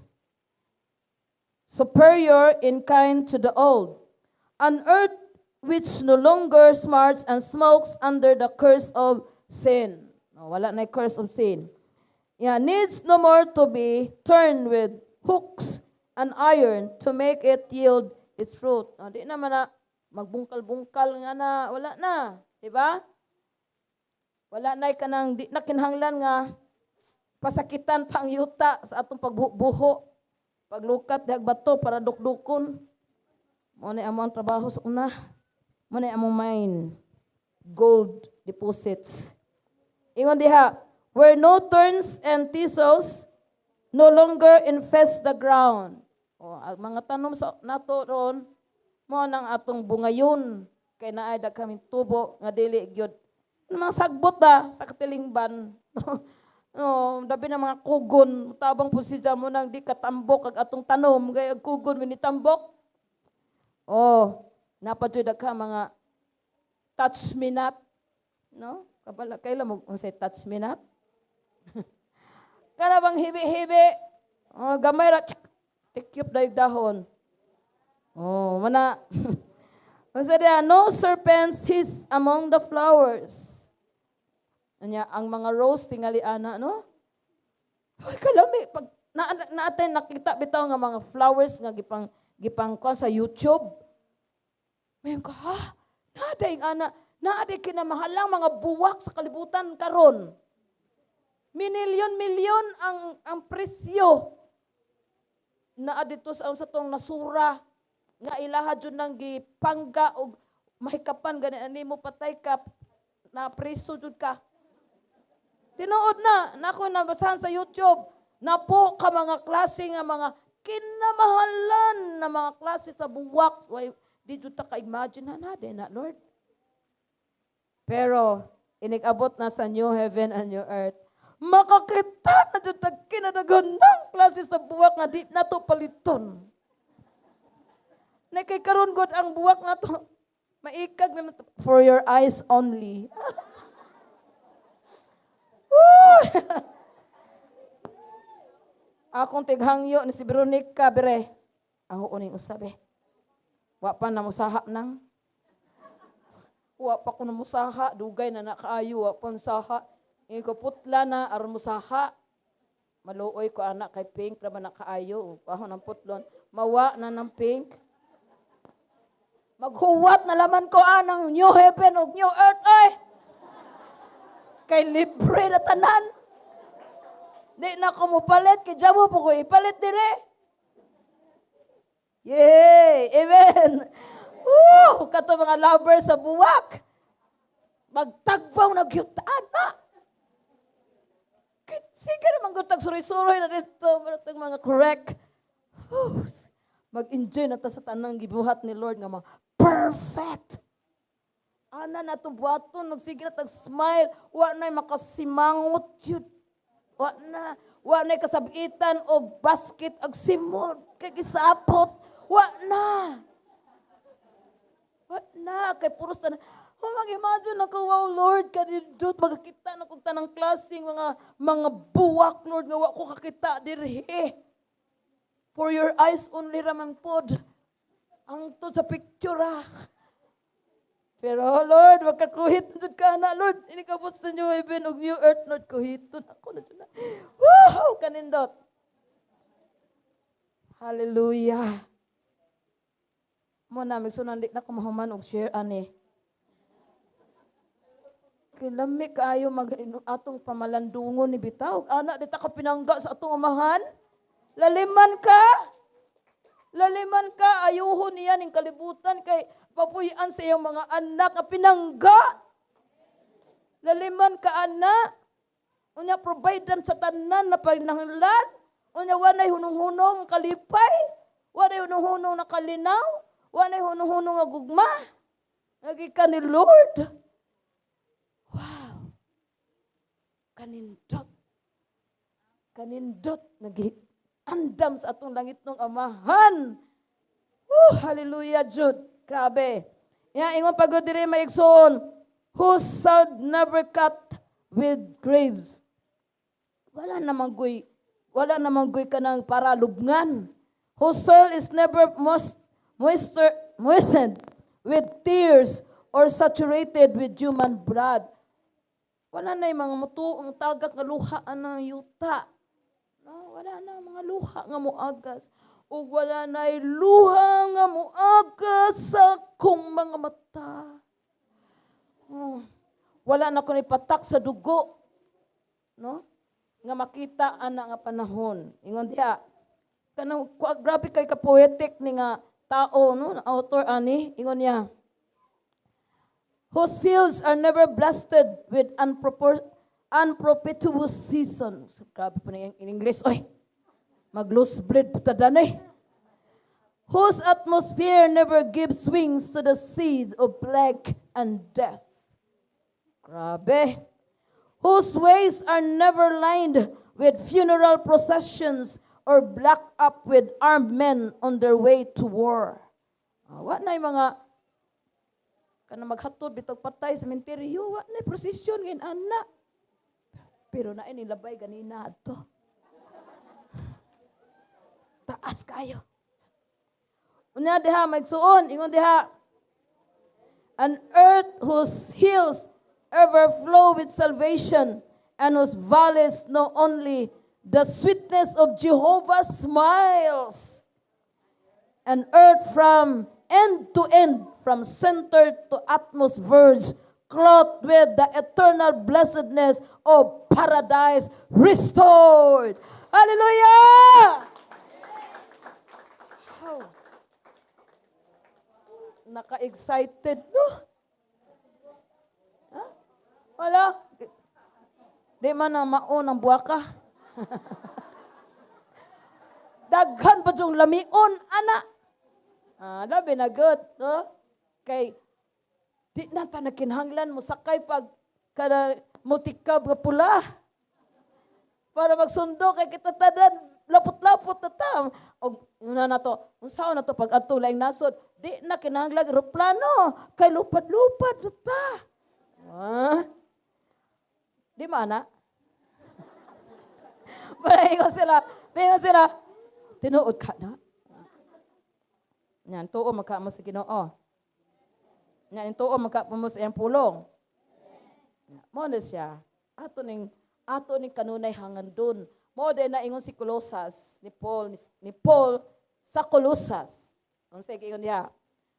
Superior in kind to the old. An earth which no longer smarts and smokes under the curse of sin. No, wala na curse of sin. Yeah, needs no more to be turned with hooks and iron to make it yield its fruit. No, di naman na magbungkal-bungkal nga na, wala na. Di ba? Wala na kanang di na kinahanglan nga pasakitan pa ang yuta sa atong pagbuho. Paglukat dihag bato para dukdukon. Mo na among trabaho sa una. Mo na among mine. Gold deposits. Ingon diha, where no thorns and thistles no longer infest the ground. O, ang mga tanom sa nato ron, mo nang atong bungayon kay naay kaming tubo nga dili gyud mga sagbot ba sa katilingban. No, dabi na mga kugon, tabang po siya mo nang di katambok ag atong tanom kay ag kugon minitambok. Oh, napadyoy ka mga touch me not, no? Kabala kaila mo unsay touch me not? Kana bang hibi-hibi? Oh, gamay ra tikyop dayog dahon. Oh, mana. Unsa diha, no serpents hiss among the flowers. Anya, ang mga rose tingali ana, no? Ay, kalami pag na natin nakita bitaw nga mga flowers nga gipang kuan sa YouTube. Mayon ka, ha? Naaday ana, naaday kinamahalang mga buwak sa kalibutan karon. Minilyon-milyon ang presyo naa dito sa tong nasura nga ilaha jud nang gipangga og mahikapan gani ani mo, patay ka na, preso jud ka. Tinuod na, nako nabasahan sa YouTube na po ka mga klase nga mga kinamahalan na mga klase sa buwak. Why, di jud ta ka-imagine na na, na Lord. Pero inig-abot na sa new heaven and new earth, makakita na jud tag kinadaghanang klase sa buwak nga di nato paliton. Na kay karon god ang buwak nato maikag na nato, for your eyes only. Woo! Akong tighangyo ni si Veronica bere. Ako uning usabe. Wa pa na musaha nang. Wa pa ko na musaha, dugay na nakaayo, wa pa saha. Ingon ko putla na aron musaha. Maluoy ko anak kay pink naman nakaayo. Ako ng putlon. Mawa na ng pink. Maghuwat na laman ko anang new heaven ug new earth ay. Kay libre na tanan. Di na ko mopalit kay jamo po ko ipalit dire. Yay! Amen! Woo! Kato mga lovers sa buwak. Magtagbaw na gyud ana. Sige naman gud tag suroy-suroy na dito, pero tag mga correct. Whew. Mag-enjoy na ta sa tanang gibuhat ni Lord nga mga perfect. Ana na to buhaton, magsige na tag smile, wa na makasimangot yun. Wa na kasabitan og basket ag simod kay gisapot. Wa na. Wa na kay puros tanan. Oh, mag-imagine ako, wow, Lord, kanindot, magkakita na kong tanang klaseng mga buwak, Lord, nga wa ko kakita dirhi. For your eyes only raman pod. Ang to sa picture ah. Pero Lord, makakuhit na jud ka na, Lord. Inikabot sa new heaven ug new earth, Lord, kuhiton ako na jud na. Wow, kanindot. Hallelujah. Mo na, migsunan, di na ko mahuman og share ani. Kay lami kaayo mag atong pamalandungon ni bitaw. Ana di ta ka pinangga sa atong amahan. Laliman ka. Laliman ka, ayuhon niya ning kalibutan kay papuy-an sa iyong mga anak nga pinangga. Laliman ka, ana. Unya providean sa tanan na panahanglan. Unya walay hunong-hunong kalipay. Walay hunong-hunong na kalinaw. Walay hunong-hunong nga gugma. Nagikan ni Lord. Wow. Kanindot. Kanindot. Nagi andam sa atong langitnong Amahan. Woo, hallelujah, Jude. Grabe. Ya, ingon pagod diri, mga igsoon, whose sound never cut with graves. Wala namang guy kanang para lubngan. Whose soil is never most moisture, moistened with tears or saturated with human blood. Wala na yung mga mutu, ang tagak nga luha ang yuta. No, wala na mga luha nga muagas. Ug wala na luha nga muagas sa akong mga mata. Oh, wala na ko patak sa dugo. No? Nga makita ana nga panahon. Ingon diha. Kanang grabe kay ka poetic ni nga tao, no, author ani, ingon niya. Whose fields are never blasted with unpropitious season. Grabe pa in English, oy. Mag-lose blood puta eh. Whose atmosphere never gives wings to the seed of plague and death. Grabe. Whose ways are never lined with funeral processions or blocked up with armed men on their way to war. Ah, wa na yung mga kana maghatod bitog patay sa sementeryo, wa na procession ngayon ana. Pero na nilabay ganina ato. Taas kayo. Unya diha, magsuon, ingon diha. An earth whose hills ever flow with salvation and whose valleys know only the sweetness of Jehovah's smiles. An earth from end to end, from center to utmost verge, clothed with the eternal blessedness of paradise restored. Hallelujah! Wow. Naka-excited, no? Ha? Wala. Di man na maon ang buwaka. Daghan pa yung lamion, ana. Ah, labi na good, no? Kay di na ta nakinahanglan mo sakay pag kada multicab nga pula. Para magsundo kay kita tanan lapot-lapot na ta. Og una na to, unsaon na to pag adto laing nasod, di na kinahanglan eroplano kay lupad-lupad na ta. Ah. Di man na? Paingon sila, tinuod ka na. Yan, tuo magka mo sa Ginoo. Yan, tuo magka mo sa iyang pulong. Mo na siya. Ato ning kanunay hangandon. Mo din na ingon si Colosas ni Paul sa Colosas. Unsa ingon diha?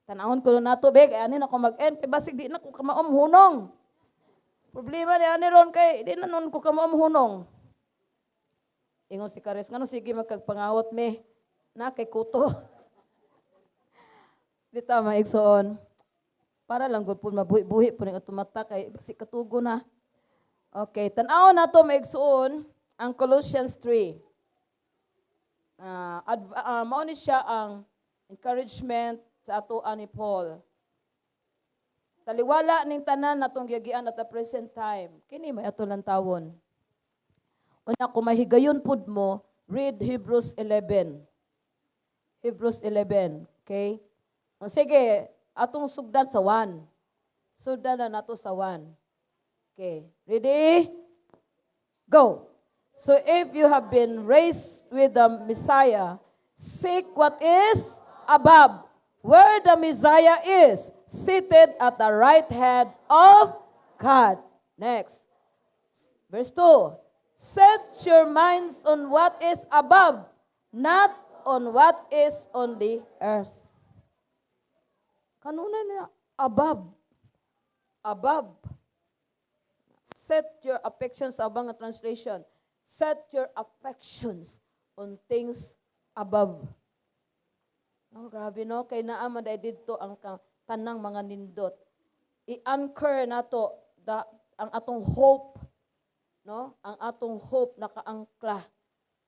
Tanawon ko nato be kay ani na ko mag-end kay basig di na ko kamaom hunong. Problema ni ani ron kay di na nun ko kamaom hunong. Ingon si Kares, "Ngano sige magkagpangawat me? Na kay kuto." Bitaw, mga igsoon. Para lang gud po mabuhi-buhi po ning mata kay basi katugo na. Okay, tan-aw nato, mga igsoon, ang Colossians 3. Mao ni siya ang encouragement sa ato ni Paul. Taliwala ning tanan natong giagian at the present time. Kini may ato lang tawon. Una, kung mahigayon pud mo, read Hebrews 11. Hebrews 11, okay? O, sige, atong sugdan sa 1. Sugdan na nato sa 1. Okay, ready? Go! So if you have been raised with the Messiah, seek what is above, where the Messiah is, seated at the right hand of God. Next. Verse 2. Set your minds on what is above, not on what is on the earth. Kanunay na above. Above. Set your affections, sa ubang nga translation. Set your affections on things above. Oh, grabe no, kay naa man diay didto ang tanang mga nindot. I-anchor nato ang atong hope, no? Ang atong hope nakaangkla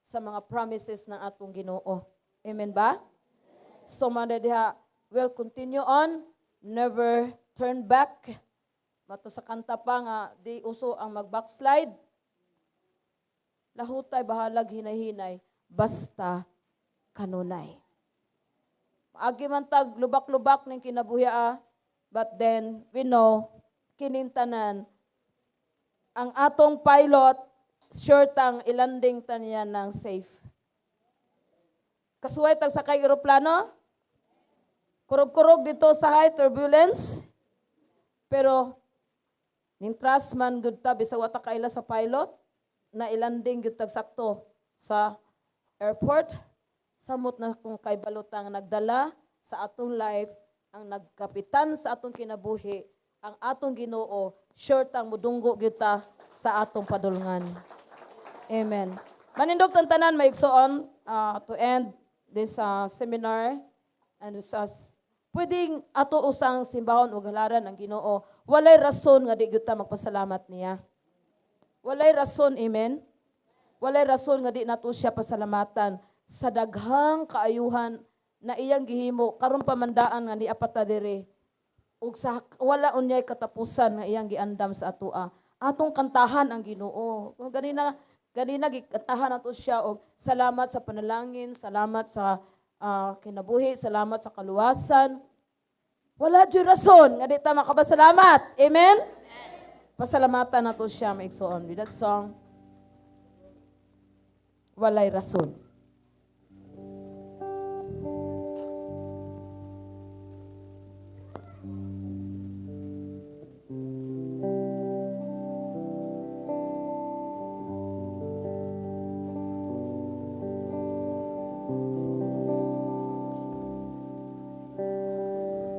sa mga promises ng atong Ginoo. Amen ba? So man diha, will continue on, never turn back. Mato sa kanta pa nga di uso ang mag-backslide. Lahutay, bahalag hinay-hinay, basta kanunay. Maagi man tag lubak-lubak ning kinabuhi ah, but then we know kinintanan ang atong pilot, sure tang ilanding ta niya ng safe. Kasuway tag sakay eroplano? Kurog-kurog dito sa high turbulence. Pero ning trust man gud ta bisag wa ta kaila sa pilot na ilanding gyud tag sakto sa airport. Samot na kung kay balutang nagdala sa atong life, ang nagkapitan sa atong kinabuhi, ang atong Ginoo, sure tang mudunggo gyud ta sa atong padulngan. Amen. Manindog tang tanan, maigsoon, to end this seminar and usas pwedeng ato usang simbahon ug halaran ang Ginoo. Walay rason nga di gyud ta magpasalamat niya. Walay rason, amen. Walay rason nga di nato siya pasalamatan sa daghang kaayuhan na iyang gihimo karon pa man daan nga nia pa ta diri ug sa wala unyay katapusan nga iyang giandam sa atoa. Atong kantahan ang Ginoo. Kung ganina ganina gikantahan nato siya og salamat sa panalangin, salamat sa kinabuhi, salamat sa kaluwasan. Wala jud rason nga di ta makapasalamat. Amen? Pasalamatan nato siya, maigsoon, with that song, "Walay Rason."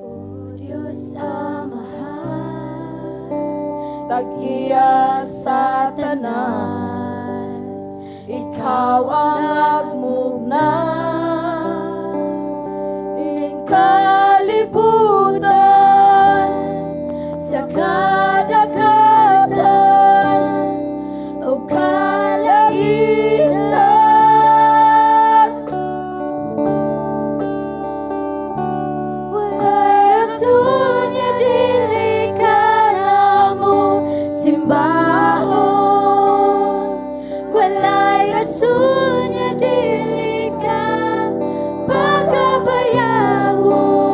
O Diyos Amahan, Tag-iya sa tanan, ikaw ang nagmugna ning kalibutan sa kadagatan o kalangitan. Walay rason nga dili ka namo simbahon. Walay rason nga dili ka pakabayawon.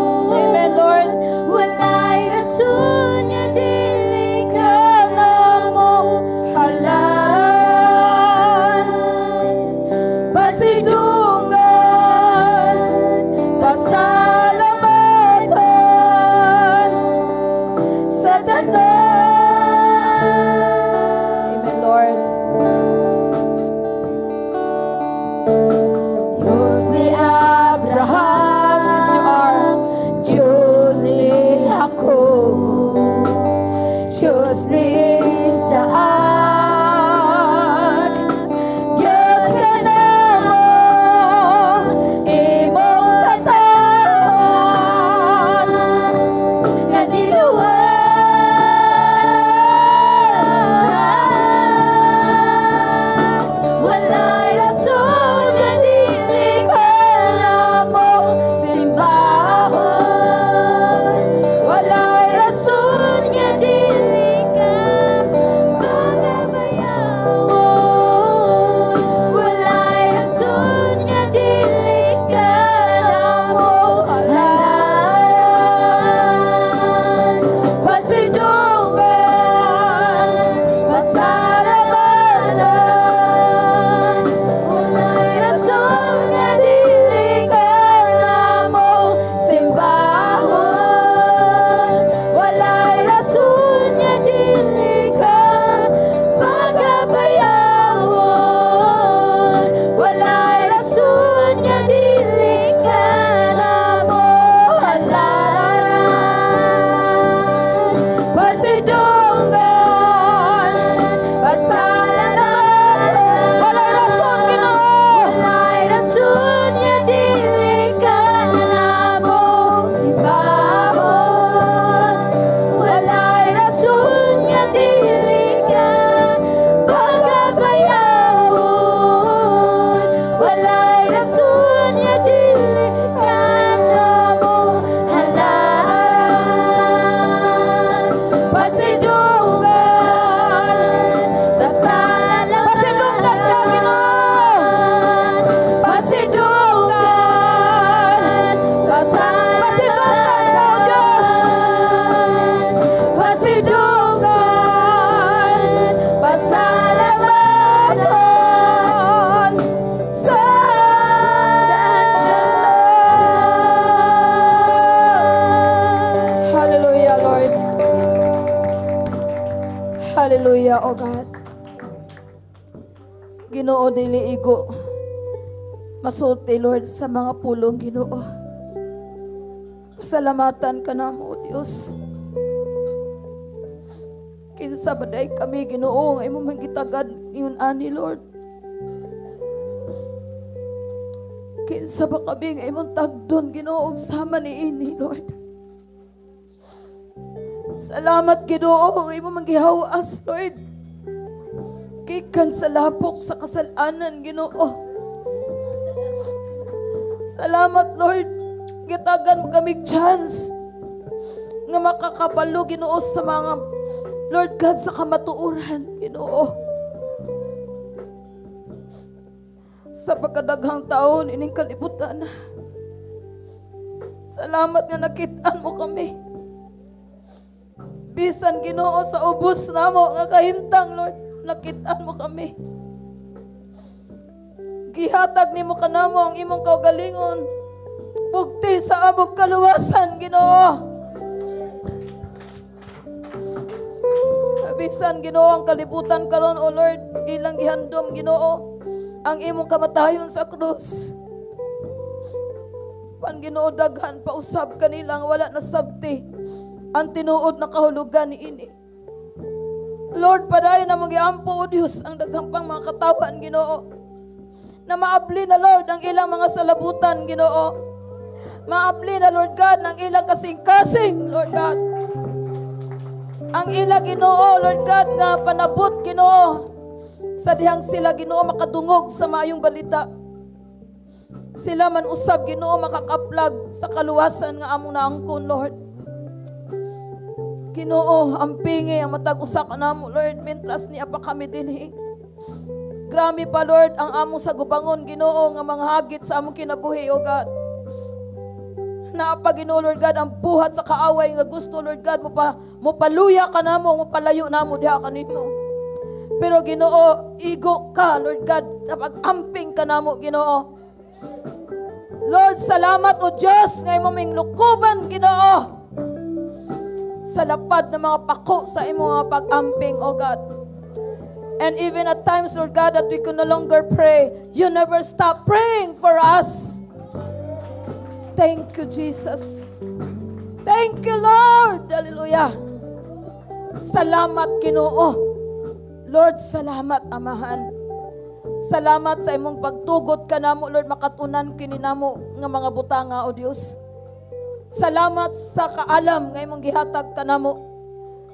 Hallelujah, O God. Ginoo, dili igo masulti, Lord, sa mga pulong, Ginoo. Pasalamatan ka namo, O Dios. Kinsa ba diay kami, Ginoo, nga imo man gitagad ingon ani, Lord? Kinsa ba kami nga imong tagdon, Ginoo, og sama ni ini, Lord? Salamat, Ginoo, nga imo man gihawas, Lord, gikan sa lapok sa kasalanan, Ginoo. Salamat, Lord. Gitagan mo kami chance nga makakabalo, Ginoo, sa mga, Lord God, sa kamatuoran, Ginoo. Sa pagkadaghang taon ining kalibutan. Salamat nga nakitaan mo kami. Bisan, Ginoo, sa ubos namo nga kahimtang, Lord, nakitaan mo kami. Gihatag nimo kanamo ang imong kaugalingon. Bugti sa among kaluwasan, Ginoo. Bisan, Ginoo, ang kalibutan karon, O Lord, ilang gihandom, Ginoo, ang imong kamatayon sa krus. Pan, Ginoo, daghan pausab kanila nga wala nasabti ang tinuod na kahulugan ni ini. Lord, padayon na mong giampo, O Dios, ang daghang pang mga katawan, Ginoo. Na maabli na, Lord, ang ilang mga salabutan, Ginoo. Maabli na, Lord God, ang ilang kasing-kasing, Lord God. Ang ilang, Ginoo, Lord God, nga panabot, Ginoo, sa dihang sila, Ginoo, makadungog sa maayong balita. Sila man usab, Ginoo, makakaplag sa kaluwasan nga among naangkon, Lord. Ginoo, ampingi ang matag usa ka namo, Lord, mentras niya pa kami dinhi. Grabe pa, Lord, ang among sagubangon, Ginoo, nga mga hagit sa among kinabuhi, O God. Naa pa, Ginoo, Lord God, ang buhat sa kaaway nga gusto, Lord God, mo paluya ka namo, mo palayo namo diha kanimo. Pero, Ginoo, igo ka, Lord God, pag-amping ka namo, Ginoo. Lord, salamat, O Diyos, nga imo ming lukuban, Ginoo, sa lapad ng mga pako sa imong mga pag-amping, O God. And even at times, Lord God, that we can no longer pray, you never stop praying for us. Thank you, Jesus. Thank you, Lord. Hallelujah. Salamat, Ginoo. Lord, salamat, Amahan. Salamat sa imong pagtugot kanamo, Lord, makatunan kini namo nga mga butanga, O Dios. Salamat sa kaalam nga imong gihatag kanamo.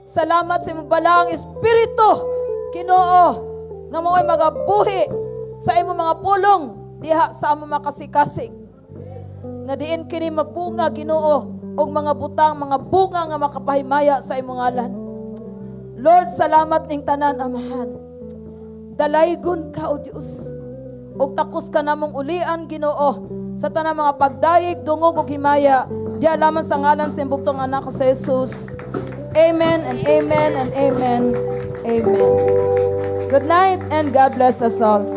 Salamat sa imong balaang espiritu, Ginoo, nga mao'y magabuhi sa imong mga pulong diha sa among makasikasing. Nga diin kini mabunga, Ginoo, og mga butang, mga bunga nga makapahimaya sa imong ngalan. Lord, salamat ning tanan, Amahan. Dalaygon ka, O Dios. Og takos ka namong ulian, Ginoo, sa tanang mga pagdayeg, dungog ug himaya. Diha lamang sa ngalan sa imong bugtong anak sa Jesus. Amen and amen and amen. Amen. Good night and God bless us all.